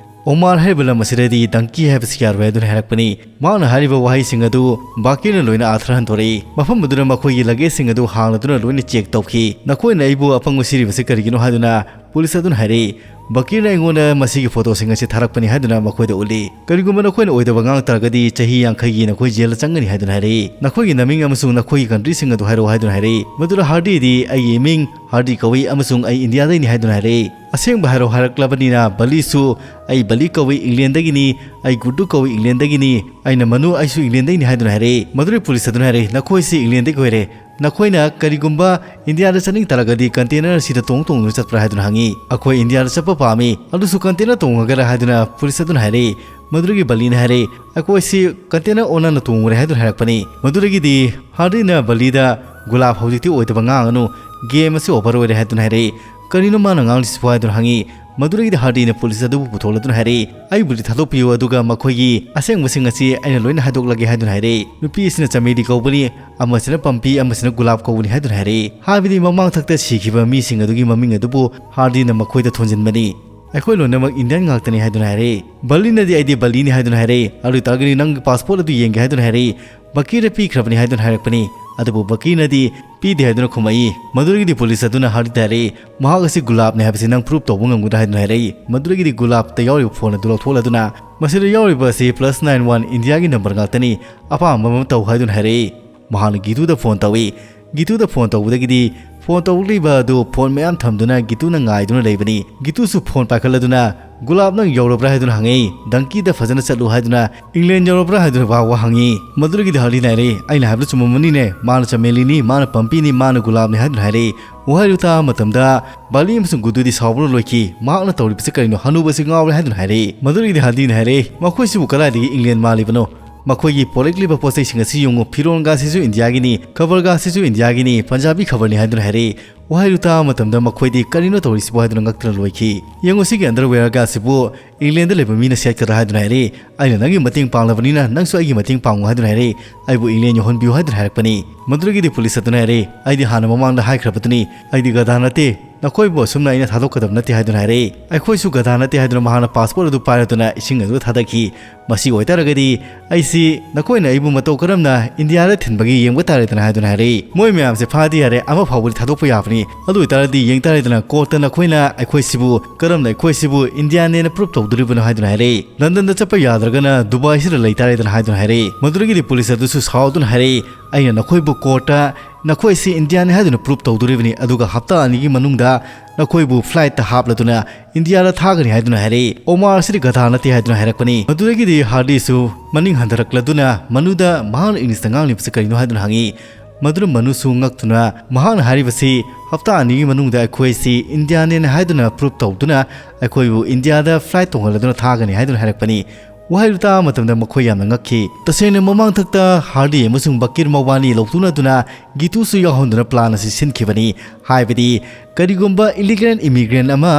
"ꯑꯣꯃꯥꯔ ꯍꯥꯏꯔꯤꯕ ꯂꯝ ꯑꯁꯤꯗꯗꯤ ꯗꯪꯀꯤ ꯍꯥꯏꯕꯁꯤ ꯌꯥꯔꯣꯏ" ꯍꯥꯏꯗꯨꯅ ꯍꯥꯏꯔꯛꯄꯅꯤ꯫ ꯃꯍꯥꯛꯅ ꯍꯥꯏꯔꯤꯕ ꯋꯥꯍꯩꯁꯤꯡ ꯑꯗꯨ ꯕꯥꯀꯤꯔꯅ ꯂꯣꯏꯅ ꯑꯥꯊꯔ ꯍꯟꯗꯣꯔꯛꯏ꯫ ꯃꯐꯝ ꯑꯗꯨꯗ ꯃꯈꯣꯏꯒꯤ ꯂꯒꯦꯖꯁꯤꯡ ꯑꯗꯨ ꯍꯥꯡꯂꯗꯨꯅ ꯂꯣꯏꯅ ꯆꯦꯛ ꯇꯧꯈꯤ꯫ "ꯅꯈꯣꯏꯅ ꯑꯩꯕꯨ ꯑꯄꯪꯕ ꯁꯤꯔꯤꯕꯁꯤ ꯀꯔꯤꯒꯤꯅꯣ?" ꯍꯥꯏꯗꯨꯅ ꯄꯨꯂꯤꯁ ꯑꯗꯨꯅ ꯍꯥꯏꯔꯛꯏ꯫ ꯕꯥꯀꯤꯔꯅ ꯑꯩꯉꯣꯟꯗ ꯃꯁꯤꯒꯤ ꯐꯣꯇꯣꯁꯤꯡ ꯑꯁꯤ ꯊꯥꯔꯛꯄꯅꯤ ꯍꯥꯏꯗꯨꯅ ꯃꯈꯣꯏꯗ ꯎꯠꯂꯤ꯫ "ꯀꯔꯤꯒꯨꯝꯕ ꯅꯈꯣꯏꯅ ꯑꯣꯏꯗꯕ ꯉꯥꯡ ꯇꯥꯔꯒꯗꯤ ꯆꯍꯤ ꯌꯥꯡꯈꯩꯒꯤ ꯅꯈꯣꯏ ꯖꯦꯜꯗ ꯆꯪꯒꯅꯤ" ꯍꯥꯏꯗꯨꯅ ꯍꯥꯏꯔꯛꯏ꯫ "ꯅꯈꯣꯏꯒꯤ ꯅꯃꯤꯡ ꯑꯃꯁꯨꯡ ꯅꯈꯣꯏꯒꯤ ꯀꯟꯇ꯭ꯔꯤꯁꯤꯡ ꯑꯗꯨ ꯍꯥꯏꯔꯛꯎ" ꯍꯥꯏꯗꯨꯅ ꯍꯥꯏꯔꯛꯏ꯫ ꯃꯗꯨꯗ ꯍꯥꯔꯗꯤꯗꯤ "ꯑꯩꯒꯤ ꯏꯃꯤꯡ ꯍꯥꯔꯗꯤ ꯀꯧꯏ ꯑꯃꯁꯨꯡ ꯑꯩ ꯏꯟꯗꯤꯌꯥꯗꯩꯅꯤ" ꯍꯥꯏꯗꯨꯅ ꯍꯥꯏꯔꯛꯏ꯫ "ꯑꯁꯦꯡꯕ ꯍꯥꯏꯔꯣ" ꯍꯥꯏꯔꯛꯂꯕꯅꯤꯅ ꯕꯂꯤꯁꯨ "ꯑꯩ ꯕꯂꯤ ꯀꯧꯏ, ꯏꯪꯂꯦꯟꯗꯒꯤꯅꯤ, ꯑꯩ ꯒꯨꯗꯨ ꯀꯧꯏ, ꯏꯪꯂꯦꯟꯗꯒꯤꯅꯤ, ꯑꯩꯅ ꯃꯅꯨ, ꯑꯩꯁꯨ ꯏꯪꯂꯦꯟꯗꯒꯤꯅꯤ" ꯍꯥꯏꯗꯨꯅ ꯍꯥꯏꯔꯛꯏ꯫ ꯃꯗꯨꯗ ꯄꯨꯂꯤꯁ ꯑꯗꯨꯅ ꯍꯥꯏꯔꯛꯏ, "ꯅꯈꯣꯏꯁꯤ ꯏꯪꯂꯦꯟꯗꯒꯤ ꯑꯣꯏꯔꯦ, ꯅꯈꯣꯏꯅ ꯀꯔꯤꯒꯨꯝꯕ ꯏꯟꯗꯤꯌꯥꯗ ꯆꯠꯅꯤꯡ ꯇꯥꯔꯒꯗꯤ ꯀꯟꯇꯦꯅꯔ ꯑꯁꯤꯗ ꯇꯣꯡ ꯇꯣꯡꯗꯨꯅ ꯆꯠꯄ꯭ꯔꯥ?" ꯍꯥꯏꯗꯨꯅ ꯍꯪꯉꯤ꯫ "ꯑꯩꯈꯣꯏ ꯏꯟꯗꯤꯌꯥꯗ ꯆꯠꯄ ꯄꯥꯝꯃꯤ, ꯑꯗꯨꯁꯨ ꯀꯟꯇꯦꯅꯔ ꯇꯣꯡꯉꯒꯔ?" ꯍꯥꯏꯗꯨꯅ ꯄꯨꯂꯤꯁ ꯑꯗꯨꯅ ꯍꯥꯏꯔꯛꯏ꯫ ꯃꯗꯨꯗꯒꯤ ꯕꯂꯤꯅ ꯍꯥꯏꯔꯛꯏ, "ꯑꯩꯈꯣꯏꯁꯤ ꯀꯟꯇꯦꯅꯔ ꯑꯣꯟꯅꯅ ꯇꯣꯡꯉꯨꯔꯦ" ꯍꯥꯏꯗꯨꯅ ꯍꯥꯏꯔꯛꯄꯅꯤ꯫ ꯃꯗꯨꯗꯒꯤꯗꯤ ꯍꯥꯔꯗꯤꯅ ꯕꯂꯤꯗ, "ꯒꯨꯂꯥꯞ, ꯍꯧꯖꯤꯛꯇꯤ ꯑꯣꯏꯗꯕ ꯉꯥꯡꯒꯅꯨ, ꯒꯦꯝ ꯑꯁꯤ ꯑꯣꯚꯔ ꯑꯣꯏꯔꯦ" ꯍꯥꯏꯗꯨꯅ ꯍꯥꯏꯔꯛꯏ꯫ "ꯀꯔꯤꯅꯣ ꯃꯥꯅ ꯉꯥꯡꯂꯤꯁꯤꯕꯣ?" ꯍꯥꯏꯗꯨꯅ ꯍꯪꯉꯤ꯫ ꯃꯗꯨꯗꯒꯤꯗꯤ ꯍꯥꯔꯗꯤꯅ ꯄꯨꯂꯤꯁ ꯑꯗꯨꯕꯨ ꯄꯨꯊꯣꯛꯂꯗꯨꯅ ꯍꯥꯏꯔꯛꯏ, "ꯑꯩꯕꯨꯗꯤ ꯊꯥꯗꯣꯛꯄꯤꯌꯨ, ꯑꯗꯨꯒ ꯃꯈꯣꯏꯒꯤ ꯑꯁꯦꯡꯕꯁꯤꯡ ꯑꯁꯤ ꯑꯩꯅ ꯂꯣꯏꯅ ꯍꯥꯏꯗꯣꯛꯂꯒꯦ" ꯍꯥꯏꯗꯨꯅ ꯍꯥꯏꯔꯛꯏ꯫ "ꯅꯨꯄꯤ ꯑꯁꯤꯅ ꯆꯃꯦꯂꯤ ꯀꯧꯕꯅꯤ, ꯑꯃꯁꯤꯅ ꯄꯝꯄꯤ, ꯑꯃꯁꯤꯅ ꯒꯨꯂꯥꯞ ꯀꯧꯕꯅꯤ" ꯍꯥꯏꯗꯨꯅ ꯍꯥꯏꯔꯛꯏ꯫ ꯍꯥꯏꯕꯗꯤ ꯃꯃꯥꯡꯊꯛꯇ ꯁꯤꯈꯤꯕ ꯃꯤꯁꯤꯡ ꯑꯗꯨꯒꯤ ꯃꯃꯤꯡ ꯑꯗꯨꯕꯨ ꯍꯥꯔꯗꯤꯅ ꯃꯈꯣꯏꯗ ꯊꯣꯟꯖꯤꯟꯕꯅꯤ꯫ "ꯑꯩꯈꯣꯏ ꯂꯣꯏꯅꯃꯛ ꯏꯟꯗꯤꯌꯟ ꯉꯥꯛꯇꯅꯤ" ꯍꯥꯏꯗꯨꯅ ꯍꯥꯏꯔꯛꯏ꯫ ꯕꯂꯤꯅꯗꯤ "ꯑꯩꯗꯤ ꯕꯂꯤꯅꯤ" ꯍꯥꯏꯗꯨꯅ ꯍꯥꯏꯔꯛꯏ꯫ "ꯑꯗꯨ ꯑꯣꯏꯇꯥꯔꯒꯗꯤ ꯅꯪꯒꯤ ꯄꯥꯁꯄꯣꯔꯠ ꯑꯗꯨ ꯌꯦꯡꯒꯦ" ꯍꯥꯏꯗꯨꯅ ꯍꯥꯏꯔꯛꯏ꯫ "ꯕꯀꯤꯔꯗ ꯄꯤꯈ꯭ꯔꯕꯅꯤ" ꯍꯥꯏꯗꯨꯅ ꯍꯥꯏꯔꯛꯄꯅꯤ꯫ ꯑꯗꯨꯕꯨ ꯕꯀꯤꯔꯅꯗꯤ "ꯄꯤꯗꯦ" ꯍꯥꯏꯗꯨꯅ ꯈꯨꯝꯃꯛꯏ꯫ ꯃꯗꯨꯗꯒꯤꯗꯤ ꯄꯨꯂꯤꯁ ꯑꯗꯨꯅ ꯍꯥꯔꯗꯤꯗ ꯍꯥꯏꯔꯛꯏ, "ꯃꯍꯥꯛ ꯑꯁꯤ ꯒꯨꯂꯥꯞꯅꯤ ꯍꯥꯏꯕꯁꯤ ꯅꯪ ꯄ꯭ꯔꯨꯞ ꯇꯧꯕ ꯉꯝꯒꯗ꯭ꯔꯥ?" ꯍꯥꯏꯗꯨꯅ ꯍꯥꯏꯔꯛꯏ꯫ ꯃꯗꯨꯗꯒꯤꯗꯤ ꯒꯨꯂꯥꯞꯇ ꯌꯥꯎꯔꯤꯕ ꯐꯣꯟ ꯑꯗꯨ ꯂꯧꯊꯣꯛꯂꯗꯨꯅ, "ꯃꯁꯤꯗ ꯌꯥꯎꯔꯤꯕ ꯑꯁꯤ ꯄ꯭ꯂꯁ ꯅꯥꯏꯟ ꯋꯥꯟ ꯏꯟꯗꯤꯌꯥꯒꯤ ꯅꯝꯕꯔ ꯉꯥꯛꯇꯅꯤ, ꯑꯄꯥꯝꯕ ꯑꯃ ꯇꯧ" ꯍꯥꯏꯗꯨꯅ ꯍꯥꯏꯔꯛꯏ꯫ ꯃꯍꯥꯛꯅ ꯒꯤꯇꯨꯗ ꯐꯣꯟ ꯇꯧꯏ꯫ ꯒꯤꯇꯨꯗ ꯐꯣꯟ ꯇꯧꯕꯗꯒꯤꯗꯤ ꯐꯣꯟ ꯇꯧꯔꯛꯂꯤꯕ ꯑꯗꯨ ꯐꯣꯟ ꯃꯌꯥꯝ ꯊꯝꯗꯨꯅ ꯒꯤꯇꯨꯅ ꯉꯥꯏꯗꯨꯅ ꯂꯩꯕꯅꯤ꯫ ꯒꯤꯇꯨꯁꯨ ꯐꯣꯟ ꯄꯥꯏꯈꯠꯂꯗꯨꯅ "ꯒꯨꯂꯥꯞ ꯅꯪ ꯌꯧꯔꯕ꯭ꯔꯥ?" ꯍꯥꯏꯗꯨꯅ ꯍꯪꯉꯛꯏ꯫ "ꯗꯪꯀꯤꯗ ꯐꯖꯅ ꯆꯠꯂꯨ" ꯍꯥꯏꯗꯨꯅ "ꯏꯪꯂꯦꯟ ꯌꯧꯔꯕ꯭ꯔꯥ?" ꯍꯥꯏꯗꯨꯅ ꯐꯥꯎꯕ ꯍꯪꯉꯤ꯫ ꯃꯗꯨꯗꯒꯤꯗꯤ ꯍꯥꯔꯗꯤꯅ ꯍꯥꯏꯔꯛꯏ, "ꯑꯩꯅ ꯍꯥꯏꯕꯗꯨ ꯆꯨꯝꯃꯝꯃꯅꯤꯅꯦ, ꯃꯥꯅ ꯆꯃꯦꯂꯤꯅꯤ, ꯃꯥꯅ ꯄꯝꯄꯤꯅꯤ, ꯃꯥꯅ ꯒꯨꯂꯥꯞꯅꯤ" ꯍꯥꯏꯗꯨꯅ ꯍꯥꯏꯔꯛꯏ꯫ ꯋꯥꯍꯩꯗꯨ ꯇꯥꯕ ꯃꯇꯝꯗ ꯕꯥꯂꯤ ꯑꯃꯁꯨꯡ ꯒꯨꯗꯨꯗꯤ ꯁꯥꯎꯕꯅ ꯂꯣꯏꯈꯤ꯫ "ꯃꯍꯥꯛꯅ ꯇꯧꯔꯤꯕꯁꯤ ꯀꯔꯤꯅꯣ? ꯍꯅꯨꯕꯁꯤ ꯉꯥꯎꯔꯦ" ꯍꯥꯏꯗꯨꯅ ꯍꯥꯏꯔꯛꯏ꯫ ꯃꯗꯨꯗꯒꯤꯗꯤ ꯍꯥꯔꯗꯤꯅ ꯍꯥꯏꯔꯛꯏ, "ꯃꯈꯣꯏꯁꯤꯕꯨ ꯀꯗꯥꯏꯗꯒꯤ ꯏꯪꯂꯦꯟ ꯃꯥꯜꯂꯤꯕꯅꯣ? ꯃꯈꯣꯏꯒꯤ ꯄꯣꯔꯛꯂꯤꯕ ꯄꯣꯠꯆꯩꯁꯤꯡ ꯑꯁꯤ ꯌꯦꯡꯉꯨ, ꯐꯤꯔꯣꯜꯒꯁꯤꯁꯨ ꯏꯟꯗꯤꯌꯥꯒꯤꯅꯤ, ꯈꯕꯔꯒꯁꯤꯁꯨ ꯏꯟꯗꯤꯌꯥꯒꯤꯅꯤ, ꯄꯟꯖꯥꯕꯤ ꯈꯕꯔꯅꯤ" ꯍꯥꯏꯗꯨꯅ ꯍꯥꯏꯔꯛꯏ꯫ ꯋꯥꯍꯩꯗꯨ ꯇꯥꯕ ꯃꯇꯝꯗ ꯃꯈꯣꯏꯗꯤ "ꯀꯔꯤꯅꯣ ꯇꯧꯔꯤꯁꯤꯕꯨ?" ꯍꯥꯏꯗꯨꯅ ꯉꯛꯇꯨꯅ ꯂꯣꯏꯈꯤ꯫ "ꯌꯦꯡꯉꯨ, ꯁꯤꯒꯤ ꯑꯟꯗꯔꯋꯦꯌꯔꯒꯁꯤꯕꯨ ꯏꯪꯂꯦꯟꯗ ꯂꯩꯕ ꯃꯤꯅ ꯁꯦꯠꯀꯗ꯭ꯔꯥ?" ꯍꯥꯏꯗꯨꯅ ꯍꯥꯏꯔꯛꯏ꯫ "ꯑꯩꯅ ꯅꯪꯒꯤ ꯃꯇꯦꯡ ꯄꯥꯡꯂꯕꯅꯤꯅ ꯅꯪꯁꯨ ꯑꯩꯒꯤ ꯃꯇꯦꯡ ꯄꯥꯡꯉꯨ" ꯍꯥꯏꯗꯨꯅ ꯍꯥꯏꯔꯛꯏ꯫ "ꯑꯩꯕꯨ ꯏꯪꯂꯦꯟ ꯌꯧꯍꯟꯕꯤꯌꯨ" ꯍꯥꯏꯗꯨꯅ ꯍꯥꯏꯔꯛꯄꯅꯤ꯫ ꯃꯗꯨꯗꯒꯤꯗꯤ ꯄꯨꯂꯤꯁ ꯑꯗꯨꯅ ꯍꯥꯏꯔꯛꯏ, "ꯑꯩꯗꯤ ꯍꯥꯟꯅ ꯃꯃꯥꯡꯗ ꯍꯥꯏꯈ꯭ꯔꯕꯗꯨꯅꯤ, ꯑꯩꯗꯤ ꯒꯙꯥ ꯅꯠꯇꯦ, ꯅꯈꯣꯏꯕꯨ ꯑꯁꯨꯝꯅ ꯑꯩꯅ ꯊꯥꯗꯣꯛꯀꯗꯕ ꯅꯠꯇꯦ" ꯍꯥꯏꯗꯨꯅ ꯍꯥꯏꯔꯛꯏ꯫ "ꯑꯩꯈꯣꯏꯁꯨ ꯒꯙꯥ ꯅꯠꯇꯦ" ꯍꯥꯏꯗꯨꯅ ꯃꯍꯥꯛꯅ ꯄꯥꯁꯄꯣꯔꯠ ꯑꯗꯨ ꯄꯥꯏꯔꯗꯨꯅ ꯏꯁꯤꯡ ꯑꯗꯨꯗ ꯊꯥꯗꯈꯤ꯫ "ꯃꯁꯤ ꯑꯣꯏꯇꯥꯔꯒꯗꯤ ꯑꯩꯁꯤ ꯅꯈꯣꯏꯅ ꯑꯩꯕꯨ ꯃꯇꯧ ꯀꯔꯝꯅ ꯏꯟꯗꯤꯌꯥꯗ ꯊꯤꯟꯕꯒꯦ ꯌꯦꯡꯕ ꯇꯥꯔꯦꯗꯅ" ꯍꯥꯏꯗꯨꯅ ꯍꯥꯏꯔꯛꯏ꯫ "ꯃꯣꯏ ꯃꯌꯥꯝꯁꯦ ꯐꯥꯗꯤ ꯌꯥꯔꯦ, ꯑꯃ ꯐꯥꯎꯕꯗꯤ ꯊꯥꯗꯣꯛꯄ ꯌꯥꯕꯅꯤ꯫ ꯑꯗꯨ ꯑꯣꯏꯇꯥꯔꯗꯤ ꯌꯦꯡ ꯇꯥꯔꯦꯗꯅ ꯀꯣꯔꯠꯇ ꯅꯈꯣꯏꯅ ꯑꯩꯈꯣꯏꯁꯤꯕꯨ ꯀꯔꯝꯅ ꯑꯩꯈꯣꯏꯁꯤꯕꯨ ꯏꯟꯗꯤꯌꯥꯅꯦꯅ ꯄ꯭ꯔꯨꯞ ꯇꯧꯗꯣꯔꯤꯕꯅꯣ" ꯍꯥꯏꯗꯨꯅ ꯍꯥꯏꯔꯛꯏ꯫ "ꯂꯟꯗꯟꯗ ꯆꯠꯄ ꯌꯥꯗ꯭ꯔꯒꯅ ꯗꯨꯕꯥꯏꯁꯤꯗ ꯂꯩ ꯇꯥꯔꯦꯗꯅ" ꯍꯥꯏꯗꯨꯅ ꯍꯥꯏꯔꯛꯏ꯫ ꯃꯗꯨꯗꯒꯤꯗꯤ ꯄꯨꯂꯤꯁ ꯑꯗꯨꯁꯨ ꯁꯥꯎꯗꯨꯅ ꯍꯥꯏꯔꯛꯏ, "ꯑꯩꯅ ꯅꯈꯣꯏꯕꯨ ꯀꯣꯔꯠꯇ ꯅꯈꯣꯏꯁꯤ ꯏꯟꯗꯤꯌꯥꯅꯤ ꯍꯥꯏꯗꯨꯅ ꯄ꯭ꯔꯨꯞ ꯇꯧꯗꯣꯔꯤꯕꯅꯤ, ꯑꯗꯨꯒ ꯍꯞꯇꯥ ꯑꯅꯤꯒꯤ ꯃꯅꯨꯡꯗ ꯅꯈꯣꯏꯕꯨ ꯐ꯭ꯂꯥꯏꯠꯇ ꯍꯥꯞꯂꯗꯨꯅ ꯏꯟꯗꯤꯌꯥꯗ ꯊꯥꯒꯅꯤ" ꯍꯥꯏꯗꯨꯅ ꯍꯥꯏꯔꯛꯏ꯫ "ꯑꯣꯃꯥꯔ ꯑꯁꯤꯗꯤ ꯒꯙꯥ ꯅꯠꯇꯦ" ꯍꯥꯏꯗꯨꯅ ꯍꯥꯏꯔꯛꯄꯅꯤ꯫ ꯃꯗꯨꯗꯒꯤꯗꯤ ꯍꯥꯔꯗꯤꯁꯨ ꯃꯅꯤꯡ ꯍꯟꯊꯔꯛꯂꯗꯨꯅ ꯃꯅꯨꯗ ꯃꯍꯥꯛꯅ ꯏꯪꯂꯤꯁꯇ ꯉꯥꯡꯂꯤꯕꯁꯤ ꯀꯔꯤꯅꯣ ꯍꯥꯏꯗꯨꯅ ꯍꯪꯉꯤ꯫ ꯃꯗꯨꯗ ꯃꯅꯨꯁꯨ ꯉꯛꯇꯨꯅ ꯃꯍꯥꯛꯅ ꯍꯥꯏꯔꯤꯕꯁꯤ, "ꯍꯞꯇꯥ ꯑꯅꯤꯒꯤ ꯃꯅꯨꯡꯗ ꯑꯩꯈꯣꯏꯁꯤ ꯏꯟꯗꯤꯌꯥꯅꯦꯅ ꯍꯥꯏꯗꯨꯅ ꯄ꯭ꯔꯨꯞ ꯇꯧꯗꯨꯅ ꯑꯩꯈꯣꯏꯕꯨ ꯏꯟꯗꯤꯌꯥꯗ ꯐ꯭ꯂꯥꯏꯠ ꯇꯣꯡꯍꯜꯂꯗꯨꯅ ꯊꯥꯒꯅꯤ" ꯍꯥꯏꯗꯨꯅ ꯍꯥꯏꯔꯛꯄꯅꯤ꯫ ꯋꯥꯍꯩꯗꯨ ꯇꯥꯕ ꯃꯇꯝꯗ ꯃꯈꯣꯏ ꯌꯥꯝꯅ ꯉꯛꯈꯤ꯫ ꯇꯁꯦꯡꯅ ꯃꯃꯥꯡꯊꯛꯇ ꯍꯥꯔꯗꯤ ꯑꯃꯁꯨꯡ ꯕꯀꯤꯔ ꯃꯕꯥꯅꯤ ꯂꯧꯊꯣꯛꯅꯗꯨꯅ ꯒꯤꯇꯨꯁꯨ ꯌꯥꯎꯍꯟꯗꯨꯅ ꯄ꯭ꯂꯥꯟ ꯑꯁꯤ ꯁꯤꯟꯈꯤꯕꯅꯤ꯫ ꯍꯥꯏꯕꯗꯤ ꯀꯔꯤꯒꯨꯝꯕ ꯏꯂꯤꯒꯦꯜ ꯏꯃꯤꯒ꯭ꯔꯦꯟ ꯑꯃ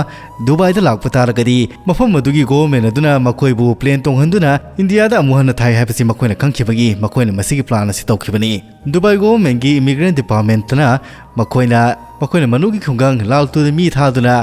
ꯗꯨꯕꯥꯏꯗ ꯂꯥꯛꯄ ꯇꯥꯔꯒꯗꯤ ꯃꯐꯝ ꯑꯗꯨꯒꯤ ꯒꯣꯚꯔꯟꯃꯦꯟꯠ ꯑꯗꯨꯅ ꯃꯈꯣꯏꯕꯨ ꯄ꯭ꯂꯦꯟ ꯇꯣꯡꯍꯟꯗꯨꯅ ꯏꯟꯗꯤꯌꯥꯗ ꯑꯃꯨꯛ ꯍꯟꯅ ꯊꯥꯏ ꯍꯥꯏꯕꯁꯤ ꯃꯈꯣꯏꯅ ꯈꯪꯈꯤꯕꯒꯤ ꯃꯈꯣꯏꯅ ꯃꯁꯤꯒꯤ ꯄ꯭ꯂꯥꯟ ꯑꯁꯤ ꯇꯧꯈꯤꯕꯅꯤ꯫ ꯗꯨꯕꯥꯏ ꯒꯣꯚꯔꯟꯃꯦꯟꯠꯀꯤ ꯏꯃꯤꯒ꯭ꯔꯦꯟ ꯗꯤꯄꯥꯔꯠꯃꯦꯟꯠꯇꯅ ꯃꯈꯣꯏꯅ, ꯃꯈꯣꯏꯅ ꯃꯅꯨꯒꯤ ꯈꯨꯡꯒꯪ ꯂꯥꯜꯇꯨꯗ ꯃꯤ ꯊꯥꯗꯨꯅ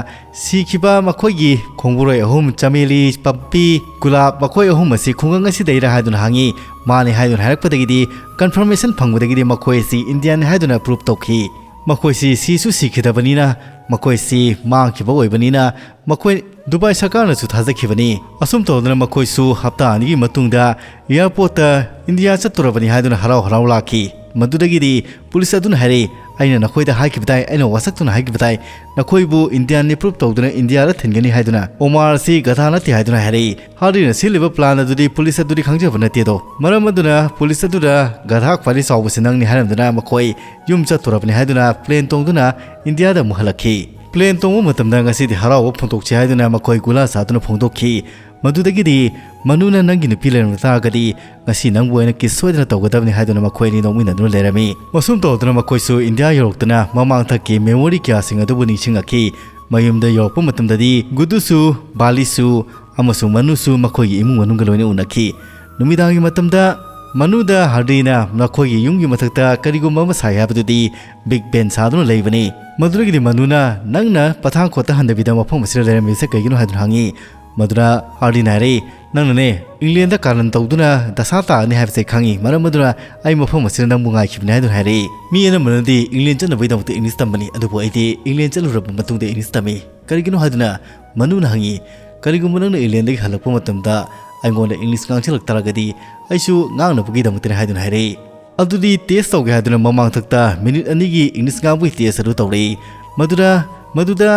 ꯁꯤꯈꯤꯕ ꯃꯈꯣꯏꯒꯤ ꯈꯣꯡꯕꯨꯔꯣꯏ ꯑꯍꯨꯝ, ꯆꯃꯦꯂꯤ, ꯄꯝꯄꯤ, ꯒꯨꯂꯥꯞ, ꯃꯈꯣꯏ ꯑꯍꯨꯝ ꯑꯁꯤ ꯈꯨꯡꯒꯪ ꯑꯁꯤꯗꯩꯔ ꯍꯥꯏꯗꯨꯅ ꯍꯪꯉꯤ꯫ "ꯃꯥꯅꯤ" ꯍꯥꯏꯗꯨꯅ ꯍꯥꯏꯔꯛꯄꯗꯒꯤꯗꯤ, ꯀꯟꯐꯔꯃꯦꯁꯟ ꯐꯪꯕꯗꯒꯤꯗꯤ ꯃꯈꯣꯏ ꯑꯁꯤ ꯏꯟꯗꯤꯌꯥꯅꯤ ꯍꯥꯏꯗꯨꯅ ꯄ꯭ꯔꯨꯞ ꯇꯧꯈꯤ꯫ ꯃꯈꯣꯏꯁꯤ ꯁꯤꯁꯨ ꯁꯤꯈꯤꯗꯕꯅꯤꯅ, ꯃꯈꯣꯏꯁꯤ ꯃꯥꯡꯈꯤꯕ ꯑꯣꯏꯕꯅꯤꯅ, ꯃꯈꯣꯏ ꯗꯨꯕꯥꯏ ꯁꯔꯀꯥꯔꯅꯁꯨ ꯊꯥꯖꯈꯤꯕꯅꯤ꯫ ꯑꯁꯨꯝ ꯇꯧꯗꯅ ꯃꯈꯣꯏꯁꯨ ꯍꯞꯇꯥ ꯑꯅꯤꯒꯤ ꯃꯇꯨꯡꯗ ꯑꯦꯌꯥꯔꯄꯣꯔꯠꯇ ꯏꯟꯗꯤꯌꯥ ꯆꯠꯇꯣꯔꯕꯅꯤ ꯍꯥꯏꯗꯨꯅ ꯍꯔꯥꯎ ꯍꯔꯥꯎ ꯂꯥꯛꯈꯤ꯫ ꯃꯗꯨꯗꯒꯤꯗꯤ ꯄꯨꯂꯤꯁ ꯑꯗꯨꯅ ꯍꯥꯏꯔꯛꯏ, ꯑꯩꯅ ꯅꯈꯣꯏꯗ ꯍꯥꯏꯈꯤꯕ ꯇꯥꯏ, ꯑꯩꯅ ꯋꯥꯁꯛꯇꯨꯅ ꯍꯥꯏꯈꯤꯕ ꯇꯥꯏ, ꯅꯈꯣꯏꯕꯨ ꯏꯟꯗꯤꯌꯥꯟ ꯑꯦꯄ꯭ꯔꯨꯞ ꯇꯧꯗꯨꯅ ꯏꯟꯗꯤꯌꯥꯗ ꯊꯤꯟꯒꯅꯤ ꯍꯥꯏꯗꯨꯅ꯫ ꯑꯣꯃꯥꯔ ꯑꯁꯤ ꯒꯙꯥ ꯅꯠꯇꯦ ꯍꯥꯏꯗꯨꯅ ꯍꯥꯏꯔꯛꯏ꯫ ꯍꯥꯔꯗꯤꯅ ꯁꯤꯜꯂꯤꯕ ꯄ꯭ꯂꯥꯟ ꯑꯗꯨꯗꯤ ꯄꯨꯂꯤꯁ ꯑꯗꯨꯗꯤ ꯈꯪꯖꯕ ꯅꯠꯇꯦꯗꯣ꯫ ꯃꯔꯝ ꯑꯗꯨꯅ ꯄꯨꯂꯤꯁ ꯑꯗꯨꯗ ꯒꯙꯥ ꯈ꯭ꯋꯥꯏꯗꯒꯤ ꯆꯥꯎꯕꯁꯤ ꯅꯪꯅꯤ ꯍꯥꯏꯔꯝꯗꯨꯅ ꯃꯈꯣꯏ ꯌꯨꯝ ꯆꯠꯇꯣꯔꯕꯅꯤ ꯍꯥꯏꯗꯨꯅ ꯄ꯭ꯂꯦꯟ ꯇꯣꯡꯗꯨꯅ ꯏꯟꯗꯤꯌꯥꯗ ꯑꯃꯨꯛ ꯍꯜꯂꯛꯈꯤ꯫ ꯄ꯭ꯂꯦꯟ ꯇꯣꯡꯕ ꯃꯇꯝꯗ ꯉꯁꯤꯗꯤ ꯍꯔꯥꯎꯕ ꯐꯣꯡꯗꯣꯛꯁꯤ ꯍꯥꯏꯗꯨꯅ ꯃꯈꯣꯏ ꯒꯨꯂꯥ ꯁꯥꯗꯨꯅ ꯐꯣꯡꯗꯣꯛꯈꯤ꯫ ꯃꯗꯨꯗꯒꯤꯗꯤ ꯃꯅꯨꯅ ꯅꯪꯒꯤ ꯅꯨꯄꯤ ꯂꯩꯔꯝꯕ ꯇꯥꯔꯒꯗꯤ ꯉꯁꯤ ꯅꯪꯕꯨ ꯑꯩꯅ ꯀꯤꯁ ꯁꯣꯏꯗꯅ ꯇꯧꯒꯗꯕꯅꯤ ꯍꯥꯏꯗꯨꯅ ꯃꯈꯣꯏ ꯑꯅꯤ ꯅꯣꯛꯃꯤꯟꯅꯗꯨꯅ ꯂꯩꯔꯝꯃꯤ꯫ ꯃꯁꯨꯝ ꯇꯧꯗꯨꯅ ꯃꯈꯣꯏꯁꯨ ꯏꯟꯗꯤꯌꯥ ꯌꯧꯔꯛꯇꯨꯅ ꯃꯃꯥꯡꯊꯛꯀꯤ ꯃꯦꯃꯣꯔꯤ ꯀꯌꯥꯁꯤꯡ ꯑꯗꯨꯕꯨ ꯅꯤꯡꯁꯤꯡꯉꯛꯈꯤ꯫ ꯃꯌꯨꯝꯗ ꯌꯧꯔꯛꯄ ꯃꯇꯝꯗꯗꯤ ꯒꯨꯗꯨꯁꯨ, ꯕꯥꯂꯤꯁꯨ ꯑꯃꯁꯨꯡ ꯃꯅꯨꯁꯨ ꯃꯈꯣꯏꯒꯤ ꯏꯃꯨꯡ ꯃꯅꯨꯡꯒ ꯂꯣꯏꯅ ꯎꯅꯈꯤ꯫ ꯅꯨꯃꯤꯗꯥꯡꯒꯤ ꯃꯇꯝꯗ ꯃꯅꯨꯗ ꯍꯥꯔꯗꯤꯅ ꯃꯈꯣꯏꯒꯤ ꯌꯨꯝꯒꯤ ꯃꯊꯛꯇ ꯀꯔꯤꯒꯨꯝꯕ ꯑꯃ ꯁꯥꯏ ꯍꯥꯏꯕꯗꯨꯗꯤ ꯕꯤꯒ ꯕꯦꯟ ꯁꯥꯗꯨꯅ ꯂꯩꯕꯅꯤ꯫ ꯃꯗꯨꯗꯒꯤꯗꯤ ꯃꯅꯨꯅ ꯅꯪꯅ ꯄꯊꯥꯡꯈꯣꯠꯇ ꯍꯟꯗꯕꯤꯗ ꯃꯐꯝ ꯑꯁꯤꯗ ꯂꯩꯔꯝꯃꯤꯕꯁꯦ ꯀꯩꯒꯤꯅꯣ ꯍꯥꯏꯗꯨꯅ ꯍꯪꯉꯤ꯫ ꯃꯗꯨꯗ ꯍꯥꯔꯗꯤꯅ ꯍꯥꯏꯔꯛꯏ, "ꯅꯪꯅꯅꯦ ꯏꯪꯂꯦꯟꯗ ꯀꯥꯔꯟ ꯇꯧꯗꯨꯅ ꯗꯁꯥ ꯇꯥꯔꯅꯤ ꯍꯥꯏꯕꯁꯦ ꯑꯩ ꯈꯪꯉꯤ, ꯃꯔꯝ ꯑꯗꯨꯅ ꯑꯩ ꯃꯐꯝ ꯑꯁꯤꯗ ꯅꯪꯕꯨ ꯉꯥꯏꯈꯤꯕꯅꯤ" ꯍꯥꯏꯗꯨꯅ ꯍꯥꯏꯔꯛꯏ꯫ ꯃꯤ ꯑꯅꯝꯕꯅꯗꯤ ꯏꯪꯂꯦꯟ ꯆꯠꯅꯕꯒꯤꯗꯃꯛꯇ ꯏꯪꯂꯤꯁ ꯇꯝꯕꯅꯤ, ꯑꯗꯨꯕꯨ ꯑꯩꯗꯤ ꯏꯪꯂꯦꯟ ꯆꯠꯂꯨꯔꯕ ꯃꯇꯨꯡꯗ ꯏꯪꯂꯤꯁ ꯇꯝꯃꯤ꯫ ꯀꯔꯤꯒꯤꯅꯣ ꯍꯥꯏꯗꯨꯅ ꯃꯅꯨꯅ ꯍꯪꯉꯤ, "ꯀꯔꯤꯒꯨꯝꯕ ꯅꯪꯅ ꯏꯪꯂꯦꯟꯗꯒꯤ ꯍꯜꯂꯛꯄ ꯃꯇꯝꯗ ꯑꯩꯉꯣꯟꯗ ꯏꯪꯂꯤꯁ ꯉꯥꯡꯁꯤꯜꯂꯛ ꯇꯥꯔꯒꯗꯤ ꯑꯩꯁꯨ ꯉꯥꯡꯅꯕꯒꯤꯗꯃꯛꯇꯅꯤ" ꯍꯥꯏꯗꯨꯅ ꯍꯥꯏꯔꯛꯏ꯫ ꯑꯗꯨꯗꯤ ꯇꯦꯁ ꯇꯧꯒꯦ ꯍꯥꯏꯗꯨꯅ ꯃꯃꯥꯡꯊꯛꯇ ꯃꯤꯅꯤꯠ ꯑꯅꯤꯒꯤ ꯏꯪꯂꯤꯁ ꯉꯥꯡꯕꯒꯤ ꯇꯦꯁ ꯑꯗꯨ ꯇꯧꯔꯛꯏ꯫ ꯃꯗꯨꯗ, ꯃꯗꯨꯗ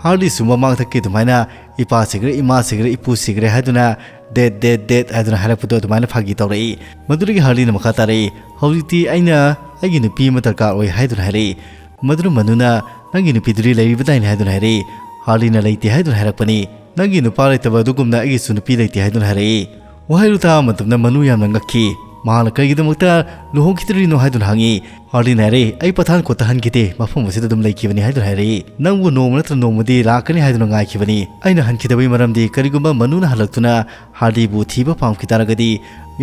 ꯍꯥꯔꯗꯤꯁꯨ ꯃꯃꯥꯡꯊꯛꯀꯤ ꯑꯗꯨꯃꯥꯏꯅ "ꯏꯄꯥ ꯁꯤꯈ꯭ꯔꯦ, ꯏꯃꯥ ꯁꯤꯈ꯭ꯔꯦ, ꯏꯄꯨ ꯁꯤꯈ꯭ꯔꯦ" ꯍꯥꯏꯗꯨꯅ "ꯗꯦꯠ, ꯗꯦꯠ, ꯗꯦꯠ" ꯍꯥꯏꯗꯨꯅ ꯍꯥꯏꯔꯛꯄꯗꯣ ꯑꯗꯨꯃꯥꯏꯅ ꯐꯥꯒꯤ ꯇꯧꯔꯛꯏ꯫ ꯃꯗꯨꯗꯒꯤ ꯍꯥꯔꯗꯤꯅ ꯃꯈꯥ ꯇꯥꯔꯛꯏ, "ꯍꯧꯖꯤꯛꯇꯤ ꯑꯩꯅ ꯑꯩꯒꯤ ꯅꯨꯄꯤ ꯑꯃ ꯗꯔꯀꯥꯔ ꯑꯣꯏ" ꯍꯥꯏꯗꯨꯅ ꯍꯥꯏꯔꯛꯏ꯫ ꯃꯗꯨꯅ ꯃꯅꯨꯅ, "ꯅꯪꯒꯤ ꯅꯨꯄꯤꯗꯨꯗꯤ ꯂꯩꯔꯤꯕꯗꯥꯏꯅꯦ?" ꯍꯥꯏꯗꯨꯅ ꯍꯥꯏꯔꯛꯏ꯫ ꯍꯥꯔꯗꯤꯅ, "ꯂꯩꯇꯦ" ꯍꯥꯏꯗꯨꯅ ꯍꯥꯏꯔꯛꯄꯅꯤ꯫ "ꯅꯪꯒꯤ ꯅꯨꯄꯥ ꯂꯩꯇꯕ ꯑꯗꯨꯒꯨꯝꯅ ꯑꯩꯒꯤꯁꯨ ꯅꯨꯄꯤ ꯂꯩꯇꯦ" ꯍꯥꯏꯗꯨꯅ ꯍꯥꯏꯔꯛꯏ꯫ ꯋꯥꯍꯩꯗꯨ ꯇꯥꯕ ꯃꯇꯝꯗ ꯃꯅꯨ ꯌꯥꯝꯅ ꯉꯛꯈꯤ꯫ ꯃꯍꯥꯛꯅ ꯀꯔꯤꯒꯤꯗꯃꯛꯇ ꯂꯨꯍꯣꯡꯈꯤꯗ꯭ꯔꯤꯅꯣ ꯍꯥꯏꯗꯨꯅ ꯍꯪꯉꯤ꯫ ꯍꯥꯔꯗꯤꯅ ꯍꯥꯏꯔꯛꯏ, "ꯑꯩ ꯄꯊꯥꯟꯀꯣꯠꯇ ꯍꯟꯈꯤꯗꯦ, ꯃꯐꯝ ꯑꯁꯤꯗ ꯑꯗꯨꯝ ꯂꯩꯈꯤꯕꯅꯤ" ꯍꯥꯏꯗꯨꯅ ꯍꯥꯏꯔꯛꯏ꯫ "ꯅꯪꯕꯨ ꯅꯣꯡꯃ ꯅꯠꯇ꯭ꯔ ꯅꯣꯡꯃꯗꯤ ꯂꯥꯛꯀꯅꯤ ꯍꯥꯏꯗꯨꯅ ꯉꯥꯏꯈꯤꯕꯅꯤ꯫ ꯑꯩꯅ ꯍꯟꯈꯤꯗꯕꯒꯤ ꯃꯔꯝꯗꯤ ꯀꯔꯤꯒꯨꯝꯕ ꯃꯅꯨꯅ ꯍꯜꯂꯛꯇꯨꯅ ꯍꯥꯔꯗꯤꯕꯨ ꯊꯤꯕ ꯄꯥꯝꯈꯤ ꯇꯥꯔꯒꯗꯤ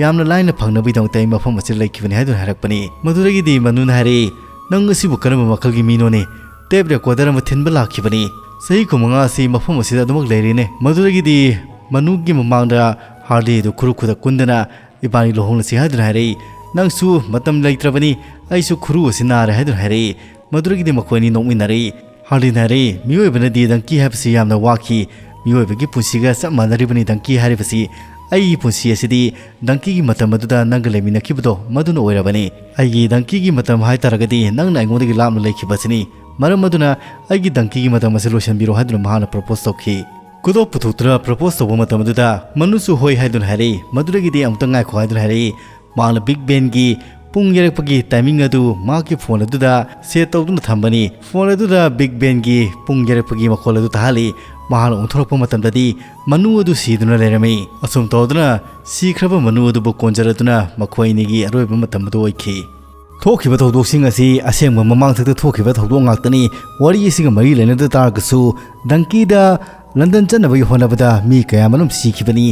ꯌꯥꯝꯅ ꯂꯥꯏꯅ ꯐꯪꯅꯕꯒꯤꯗꯃꯛꯇ ꯑꯩ ꯃꯐꯝ ꯑꯁꯤꯗ ꯂꯩꯈꯤꯕꯅꯤ" ꯍꯥꯏꯗꯨꯅ ꯍꯥꯏꯔꯛꯄꯅꯤ꯫ ꯃꯗꯨꯗꯒꯤꯗꯤ ꯃꯅꯨꯅ ꯍꯥꯏꯔꯛꯏ, "ꯅꯪ ꯑꯁꯤꯕꯨ ꯀꯔꯝꯕ ꯃꯈꯜꯒꯤ ꯃꯤꯅꯣꯅꯦ? ꯇꯦꯞ ꯔꯦꯀꯣꯔꯗꯔ ꯑꯃ ꯊꯤꯟꯕ ꯂꯥꯛꯈꯤꯕꯅꯤ꯫ ꯆꯍꯤ ꯀꯨꯟꯃꯉꯥ ꯑꯁꯤ ꯃꯐꯝ ꯑꯁꯤꯗ ꯑꯗꯨꯃꯛ ꯂꯩꯔꯦꯅꯦ"꯫ ꯃꯗꯨꯗꯒꯤꯗꯤ ꯃꯅꯨꯒꯤ ꯃꯃꯥꯡꯗ ꯍꯥꯔꯗꯤꯗꯨ ꯈꯨꯔꯨ ꯈꯨꯗꯛ ꯀꯨꯟꯗꯅ, "ꯏꯕꯥꯅꯤ ꯂꯨꯍꯣꯡꯂꯁꯤ" ꯍꯥꯏꯗꯨꯅ ꯍꯥꯏꯔꯛꯏ꯫ "ꯅꯪꯁꯨ ꯃꯇꯝ ꯂꯩꯇ꯭ꯔꯕꯅꯤ, ꯑꯩꯁꯨ ꯈꯨꯔꯨ ꯑꯁꯤ ꯅꯥꯔꯦ" ꯍꯥꯏꯗꯨꯅ ꯍꯥꯏꯔꯛꯏ꯫ ꯃꯗꯨꯗꯒꯤꯗꯤ ꯃꯈꯣꯏ ꯑꯅꯤ ꯅꯣꯛꯃꯤꯟꯅꯔꯛꯏ꯫ ꯍꯥꯔꯗꯤꯅ ꯍꯥꯏꯔꯛꯏ, "ꯃꯤꯑꯣꯏꯕꯅꯗꯤ ꯗꯪꯀꯤ ꯍꯥꯏꯕꯁꯤ ꯌꯥꯝꯅ ꯋꯥꯈꯤ꯫ ꯃꯤꯑꯣꯏꯕꯒꯤ ꯄꯨꯟꯁꯤꯒ ꯆꯞ ꯃꯥꯟꯅꯔꯤꯕꯅꯤ ꯗꯪꯀꯤ ꯍꯥꯏꯔꯤꯕꯁꯤ꯫ ꯑꯩꯒꯤ ꯄꯨꯟꯁꯤ ꯑꯁꯤꯗꯤ ꯗꯪꯀꯤꯒꯤ ꯃꯇꯝ ꯑꯗꯨꯗ ꯅꯪꯒ ꯂꯩꯃꯤꯟꯅꯈꯤꯕꯗꯣ ꯃꯗꯨꯅ ꯑꯣꯏꯔꯕꯅꯤ꯫ ꯑꯩꯒꯤ ꯗꯪꯀꯤꯒꯤ ꯃꯇꯝ ꯍꯥꯏ ꯇꯥꯔꯒꯗꯤ ꯅꯪꯅ ꯑꯩꯉꯣꯟꯗꯒꯤ ꯂꯥꯞꯅ ꯂꯩꯈꯤꯕꯁꯤꯅꯤ꯫ ꯃꯔꯝ ꯑꯗꯨꯅ ꯑꯩꯒꯤ ꯗꯪꯀꯤꯒꯤ ꯃꯇꯝ ꯑꯁꯤ ꯂꯣꯏꯁꯤꯟꯕꯤꯔꯣ ꯍꯥꯏꯗꯨꯅ ꯃꯍꯥꯛꯅ ꯄ꯭ꯔꯄꯣꯁ ꯇꯧꯈꯤ꯫ ꯈꯨꯗꯣꯞ ꯄꯨꯊꯣꯛꯇꯨꯅ ꯄ꯭ꯔꯄꯣꯁ ꯇꯧꯕ ꯃꯇꯝ ꯑꯗꯨꯗ ꯃꯅꯨꯁꯨ ꯍꯣꯏ ꯍꯥꯏꯗꯨꯅ ꯍꯥꯏꯔꯛꯏ꯫ ꯃꯗꯨꯗꯒꯤꯗꯤ ꯑꯃꯨꯛꯇ ꯉꯥꯏꯈꯣ ꯍꯥꯏꯗꯨꯅ ꯍꯥꯏꯔꯛꯏ꯫ ꯃꯍꯥꯛꯅ ꯕꯤꯛ ꯕꯦꯟꯒꯤ ꯄꯨꯡ ꯌꯩꯔꯛꯄꯒꯤ ꯇꯥꯏꯃꯤꯡ ꯑꯗꯨ ꯃꯍꯥꯛꯀꯤ ꯐꯣꯟ ꯑꯗꯨꯗ ꯁꯦꯠ ꯇꯧꯗꯨꯅ ꯊꯝꯕꯅꯤ꯫ ꯐꯣꯟ ꯑꯗꯨꯗ ꯕꯤꯛ ꯕꯦꯟꯒꯤ ꯄꯨꯡ ꯌꯩꯔꯛꯄꯒꯤ ꯃꯈꯣꯜ ꯑꯗꯨ ꯇꯥꯍꯜꯂꯤ꯫ ꯃꯍꯥꯛꯅ ꯑꯣꯟꯊꯣꯔꯛꯄ ꯃꯇꯝꯗꯗꯤ ꯃꯅꯨ ꯑꯗꯨ ꯁꯤꯗꯨꯅ ꯂꯩꯔꯝꯃꯤ꯫ ꯑꯁꯨꯝ ꯇꯧꯗꯨꯅ ꯁꯤꯈ꯭ꯔꯕ ꯃꯅꯨ ꯑꯗꯨꯕꯨ ꯀꯣꯟꯖꯔꯗꯨꯅ ꯃꯈꯣꯏ ꯑꯅꯤꯒꯤ ꯑꯔꯣꯏꯕ ꯃꯇꯝ ꯑꯗꯨ ꯑꯣꯏꯈꯤ꯫ ꯊꯣꯛꯈꯤꯕ ꯊꯧꯗꯣꯛꯁꯤꯡ ꯑꯁꯤ ꯑꯁꯦꯡꯕ ꯃꯃꯥꯡꯊꯛꯇ ꯊꯣꯛꯈꯤꯕ ꯊꯧꯗꯣꯛ ꯉꯥꯛꯇꯅꯤ꯫ ꯋꯥꯔꯤ ꯑꯁꯤꯒ ꯃꯔꯤ ꯂꯩꯅꯗ ꯇꯥꯔꯒꯁꯨ ꯗꯪꯀꯤꯗ ꯂꯟꯗꯟ ꯆꯠꯅꯕꯒꯤ ꯍꯣꯠꯅꯕꯗ ꯃꯤ ꯀꯌꯥꯃꯔꯨꯝ ꯁꯤꯈꯤꯕꯅꯤ꯫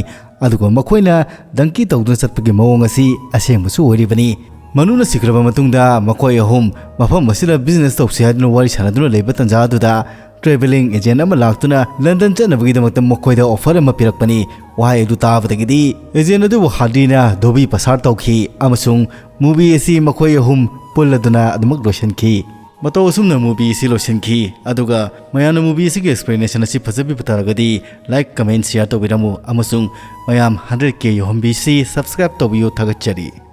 ꯑꯗꯨꯒ ꯃꯈꯣꯏꯅ ꯗꯪꯀꯤ ꯇꯧꯗꯨꯅ ꯆꯠꯄꯒꯤ ꯃꯑꯣꯡ ꯑꯁꯤ ꯑꯁꯦꯡꯕꯁꯨ ꯑꯣꯏꯔꯤꯕꯅꯤ꯫ ꯃꯅꯨꯅ ꯁꯤꯈ꯭ꯔꯕ ꯃꯇꯨꯡꯗ ꯃꯈꯣꯏ ꯑꯍꯨꯝ ꯃꯐꯝ ꯑꯁꯤꯗ ꯕꯤꯖꯤꯅꯦꯁ ꯇꯧꯁꯤ ꯍꯥꯏꯗꯨꯅ ꯋꯥꯔꯤ ꯁꯥꯟꯅꯗꯨꯅ ꯂꯩꯕ ꯇꯥꯟꯖꯥ ꯑꯗꯨꯗ ꯇ꯭ꯔꯦꯚꯦꯂꯤꯡ ꯑꯦꯖꯦꯟ ꯑꯃ ꯂꯥꯛꯇꯨꯅ ꯂꯟꯗꯟ ꯆꯠꯅꯕꯒꯤꯗꯃꯛꯇ ꯃꯈꯣꯏꯗ ꯑꯣꯐꯔ ꯑꯃ ꯄꯤꯔꯛꯄꯅꯤ꯫ ꯋꯥꯍꯩ ꯑꯗꯨ ꯇꯥꯕꯗꯒꯤꯗꯤ ꯑꯦꯖꯦꯟ ꯑꯗꯨꯕꯨ ꯍꯥꯔꯗꯤꯅ ꯙꯣꯕꯤ ꯄꯁꯥꯔ ꯇꯧꯈꯤ ꯑꯃꯁꯨꯡ ꯃꯨꯚꯤ ꯑꯁꯤ ꯃꯈꯣꯏ ꯑꯍꯨꯝ ꯄꯨꯜꯂꯗꯨꯅ ꯑꯗꯨꯃꯛ ꯂꯣꯏꯁꯤꯟꯈꯤ꯫ ꯃꯇꯧ ꯑꯁꯨꯝꯅ ꯃꯨꯚꯤ ꯑꯁꯤ ꯂꯣꯏꯁꯤꯟꯈꯤ꯫ ꯑꯗꯨꯒ ꯃꯌꯥꯝꯅ ꯃꯨꯚꯤ ꯑꯁꯤꯒꯤ ꯑꯦꯛꯁꯄ꯭ꯂꯦꯅꯦꯁꯟ ꯑꯁꯤ ꯐꯖꯕꯤꯕ ꯇꯥꯔꯒꯗꯤ ꯂꯥꯏꯛ, ꯀꯃꯦꯟ, ꯁꯤꯌꯥꯔ ꯇꯧꯕꯤꯔꯝꯃꯨ ꯑꯃꯁꯨꯡ ꯃꯌꯥꯝ ꯍꯟꯗ꯭ꯔꯦꯠ ꯀꯦ ꯌꯧꯍꯟꯕꯤꯁꯤ꯫ ꯁꯕꯁꯀ꯭ꯔꯥꯏꯕ ꯇꯧꯕꯤꯌꯨ꯫ ꯊꯥꯒꯠꯆꯔꯤ꯫